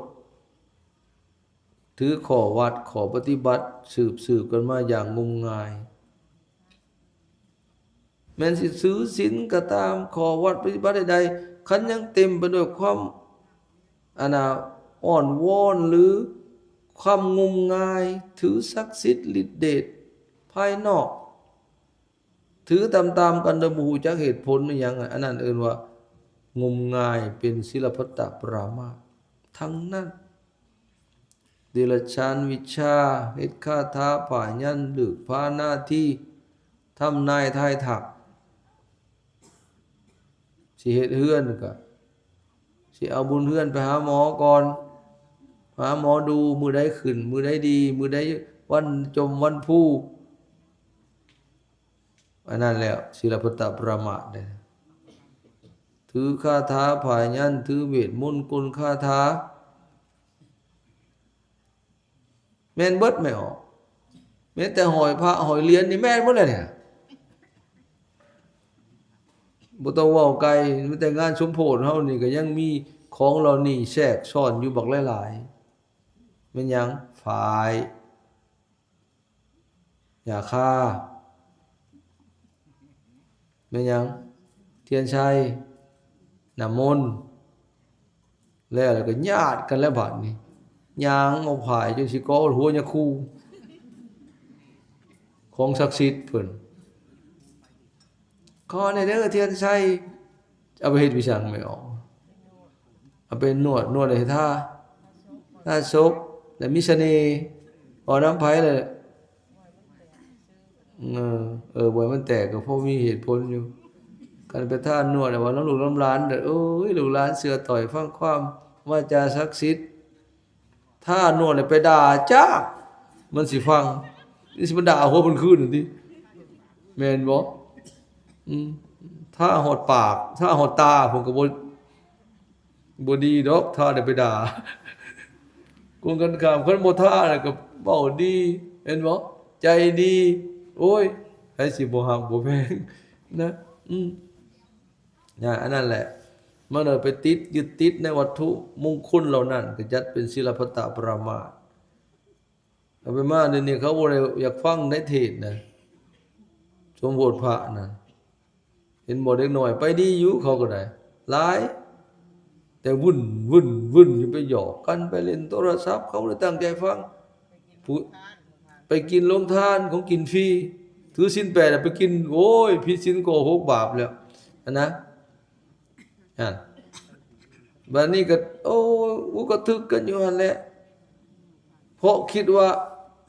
ຖືຂໍ້ວັດ ຂໍ້ປະຕິບັດ ສືບໆກັນມາຢ່າງງົມງາຍ. ແມ່ນຊິຖືສິນກໍຕາມ ຂໍ້ວັດປະຕິບັດໃດໆ ຄັນຍັງເຕັມໄປດ້ວຍຄວາມ ອັນນ່າ ອ້ອນວອນ ຫຼື ຄວາມງົມງາຍ ຖືສັກສິດລິດເດດພາຍນອກ ຖືຕາມໆກັນໂດຍບໍ່ຮູ້ຈັກເຫດຜົນອີ່ຫຍັງ ອັນນັ້ນເອີ້ນວ່າງົມງາຍ ເປັນສິລະພັດຕະປະຣະມາດທັງນັ້ນ. ເດຍລະຊານວິຊາ ເຮັດຄາຖາພາຍັນ ລຶກພານາທີ ທຳນາຍທາຍທັກ. ຊິເຮັດເຮືອນກໍຊິເອົາບຸນເຮືອນໄປຫາໝໍກ່ອນ ຫາໝໍດູ ມື້ໃດຂຶ້ນ ມື້ໃດດີ ມື້ໃດວັນຈົ່ມວັນພູ. ອັນນັ້ນແຫຼະ ສິລະພັດຕະປະຣະມາດເດ້. ຖືຄາຖາພາຍັນ ຖືເວດມົນກົນຄາຖາ ແມ່ນເບິດແມ່ອອກ. ແມ່ນແຕ່ຫ້ອຍພະຫ້ອຍຫຼຽນນີ້ແມ່ນໝົດແລ້ວນີ້. ບໍ່ຕ້ອງເວົ້າໄກ ແມ້ແຕ່ງານສົມໂພດເຮົານີ້ກໍຍັງມີຂອງເຫຼົ່ານີ້ແຊກຊ້ອນຢູ່ບັກຫຼາຍໆ. ແມ່ນຫຍັງ? ຝ້າຍ ຢາຄາ ແມ່ນຫຍັງ? ທຽນໄຊ ນ້ຳມົນ. ແລ້ວ ແລ້ວກໍຍາດກັນແລ້ວບາດນີ້ ຍ່າງເອົາຝ້າຍຈົນຊິເກາະຫົວຍາຄູ ຂອງສັກສິດເພິ່ນ. ຂໍແດ່ເດີທຽນໄຊ. ເອົາໄປເຮັດອີ່ຫຍັງແມ່ອອກ? ເອົາໄປນວດ ນວດໃຫ້ທາ ທາສົບ ແລ້ວມີສະເໜ່. ເວົ້ານຳໃຜລະ? ເອີ ເອີ ບໍ່ໃຫ້ມັນແຕກກໍພໍມີເຫດຜົນຢູ່. ຄັນໄປທານວດ ເວົ້ານຳລູກນຳຫຼານເດີ ໂອ້ຍ ລູກຫຼານເຊື່ອຕ້ອຍຟັງຄວາມວາຈາສັກສິດ. ທານວດແລ້ວໄປດ່າຈ້າ ມັນຊິຟັງ ມັນຊິມາດ່າຫົວເພິ່ນຄືນຫັ້ນຕິ ແມ່ນບໍ່? ອືມ ທາຮອດປາກ ທາຮອດຕາ ເພິ່ນກໍບໍ່ ບໍ່ດີດອກ ທາແລ້ວໄປດ່າ. ກົງກັນຂ້າມ ຄັນບໍ່ທາແລ້ວກໍເວົ້າດີ ແມ່ນບໍ່? ໃຈດີ ໂອ້ຍ ໃຜຊິບໍ່ຮັກບໍ່ແພງນະ. ອືມ ນະ ອັນນັ້ນແຫຼະ ມັນເລີຍໄປຕິດ ຍຶດຕິດໃນວັດຖຸມຸງຄຸນເຫຼົ່ານັ້ນ ກໍຈັດເປັນສິລະພັດຕະປະຣະມາດ. ເອົາໄປມາດຽວນີ້ເຂົາບໍ່ໄດ້ຢາກຟັງໄດ້ເທດນະ ສົມໂພດພະນະ. ເຫັນບໍ່ ເດັກນ້ອຍໄປດີຢູ່ ເຂົາກໍໄດ້ຫຼາຍ ແຕ່ວຸ່ນ ວຸ່ນ ວຸ່ນຢູ່ ໄປຫຍອກກັນ ໄປຫຼິ້ນໂທລະສັບ ເຂົາບໍ່ໄດ້ຕັ້ງໃຈຟັງ. ຜູ້ ໄປກິນໂຮງທານ ຂອງກິນຟຣີ ຖືສິນແປດ ໄປກິນ ໂອ້ຍ ຜິດສິນຂໍ້ຫົກບາບແລ້ວຫັ້ນນະ. ຫັ້ນ ບາດນີ້ກໍ ໂອ້ ອຸກະທຶກກັນຢູ່ຫັ້ນແຫຼະ ເພາະຄິດວ່າ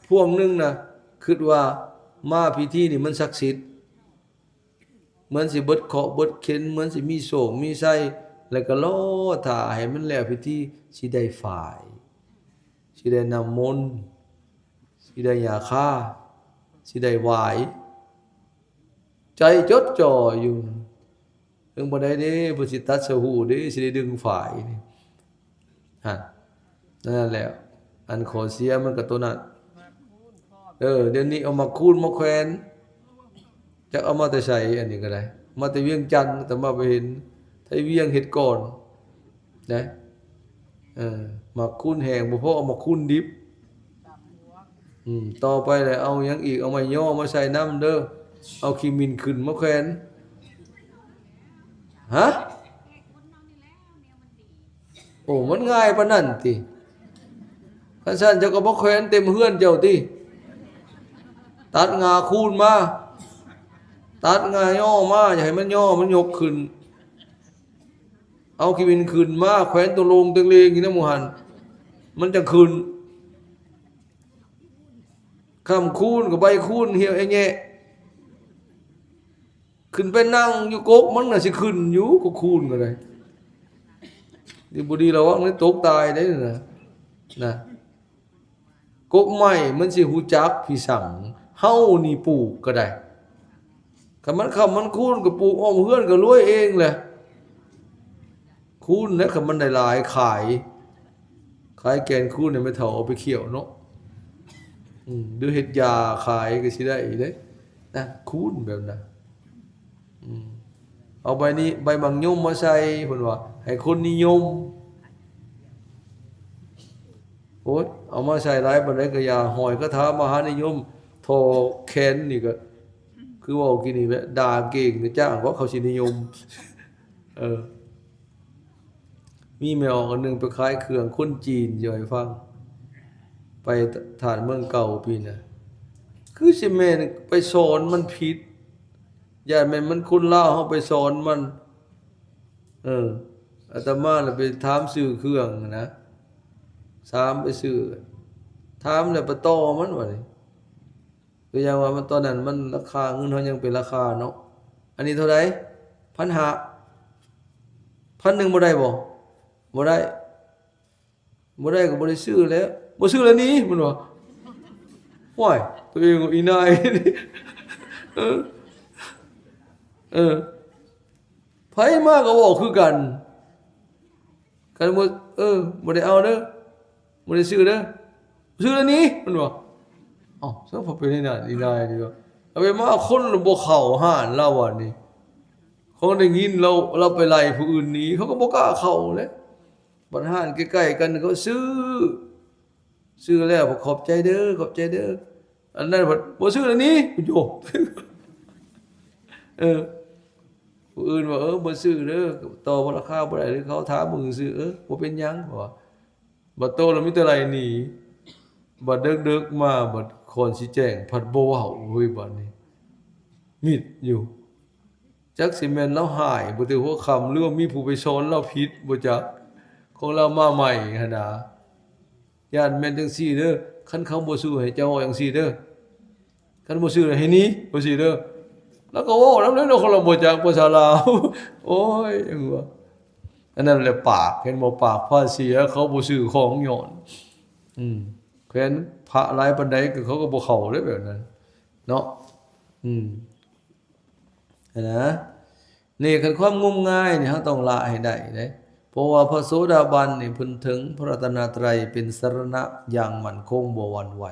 ພວກໜຶ່ງນະ ຄິດວ່າມາພິທີນີ້ມັນສັກສິດ ເໝືອນຊິເບິດເຄາະເບິດເຂັນ ເໝືອນຊິມີໂຊກມີໄຊ ແລ້ວກໍລໍຖ້າໃຫ້ມັນແລ້ວພິທີ ຊິໄດ້ຝ້າຍ ຊິໄດ້ນ້ຳມົນ ຊິໄດ້ຢາຄາ ຊິໄດ້ຫວາຍ ໃຈຈົດຈ່ອຍຢູ່. ເຖິງບໍ່ໄດ້ເດ້ ເພິ່ນຊິຕັດສະຫູເດ້ ຊິໄດ້ດຶງຝ້າຍນີ້ ຫັ້ນ ນັ້ນແຫຼະ ອັນຂໍ້ເສຍມັນກໍໂຕນັ້ນ. ເອີ ດຽວນີ້ເອົາໝາກຄູນມາແຂວນ ຈັກເອົາມາແຕ່ໃສ ອັນນີ້ກໍໄດ້ ມາແຕ່ວຽງຈັນ ອາດຕະມາໄປເຫັນໄທວຽງເຮັດກ່ອນນະ. ເອີ ໝາກຄູນແຫ້ງບໍ່ພໍ ເອົາໝາກຄູນດິບ. ອືມ ຕໍ່ໄປແລ້ວເອົາຫຍັງອີກ? ເອົາໄມ້ຍໍມາໃສ່ນຳເດີ ເອົາຂີ້ໝິ່ນຂຶ້ນມາແຂວນ. ຮະ? ໂອ້ ມັນງ່າຍປານນັ້ນຕິ? ຄັນຊັ້ນເຈົ້າກໍມາແຂວນເຕັມເຮືອນເຈົ້າຕິ? ຕັດງ່າຄູນມາ ຕັດງ່າຍໍມາ ຢ່າໃຫ້ມັນຍໍ ມັນຍົກຂຶ້ນ. ເອົາຂີ້ໝິ່ນຂຶ້ນມາແຂວນຕົງໂລງເຕັງເລງຢູ່ນຳໝູ່ຫັ້ນ ມັນຈັ່ງຂຶ້ນ. ຄ້ຳຄູນກໍໃບຄູນຫ່ຽວແອະແຍະ ຂຶ້ນໄປນັ່ງຢູ່ກົກ ມັນກໍຊິຂຶ້ນຢູ່ ກໍຄູນກໍໄດ້. ດີບໍ່ດີລະວັງເລີຍຕົກຕາຍໄດ້ນະ ນະ. ກົກໄມ້ມັນຊິຮູ້ຈັກພິສັງ ເຮົານີ້ປູກກໍໄດ້. ຄັນມັນຄ້ຳມັນຄູນກໍປູກອ້ອມເຮືອນກໍລວຍເອງແຫຼະ. ຄູນແຫຼະ ຄັນມັນໄດ້ຫຼາຍຂາຍ ຂາຍແກ່ນຄູນໃຫ້ແມ່ເຖົ້າເອົາໄປຂ້ຽວເນາະ. ອືມ ຫຼືເຮັດຢາຂາຍກໍຊິໄດ້ເດ້ນະ ຄູນແບບນັ້ນ. ອືມ ເອົາໃບນີ້ ໃບໝາກຍົມມາໃສ່ ເພິ່ນວ່າໃຫ້ຄົນນິຍົມ. ໂອ້ຍ ເອົາມາໃສ່ຫຼາຍປານໃດກໍຢ່າ ຫ້ອຍຄາຖາມະຫານິຍົມ ທໍ່ແຂນນີ້ກໍ ຄືເວົ້າກີ້ນີ້ແຫຼະ ດ່າເກັ່ງກໍຈ້າງ ເພາະເຂົາຊິນິຍົມ. ເອີ ມີແມ່ອອກອັນໜຶ່ງໄປຂາຍເຄື່ອງຄົນຈີນ ຊິເວົ້າໃຫ້ຟັງ ໄປທາດເມືອງເກົ່າປີນະ ຄືຊິແມ່ນໄປສອນມັນຜິດ ຢ້ານແມ່ນມັນຄົນລາວເຮົາໄປສອນມັນ. ເອີ ອາດຕະມາລະໄປຖາມຊື້ເຄື່ອງນະ ຖາມໄປຊື້ ຖາມແລ້ວໄປຕໍ່ມັນ ບາດນີ້ ຄືຢ່າງວ່າມັນ ຕອນນັ້ນມັນລາຄາ ເງິນເຮົາຍັງເປັນລາຄາເນາະ. ອັນນີ້ເທົ່າໃດ? ພັນຫ້າ ພັນໜຶ່ງບໍ່ໄດ້ບໍ່? ບໍ່ໄດ້ ບໍ່ໄດ້ກໍບໍ່ໄດ້ຊື້ແຫຼະ ບໍ່ຊື້ແລ້ວໜີ ມັນວ່າ. ໂອ້ຍ ໂຕເອງອີ່ນາຍ ເອີ ເອີ ໃຜມາກໍເວົ້າຄືກັນ ຄັນບໍ່ ເອີ ບໍ່ໄດ້ເອົາເດີ ບໍ່ໄດ້ຊື້ເດີ ຊື້ແລ້ວໜີ ມັນວ່າ. ເອົ້າ ຊະ ພໍເປັນອີ່ນາຍ ອີ່ນາຍນີ້ວ່າ ເອົາໄປມາຄົນລະບໍ່ເຂົ້າຮ້ານລາວ ບາດນີ້ ເຂົາໄດ້ຍິນລາວ ລາວໄປໄລ່ຜູ້ອື່ນໜີ ເຂົາກໍບໍ່ກ້າເຂົ້າແຫຼະ. ບັດຮ້ານໃກ້ໆກັນເຂົາຊື້ ຊື້ແລ້ວ ຂອບໃຈເດີ ຂອບໃຈເດີ ອັນນັ້ນພັດບໍ່ຊື້ແລ້ວໜີ ໂຢ ເອີ ຜູ້ອື່ນວ່າ ເອີ ບໍ່ຊື້ເດີ ຕໍ່ລາຄາບໍ່ໄດ້ ຫຼືເຂົາຖາມເບິ່ງຊື່ໆ ເອີ ບໍ່ເປັນຫຍັງ ເຂົາວ່າ. ບັດໂຕລະມີແຕ່ໄລ່ໜີ ບັດເດິກໆມາ ບັດກ່ອນຊິແຈ້ງ ພັດບໍ່ເວົ້າເວີຍ ບາດນີ້ມິດຢູ່. ຈັກຊິແມ່ນລາວຮ້າຍບໍ່ແຕ່ຫົວຄ່ຳ ຫຼືວ່າມີຜູ້ໄປສອນລາວຜິດບໍ່ຈັກ ຂອງລາວມາໃໝ່ຫັ້ນນາ. ຢ້ານແມ່ນຈັ່ງຊີ້ເດີ ຄັນເຂົາບໍ່ຊື້ໃຫ້ເຈົ້າເວົ້າຈັ່ງຊີ້ເດີ ຄັນບໍ່ຊື້ໃຫ້ໜີ ວ່າຊີ້ເດີ. ລາວກໍເວົ້ານຳແລ້ວເນາະ ຂອງລາວບໍ່ຈັກພາສາລາວ. ໂອ້ຍ ຈັ່ງວ່າ ອັນນັ້ນແຫຼະປາກ ເຫັນບໍ່ ປາກພາເສຍ ເຂົາບໍ່ຊື້ຂອງຍ້ອນ ອືມ ແຂວນພະຫຼາຍປານໃດ ກໍເຂົາກໍບໍ່ເຂົ້າເດ້ແບບນັ້ນເນາະ. ອືມ ຫັ້ນນະ ນີ້ຄັນຄວາມງົມງາຍນີ້ ເຮົາຕ້ອງລະໃຫ້ໄດ້ເດ້ ເພາະວ່າພະໂສດາບັນນີ້ ເພິ່ນເຖິງພະລັດຕະນະໄຕຣເປັນສະລະນະຢ່າງໝັ້ນຄົງບໍ່ຫວັ່ນໄຫວ.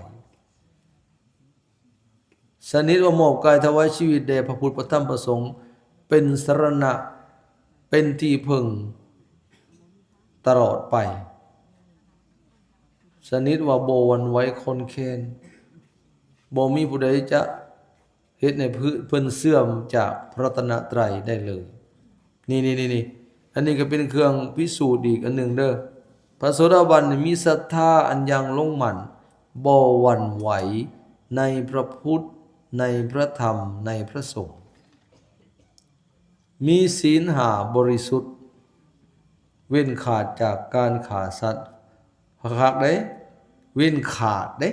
ສະໜິດວ່າມອບກາຍຖວາຍຊີວິດແດ່ພະພຸດ ພະທຳ ພະສົງ ເປັນສະລະນະ ເປັນທີ່ເພິ່ງຕະຫຼອດໄປ. ສະໜິດວ່າບໍ່ຫວັ່ນໄຫວຄອນແຄນ ບໍ່ມີຜູ້ໃດຈະເຮັດໃຫ້ເພິ່ນເສື່ອມຈາກພະລັດຕະນະໄຕໄດ້ເລີຍ. ນີ້ໆໆ ອັນນີ້ກໍເປັນເຄື່ອງພິສູດອີກອັນໜຶ່ງເດີ. ພະໂສດາບັນນີ້ມີສັດທາອັນຢ່າງລົງໝັ້ນ ບໍ່ຫວັ່ນໄຫວໃນພະພຸດ ໃນພະທຳ ໃນພະສົງ. ມີສິນຫ້າບໍລິສຸດ ເວັ້ນຂາດຈາກການຂ້າສັດ ຄັກໆເດ້ ເວັ້ນຂາດເດ້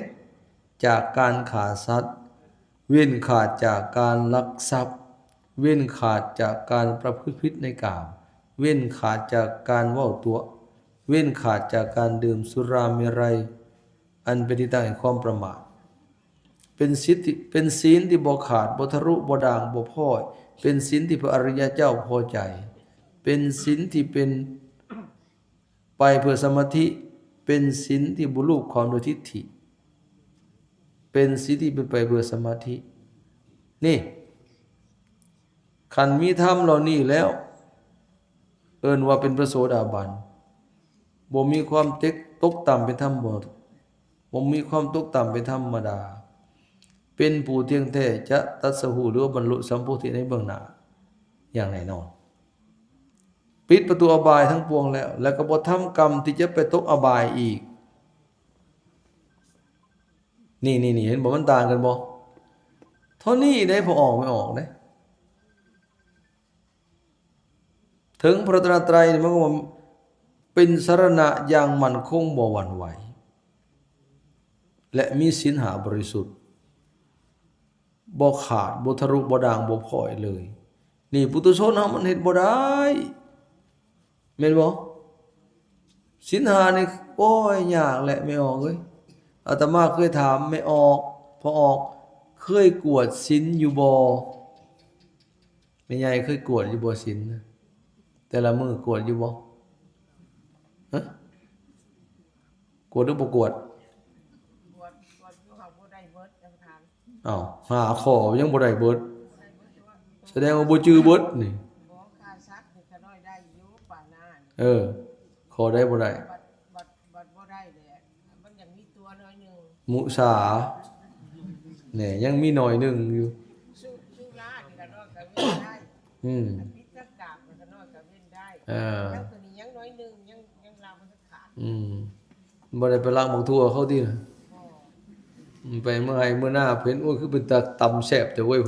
ຈາກການຂ້າສັດ ເວັ້ນຂາດຈາກການລັກຊັບ ເວັ້ນຂາດຈາກການປະພຶດຜິດໃນກາມ ເວັ້ນຂາດຈາກການເວົ້າຕົວະ ເວັ້ນຂາດຈາກການດື່ມສຸລາເມໄຣ ອັນເປັນທີ່ຕັ້ງແຫ່ງຄວາມປະໝາດ. ເປັນສິນທີ່ ເປັນສິນທີ່ບໍ່ຂາດ ບໍ່ທະລຸ ບໍ່ດ່າງ ບໍ່ພ້ອຍ ເປັນສິນທີ່ພະອະລິຍະເຈົ້າພໍໃຈ ເປັນສິນທີ່ເປັນໄປເພື່ອສະມາທິ ເປັນສິນທີ່ບໍ່ລູບຄວາມໂດຍທິດຖິ ເປັນສິນທີ່ເປັນໄປເພື່ອສະມາທິ. ນີ້ ຄັນມີທຳເຫຼົ່ານີ້ແລ້ວ ເອີ້ນວ່າເປັນພະໂສດາບັນ ບໍ່ມີຄວາມເຕັກ ຕົກຕ່ຳເປັນທຳ ບໍ່ ບໍ່ມີຄວາມຕົກຕ່ຳເປັນທຳມະດາ ເປັນຜູ້ທ່ຽງແທ້ຈະຕັດສະຮູ້ ຫຼືວ່າບັນລຸສຳໂພທິໃນເບື້ອງໜ້າຢ່າງແນ່ນອນ ປິດປະຕູອະບາຍທັງປວງແລ້ວ ແລ້ວກໍບໍ່ທຳກຳທີ່ຈະໄປຕົກອະບາຍອີກ. ນີ້ໆໆ ເຫັນບໍ່ ມັນຕ່າງກັນບໍ່? ເທົ່ານີ້ເດ້ ພໍອອກ ແມ່ອອກເດ້. ເຖິງພະລັດຕະນະໄຕນີ້ ມັນກໍວ່າເປັນສະລະນະຢ່າງໝັ້ນຄົງບໍ່ຫວັ່ນໄຫວ ແລະ ມີສິນຫ້າບໍລິສຸດ ບໍ່ຂາດ ບໍ່ທະລຸ ບໍ່ດ່າງ ບໍ່ພ້ອຍເລີຍ. ນີ້ ປຸຖຸຊົນເຮົາມັນເຮັດບໍ່ໄດ້ ແມ່ນບໍ່? ສິນຫ້ານີ້ ໂອ້ຍ ຍາກແຫຼະແມ່ອອກເອີຍ. ອາດຕະມາເຄີຍຖາມແມ່ອອກ ພໍ່ອອກ ເຄີຍກວດສິນຢູ່ບໍ່? ແມ່ໃຫຍ່ເຄີຍກວດຢູ່ບໍ່ສິນນະ? ແຕ່ລະມື້ກວດຢູ່ບໍ່? ຮະ? ກວດຫຼືບໍ່ກວດ? ກວດ ກວດຢູ່ ຫາກບໍ່ໄດ້ເບິດ ທ່ານປະທານ. ອ້າວ ຫ້າຂໍ້ຍັງບໍ່ໄດ້ເບິດ ສະແດງວ່າບໍ່ຈື່ເບິດນີ້. ບໍ່ ຂ້າສັດນີ້ຂ້ານ້ອຍໄດ້ຢູ່ປານນັ້ນ. ເອີ ຂໍ້ໃດບໍ່ໄດ້? ບັດ ບັດ ບັດບໍ່ໄດ້ແຫຼະ ມັນຍັງມີຕົວໜ້ອຍໜຶ່ງ. ມຸສາ ແນ່ ຍັງມີໜ້ອຍໜຶ່ງຢູ່. ສຸ ສຸລານີ້ຂ້ານ້ອຍກໍເວັ້ນໄດ້. ອືມ ຜິດຈາກກາມກໍນ້ອຍກໍເວັ້ນໄດ້. ເອີ ຍັງຕົວນີ້ຍັງໜ້ອຍໜຶ່ງ ຍັງ ຍັງລາວບໍ່ທັນຂາດ. ອືມ ບໍ່ໄດ້ໄປລັກໝາກຖົ່ວເຂົາຕິນະ? ບໍ່. ອືມ ໄປເມື່ອໄຮ່ເມື່ອໜ້າເຫັນ ໂອ້ຍ ຄືເປັນຕາຕຳແຊບແທ້ເວີ້ຍ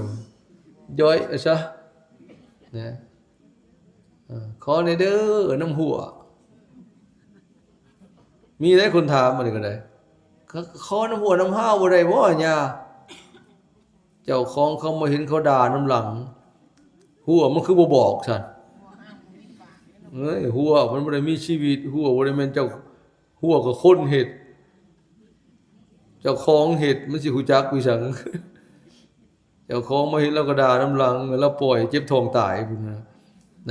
ຢ້ອຍເອົາຊະນະ. ເອີ ຂໍແດ່ເດີ ນ້ຳຫົວ ມີໄດ໋ຄົນຖາມ ອັນນີ້ກໍໄດ້ ຂໍນ້ຳຫົວນ້ຳຫ້າວບໍ່ໄດ້ບໍ່ຍາ? ເຈົ້າຂອງເຂົາມາເຫັນເຂົາດ່ານຳຫຼັງ ຫົວມັນຄືບໍ່ບອກຊັ້ນ? ເອີຍ ຫົວມັນບໍ່ໄດ້ມີຊີວິດ ຫົວບໍ່ໄດ້ແມ່ນເຈົ້າ ຫົວກໍຄົນເຮັດ ເຈົ້າຂອງເຮັດ ມັນຊິຮູ້ຈັກຢູ່ສັງ? ເຈົ້າຂອງມາເຫັນລາວກໍດ່ານຳຫຼັງ ລາວປ່ອຍເຈັບທ້ອງຕາຍພຸ້ນນະ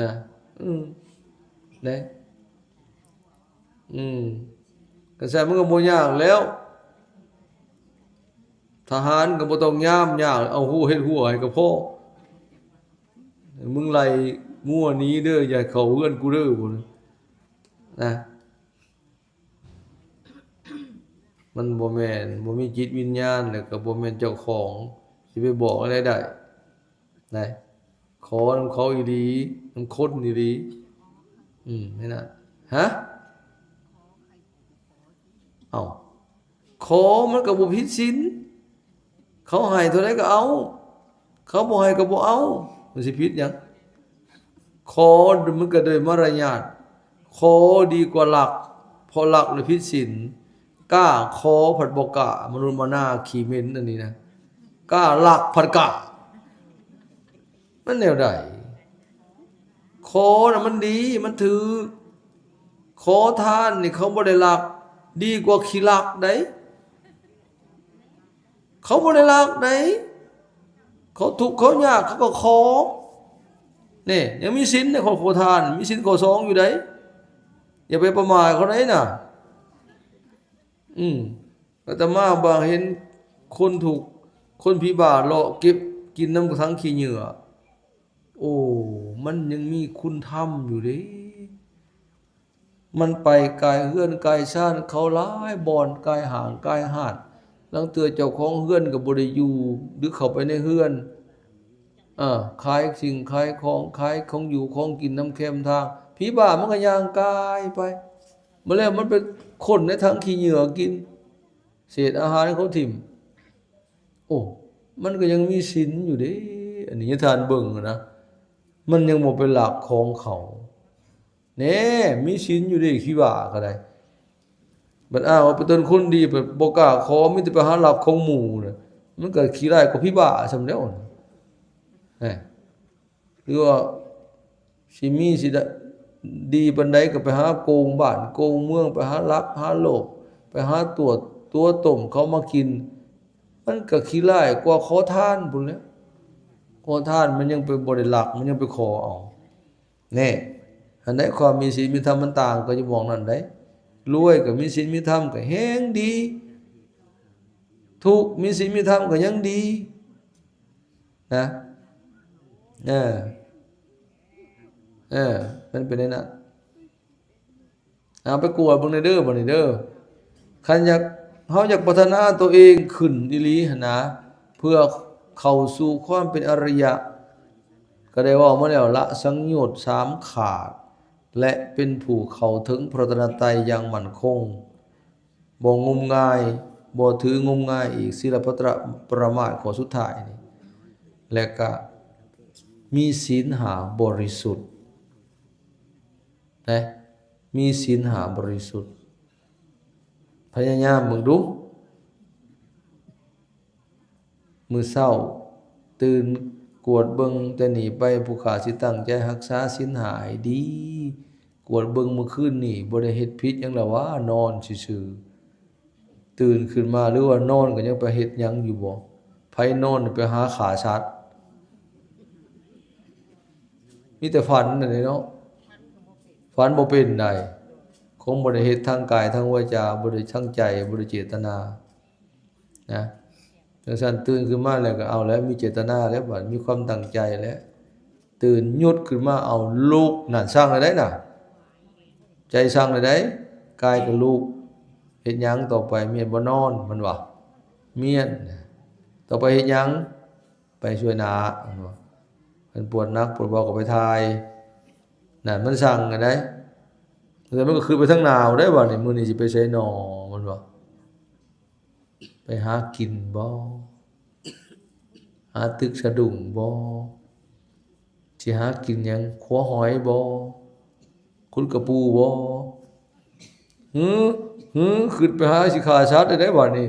ນະ. ອືມ ແນະ ອືມ ຄັນຊັ້ນມັນກໍບໍ່ຍາກແລ້ວ ທະຫານກໍບໍ່ຕ້ອງຍາມຍາກ ເອົາຫົວເຮັດຫົວໃຫ້ກໍພໍ. ມຶງໄລ່ງົວໜີເດີ ຢ່າເຂົ້າເຮືອນກູເດີ ພຸ້ນນະ. ມັນບໍ່ແມ່ນ ບໍ່ມີຈິດວິນຍານ ແລ້ວກໍບໍ່ແມ່ນເຈົ້າຂອງ ຊິໄປບອກແນວໃດໄດ້ ໄດ້ ຂໍນຳເຂົາອີ່ຫຼີ ນຳຄົນອີ່ຫຼີ. ອືມ ແມ່ນນະ. ຮະ? ເອົ້າ ຂໍມັນກໍບໍ່ຜິດສິນ. ເຂົາໃຫ້ເທົ່າໃດກໍເອົາ ເຂົາບໍ່ໃຫ້ກໍບໍ່ເອົາ ມັນຊິຜິດຫຍັງ? ຂໍມັນກໍໂດຍມາລະຍາດ ຂໍດີກວ່າລັກ ເພາະລັກແລ້ວຜິດສິນ ກ້າຂໍພັດບໍ່ກ້າ ມະນຸດມະນາຂີ້ເໝັນອັນນີ້ນະ ກ້າລັກພັດກ້າ ມັນແນວໃດ? ຂໍນະມັນດີ ມັນຖືກ ຂໍທານນີ້ເຂົາບໍ່ໄດ້ລັກ ດີກວ່າຂີ້ລັກໃດ໋. ເຂົາບໍ່ໄດ້ລັກໃດ໋ ເຂົາທຸກເຂົາຍາກເຂົາກໍຂໍ. ນີ້ຍັງມີສິນໃນ ຂໍ ຂໍທານ ມີສິນຂໍ້ສອງຢູ່ໃດ໋ ຢ່າໄປປະໝາດເຂົາໃດ໋ນະ. ອືມ ອາດຕະມາບາງເຫັນຄົນທຸກ ຄົນຜີບ້າເລາະເກັບກິນນຳຖັງຂີ້ເຫຍື້ອ ໂອ້ ມັນຍັງມີຄຸນທຳຢູ່ເດ້. ມັນໄປກາຍເຮືອນກາຍຊານເຂົາຫຼາຍບ່ອນ ກາຍຫ້າງກາຍຮ້ານ ລາງເທື່ອເຈົ້າຂອງເຮືອນກໍບໍ່ໄດ້ຢູ່ ຫຼືເຂົ້າໄປໃນເຮືອນ ເອີ ຂາຍສິ່ງຂາຍຂອງ ຂາຍຂອງຢູ່ຂອງກິນນຳແຄມທາງ ຜີບ້າມັນກໍຍ່າງກາຍໄປ ມາແລ້ວມັນໄປຄົ້ນໃນຖັງຂີ້ເຫຍື້ອກິນ ເສດອາຫານເຂົາຖິ້ມ. ໂອ້ ມັນກໍຍັງມີສິນຢູ່ເດ້ ອັນນີ້ທ່ານເບິ່ງນະ ມັນຍັງບໍ່ໄປລັກຂອງເຂົາ. ແນ່ ມີສິນຢູ່ເດ້ ຂີ້ບ້າກໍໄດ້ ບັດອ້າງວ່າເປັນຕົນຄົນດີ ບັດບໍ່ກ້າຂໍ ມີແຕ່ໄປຫາລັກຂອງໝູ່ນະ ມັນກໍຂີ້ຮ້າຍກວ່າຜີບ້າສ່ຳແລ້ວນະ. ຫຼືວ່າຊິມີຊິດະ ດີປານໃດກໍໄປຫາໂກງບ້ານໂກງເມືອງ ໄປຫາລັກຫາໂລບ ໄປຫາຕົວະຕົວະຕົ້ມເຂົາມາກິນ ມັນກໍຂີ້ຮ້າຍກວ່າຂໍທານພຸ້ນແຫຼະ. ຂໍທານມັນຍັງໄປບໍ່ໄດ້ລັກ ມັນຍັງໄປຂໍເອົາ. ແນ່ ອັນໃດຄວາມມີສິນມີທຳມັນຕ່າງກັນຢູ່ໝ່ອງນັ້ນໃດ໋. ລວຍກໍມີສິນມີທຳກໍແຮງດີ ທຸກມີສິນມີທຳກໍຍັງດີນະ. ເອີ ເອີ ມັນເປັນແນວນັ້ນ. ເອົາໄປກວດເບິ່ງແດ່ເດີ ບັດນີ້ເດີ. ຄັນຢາກ ເຮົາຢາກພັດທະນາຕົວເອງຂຶ້ນອີ່ຫຼີຫັ້ນນະ ເພື່ອເຂົ້າສູ່ຄວາມເປັນອະລິຍະ ກໍໄດ້ເວົ້າມາແລ້ວ ລະສັງໂຍດສາມຂາດ ແລະ ເປັນຜູ້ເຂົ້າເຖິງພະລັດຕະນະໄຕຢ່າງໝັ້ນຄົງ. ບໍ່ງົມງາຍ ບໍ່ຖືງົມງາຍອີກ ສິລປະຕະປະມາດຂໍ້ສຸດທ້າຍນີ້ ແລະກະມີສິນຫ້າບໍລິສຸດນະ ມີສິນຫ້າບໍລິສຸດ. ພະຍາຍາມເບິ່ງດູ. ມື້ເຊົ້າຕື່ນກວດເບິ່ງແຕ່ນີ້ໄປ ຜູ້ຂ້າຊິຕັ້ງໃຈຮັກສາສິນຫ້າໃຫ້ດີ. ກວດເບິ່ງມື້ຄືນນີ້ບໍ່ໄດ້ເຮັດຜິດຫຍັງລະຫວາ? ນອນຊື່ໆ ຕື່ນຂຶ້ນມາ ຫຼືວ່ານອນກໍຍັງໄປເຮັດຫຍັງຢູ່ບໍ່? ໃຜນອນໄປຫາຂ້າສັດ? ມີແຕ່ຝັນນັ້ນເດເນາະ. ຝັນບໍ່ເປັນໃດ. ຄົງບໍ່ໄດ້ເຮັດທາງກາຍ ທາງວາຈາ ບໍ່ໄດ້ທາງໃຈ ບໍ່ໄດ້ເຈດຕະນາ. ນະ ຈັ່ງຊັ້ນຕື່ນຂຶ້ນມາແລ້ວກໍເອົາແລ້ວ ມີເຈດຕະນາແລ້ວ ບາດມີຄວາມຕັ້ງໃຈແລ້ວ ຕື່ນຫຍຸດຂຶ້ນມາ ເອົາ ລຸກ ນັ້ນ ສັ່ງແລ້ວໃດ໋ນະ ໃຈສັ່ງແລ້ວໃດ໋ ກາຍກໍລຸກ ເຮັດຫຍັງຕໍ່ໄປ? ແມ່ນບໍ່? ນອນ ມັນວ່າ ແມ່ນ. ຕໍ່ໄປເຮັດຫຍັງ? ໄປຊ່ວຍໜ້າ ມັນວ່າ ຄັນປວດໜັກປວດເບົາກໍໄປຖ່າຍ ນັ້ນ ມັນສັ່ງແລ້ວໃດ໋ ແລ້ວມັນກໍຄືໄປທາງໜ້າໄດ໋ ບາດນີ້ ມື້ນີ້ຊິໄປໃສນໍ? ມັນວ່າ ໄປຫາກິນບໍ? ຫາຕຶກສະດຸ້ງບໍ? ຊິຫາກິນຫຍັງ? ຂົວຫອຍບໍ? ຂຸດກະປູບໍ? ຫື ຫື ຄິດໄປຫາຊິຂ້າສັດໄດ້ໃດ໋ບາດນີ້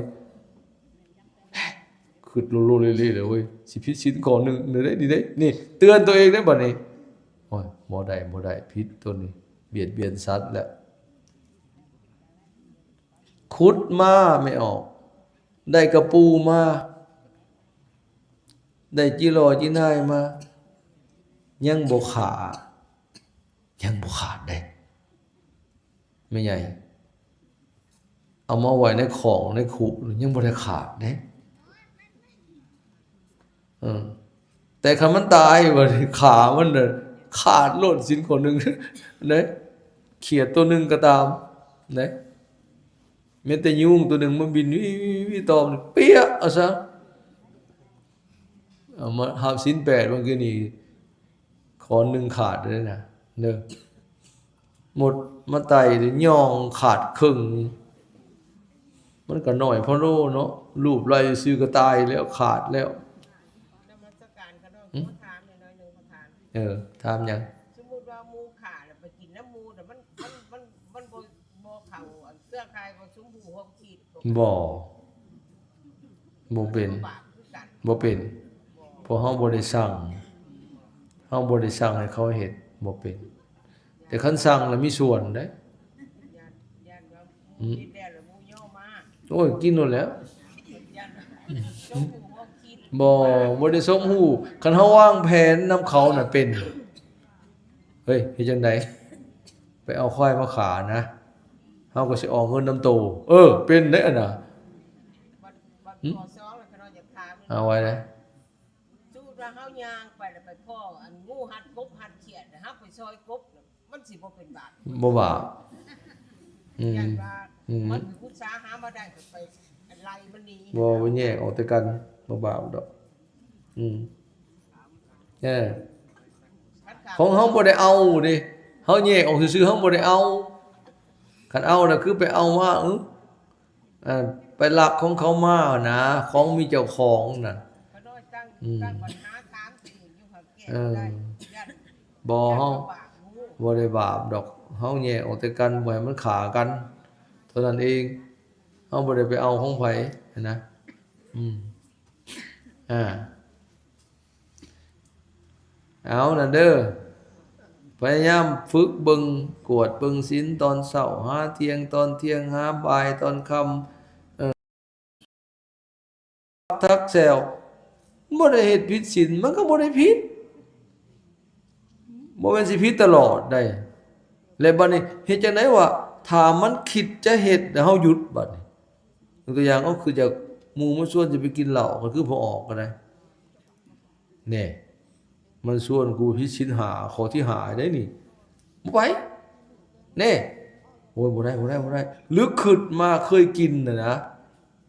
ຄິດໂລໆເລໆເລີຍເວີຍ ຊິຜິດສິນຂໍ້ໜຶ່ງເດ້ນີ້ເດ້ ນີ້ເຕືອນຕົວເອງເດ້ບາດນີ້. ໂອ້ຍ ບໍ່ໄດ້ ບໍ່ໄດ້ ຜິດໂຕນີ້ ບຽດບຽນສັດແລ້ວ. ຂຸດມາແມ່ອອກ ໄດ້ກະປູມາ ໄດ້ຈີຫຼໍຈີນາຍມາ ຍັງບໍ່ຂາດ ຍັງບໍ່ຂາດເດ້ ແມ່ໃຫຍ່ ເອົາມາໄວ້ໃນຂອງໃນຄຸ ຍັງບໍ່ໄດ້ຂາດເດ້. ເອີ ແຕ່ຄັນມັນຕາຍ ບາດນີ້ຂາມັນນະຂາດໂລດ ສິນຂໍ້ໜຶ່ງເດ້ ຂຽດໂຕໜຶ່ງກໍຕາມເດ້ ແມ້ແຕ່ຍຸງໂຕໜຶ່ງມາບິນວິວໆໆ ຕອມ ປຽກເອົາຊະ. ເອົາມາຮັບສິນແປດ ບາງທີນີ້ ຂໍໜຶ່ງຂາດເດ້ນະ ເດີ ໝົດມາໄຕ່ ແລ້ວຍ່ອງຂາດເຄິ່ງ ມັນກໍໜ້ອຍໂພດເນາະ ລູບໄລ້ຊື່ກໍຕາຍແລ້ວ ຂາດແລ້ວ. ນະມັດສະການຂະນ້ອຍ ຫືມ? ຂໍຖາມໜ້ອຍໜຶ່ງ ຂໍຖາມ ເອີ ຖາມຫຍັງ? ສົມມຸດວ່າໝູຂາແລ້ວໄປກິນນຳໝູ ແຕ່ມັນ ມັນ ມັນ ມັນບໍ່ ບໍ່ເຂົ້າອັນເຄືອຂ່າຍຂອງຊຸມຜູ້ຮ່ວມຄິດ ບໍ່ ບໍ່ເປັນ ບໍ່ເປັນ ເພາະເຮົາບໍ່ໄດ້ສັ່ງ ເຮົາບໍ່ໄດ້ສັ່ງໃຫ້ເຂົາເຮັດ ບໍ່ເປັນ. ແຕ່ຄັນສັ່ງລະມີສ່ວນເດ້. ໂອ້ຍ ກິນໂລດແຫຼະ. ບໍ່ ບໍ່ໄດ້ສົມຮູ້. ຄັນເຮົາວາງແຜນນຳເຂົານະເປັນ. ເຮີ້ຍ ເຮັດຈັ່ງໃດ? ໄປເອົາຄວາຍມາຂ້ານະ ເຮົາກໍຊິອອກເງິນນຳໂຕ. ເອີ ເປັນເດ້ອັນນະ. ຫຶ? ເອົາໄວ້ເດ້. ສົມມຸດວ່າເຮົາຍ່າງໄປແລ້ວໄປພໍ້ອັນງູຮັດກົບຮັດຂຽດ ແລ້ວເຮົາໄປຊ່ອຍກົບ ມັນຊິບໍ່ເປັນບາບ? ບໍ່ບາບ. ອືມ ຢ້ານວ່າ ອືມ ມັນອຸດສາຫາມາໄດ້ ໄປໄລ່ມັນໜີ. ບໍ່ ບໍ່ແຍກອອກແຕ່ກັນ ບໍ່ບາບດອກ. ອືມ ເອີ ຂອງເຮົາບໍ່ໄດ້ເອົາເດ້ ເຮົາແຍກອອກຊື່ໆ ເຮົາບໍ່ໄດ້ເອົາ. ຄັນເອົານະ ຄືໄປເອົາມາ ເອີ ໄປລັກຂອງເຂົາມານະ ຂອງມີເຈົ້າຂອງນະ. ອືມ ເອີ ບໍ່ ເຮົາບໍ່ໄດ້ບາບດອກ ເຮົາແຍກອອກແຕ່ກັນ ບໍ່ໃຫ້ມັນຂ້າກັນເທົ່ານັ້ນເອງ. ເຮົາບໍ່ໄດ້ໄປເອົາຂອງໃຜນະ. ອືມ ອ່າ ເອົານັ້ນເດີ ພະຍາຍາມຝຶກເບິ່ງ ກວດເບິ່ງສິນຕອນເຊົ້າ ຫາທ່ຽງ ຕອນທ່ຽງ ຫາບ່າຍ ຕອນຄ່ຳ ເອີ ທັກແຊວ ບໍ່ໄດ້ເຮັດຜິດສິນ ມັນກໍບໍ່ໄດ້ຜິດ. ບໍ່ແມ່ນຊິຜິດຕະຫຼອດໃດ໋. ແລະ ບັດນີ້ເຮັດຈັ່ງໃດວ່າ ຖ້າມັນຄິດຈະເຮັດ ແລ້ວເຮົາຢຸດບັດນີ້? ຍົກຕົວຢ່າງ ເອົາ ຄືຈາກໝູ່ມາຊວນຈະໄປກິນເຫຼົ້າ ກໍຄືບໍ່ອອກກໍໄດ້ ແນ່. ມັນຊວນກູຜິດສິນຫ້າ ຂໍ້ທີຫ້າໄດ໋ນີ້ ບໍ່ໄປ ແນ່ ໂອ້ຍ ບໍ່ໄດ້ ບໍ່ໄດ້ ບໍ່ໄດ້ ຫຼືຄຶດມາເຄີຍກິນນະນະ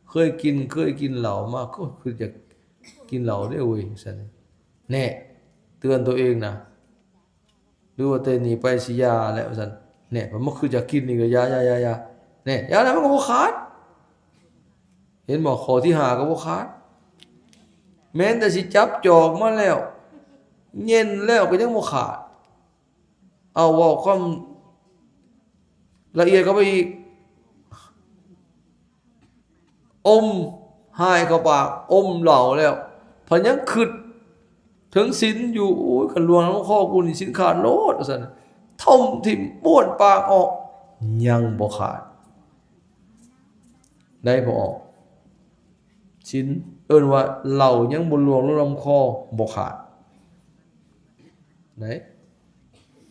ເຄີຍກິນ ເຄີຍກິນເຫຼົ້າມາ ໂອ້ຍ ຄືຢາກກິນເຫຼົ້າເດ້ເວີຍ ຊັ້ນ ແນ່ ເຕືອນໂຕເອງນະ ຫຼືວ່າແຕ່ນີ້ໄປຊິຢ່າແລ້ວ ວ່າຊັ້ນ ແນ່ ມັນຄືຢາກກິນນີ້ກໍຢ່າ ຢ່າ ຢ່າ ຢ່າ ແນ່ ຢ່າແລ້ວມັນກໍບໍ່ຂາດ ເຫັນບໍ່ ຂໍ້ທີຫ້າກໍບໍ່ຂາດ ແມ່ນແຕ່ຊິຈັບຈອກມາແລ້ວ ເຢັນແລ້ວກໍຍັງບໍ່ຂາດ ເອົາ ເວົ້າຄວາມລະອຽດເຂົ້າໄປອີກ ອົມຫາຍເຂົ້າປາກ ອົມເຫຼົ້າແລ້ວ ພັດຍັງຄຶດເຖິງສິນຢູ່ ໂອ້ຍ ຄັນລ່ວງລຳຄໍກູນີ້ ສິນຂາດໂລດ ວ່າຊັ້ນ ຖົມຖິ້ມ ບ້ວນປາກອອກ ຍັງບໍ່ຂາດ ໄດ້ບໍ່ອອກ ສິນ ເອີ້ນວ່າເຫຼົ້າຍັງບໍ່ລ່ວງລົງລຳຄໍ ບໍ່ຂາດ ໄດ້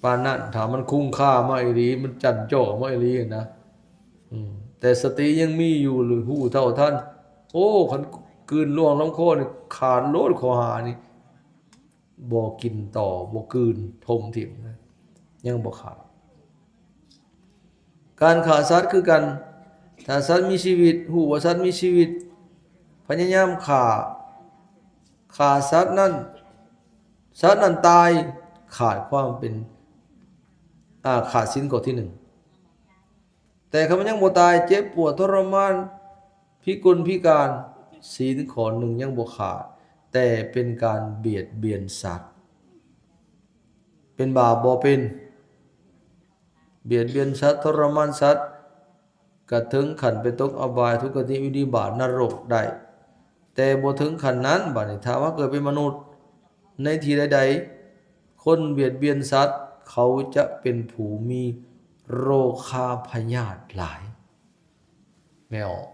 ປານນັ້ນ ຖ້າມັນຄຸ້ມຄ່າມາອີ່ຫຼີ ມັນຈັນຈໍ້ມາອີ່ຫຼີນະ ອືມ ແຕ່ສະຕິຍັງມີຢູ່ ຫຼືຮູ້ເທົ່າທັນ ໂອ້ ຄັນກືນລ່ວງລຳຄໍນີ້ ຂາດໂລດ ຂໍ້ຫ້ານີ້ ບໍ່ກິນຕໍ່ ບໍ່ກືນ ຖົມຖິ້ມ ຍັງບໍ່ຂາດ. ການຂ້າສັດຄືກັນ ຖ້າສັດມີຊີວິດ ຮູ້ວ່າສັດມີຊີວິດ ພະຍາຍາມຂ້າ ຂ້າສັດນັ້ນ ສັດນັ້ນຕາຍ ຂາດຄວາມເປັນ ອາ ຂາດສິນຂໍ້ທີໜຶ່ງ ແຕ່ຄັນມັນຍັງບໍ່ຕາຍ ເຈັບປວດທໍລະມານ ພິກົນພິການ ສິນຂໍ້ໜຶ່ງຍັງບໍ່ຂາດ ແຕ່ເປັນການບຽດບຽນສັດ ເປັນບາບບໍ່ເປັນ? ບຽດບຽນສັດ ທໍລະມານສັດ ກະເຖິງຂັ້ນໄປຕົກອະບາຍ ທຸກຄະຕິ ວິນິບາດ ນະລົກໄດ້ ແຕ່ບໍ່ເຖິງຂັ້ນນັ້ນ ບາດນີ້ ຖ້າວ່າເກີດເປັນມະນຸດ ໃນທີ່ໃດໆ ຄົນບຽດບຽນສັດ ເຂົາຈະເປັນຜູ້ມີໂລຄາພະຍາດຫຼາຍ ແມ່ນບໍ່?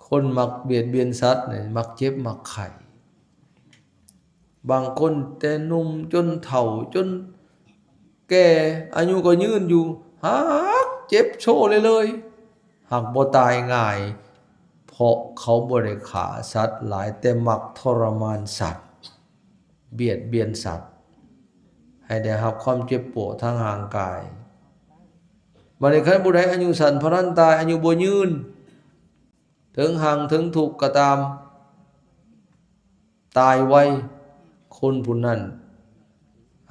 ຄົນມັກບຽດບຽນສັດນີ້ ມັກເຈັບມັກໄຂ້ ບາງຄົນແຕ່ໜຸ່ມຈົນເຖົ້າ ຈົນແກ່ ອາຍຸກໍຍືນຢູ່ ຫາກເຈັບໂຊເລື້ອຍໆ ຫາກບໍ່ຕາຍງ່າຍ ເພາະເຂົາບໍ່ໄດ້ຂ້າສັດຫຼາຍ ແຕ່ມັກທໍລະມານສັດ ບຽດບຽນສັດ ໃຫ້ໄດ້ຮັບຄວາມເຈັບປວດທາງຮ່າງກາຍ. ບາດນີ້ຄັນຜູ້ໃດອາຍຸສັ້ນ ພະລັນຕາຍ ອາຍຸບໍ່ຍືນ ເຖິງຮັ່ງເຖິງທຸກກໍຕາມ ຕາຍໄວ ຄົນຜູ້ນັ້ນ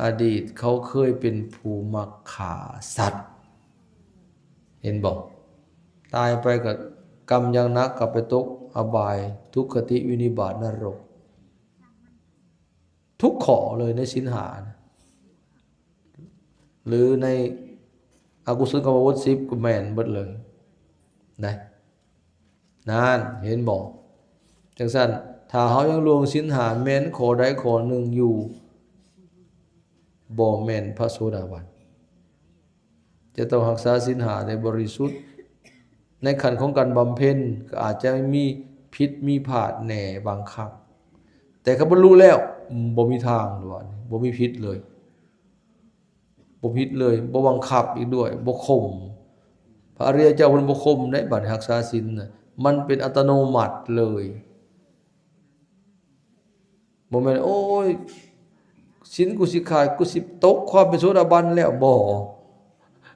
ອະດີດເຂົາເຄີຍເປັນຜູ້ມັກຂ້າສັດ ເຫັນບໍ່? ຕາຍໄປກໍກຳຢ່າງໜັກ ກໍໄປຕົກອະບາຍ ທຸກຄະຕິ ວິນິບາດ ນະລົກ ທຸກຂໍ້ເລີຍໃນສິນຫ້ານະ ຫຼືໃນອະກຸສົນກຳມະບົດສິບກໍແມ່ນເບິດເລີຍນະ. ນັ້ນ ເຫັນບໍ່? ຈັ່ງຊັ້ນ ຖ້າເຮົາຍັງລ່ວງສິນຫ້າ ແມ່ນຂໍ້ໃດຂໍ້ໜຶ່ງຢູ່ ບໍ່ແມ່ນພະໂສດາບັນ. ຈະຕ້ອງຮັກສາສິນຫ້າໃຫ້ບໍລິສຸດ. ໃນຂັ້ນຂອງການບຳເພັນກໍອາດຈະມີຜິດມີພາດແດ່ບາງຄັ້ງ, ແຕ່ຄັນບັນລຸແລ້ວບໍ່ມີທາງ ຫຼືວ່າບໍ່ມີຜິດເລີຍ, ບໍ່ຜິດເລີຍ, ບໍ່ບັງຄັບອີກດ້ວຍ, ບໍ່ຂົ່ມ. ພະອະລິຍະເຈົ້າເພິ່ນບໍ່ຂົ່ມເດ້, ບັດຮັກສາສິນນະ ມັນເປັນອັດຕະໂນມັດເລີຍ. ບໍ່ແມ່ນ ໂອ້ຍ ສິນກູຊິຂາດ ກູຊິຕົກຄວາມເປັນໂສດາບັນແລ້ວ ບໍ່.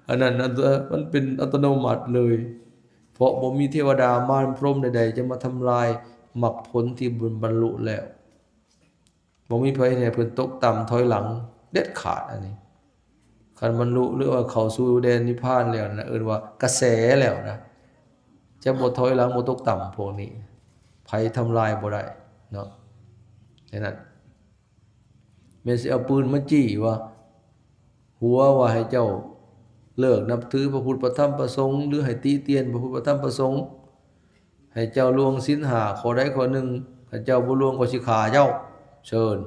ອັນນັ້ນ ອັນ ມັນເປັນອັດຕະໂນມັດເລີຍ, ເພາະບໍ່ມີເທວະດາມານພົມໃດໆ ຈະມາທຳລາຍມັກຜົນທີ່ບຸນບັນລຸແລ້ວ. ບໍ່ມີໃຜເຮັດໃຫ້ເພິ່ນຕົກຕ່ຳຖອຍຫຼັງເດັດຂາດ. ອັນນີ້ ຄັນບັນລຸ ຫຼືວ່າເຂົ້າສູ່ແດນນິບພານແລ້ວນະ ເອີ້ນວ່າກະແສແລ້ວນະ, ຈະບໍ່ຖອຍຫຼັງ ບໍ່ຕົກຕ່ຳ. ພວກນີ້ໃຜທຳລາຍບໍ່ໄດ້ເນາະ. ແນວນັ້ນ ແມ່ນຊິເອົາປືນມາຈີ້ວ່າ ຫົວວ່າໃຫ້ເຈົ້າເລີກນັບຖືພະພຸດ ພະທຳ ພະສົງ ຫຼືໃຫ້ຕິຕຽນພະພຸດ ພະທຳ ພະສົງ, ໃຫ້ເຈົ້າລ່ວງສິນຫ້າຂໍ້ໃດຂໍ້ໜຶ່ງ, ຖ້າເຈົ້າບໍ່ລ່ວງ ຂ້ອຍຊິຂ້າເຈົ້າ. ເຊີນ.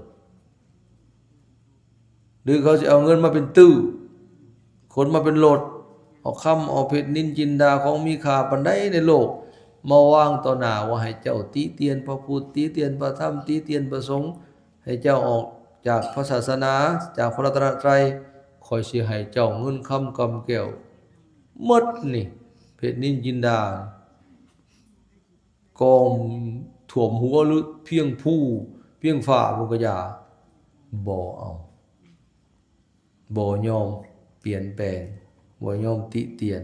ຫຼືເຂົາຊິເອົາເງິນມາເປັນຕື້, ຂົນມາເປັນລົດ, ເອົາຄຳ ເອົາເພັດ ນິນຈິນດາ ຂອງມີຄ່າປານໃດໃນໂລກ ມາວາງຕໍ່ໜ້າ ວ່າໃຫ້ເຈົ້າຕິຕຽນພະພຸດ ຕິຕຽນພະທຳ ຕິຕຽນພະສົງ, ໃຫ້ເຈົ້າອອກຈາກພະສາສະໜາ ຈາກພະລັດຕະນະໄຕ, ຂ້ອຍຊິໃຫ້ເຈົ້າເງິນຄຳກຳແກ້ວໝົດນີ້, ເພັດນິນຈິນດາ ກອງຖ້ວມຫົວ ຫຼືພຽງພູພຽງຟ້າພຸ້ນກະຢ່າ. ບໍ່ເອົາ ບໍ່ຍອມປ່ຽນແປງ ບໍ່ຍອມຕິຕຽນ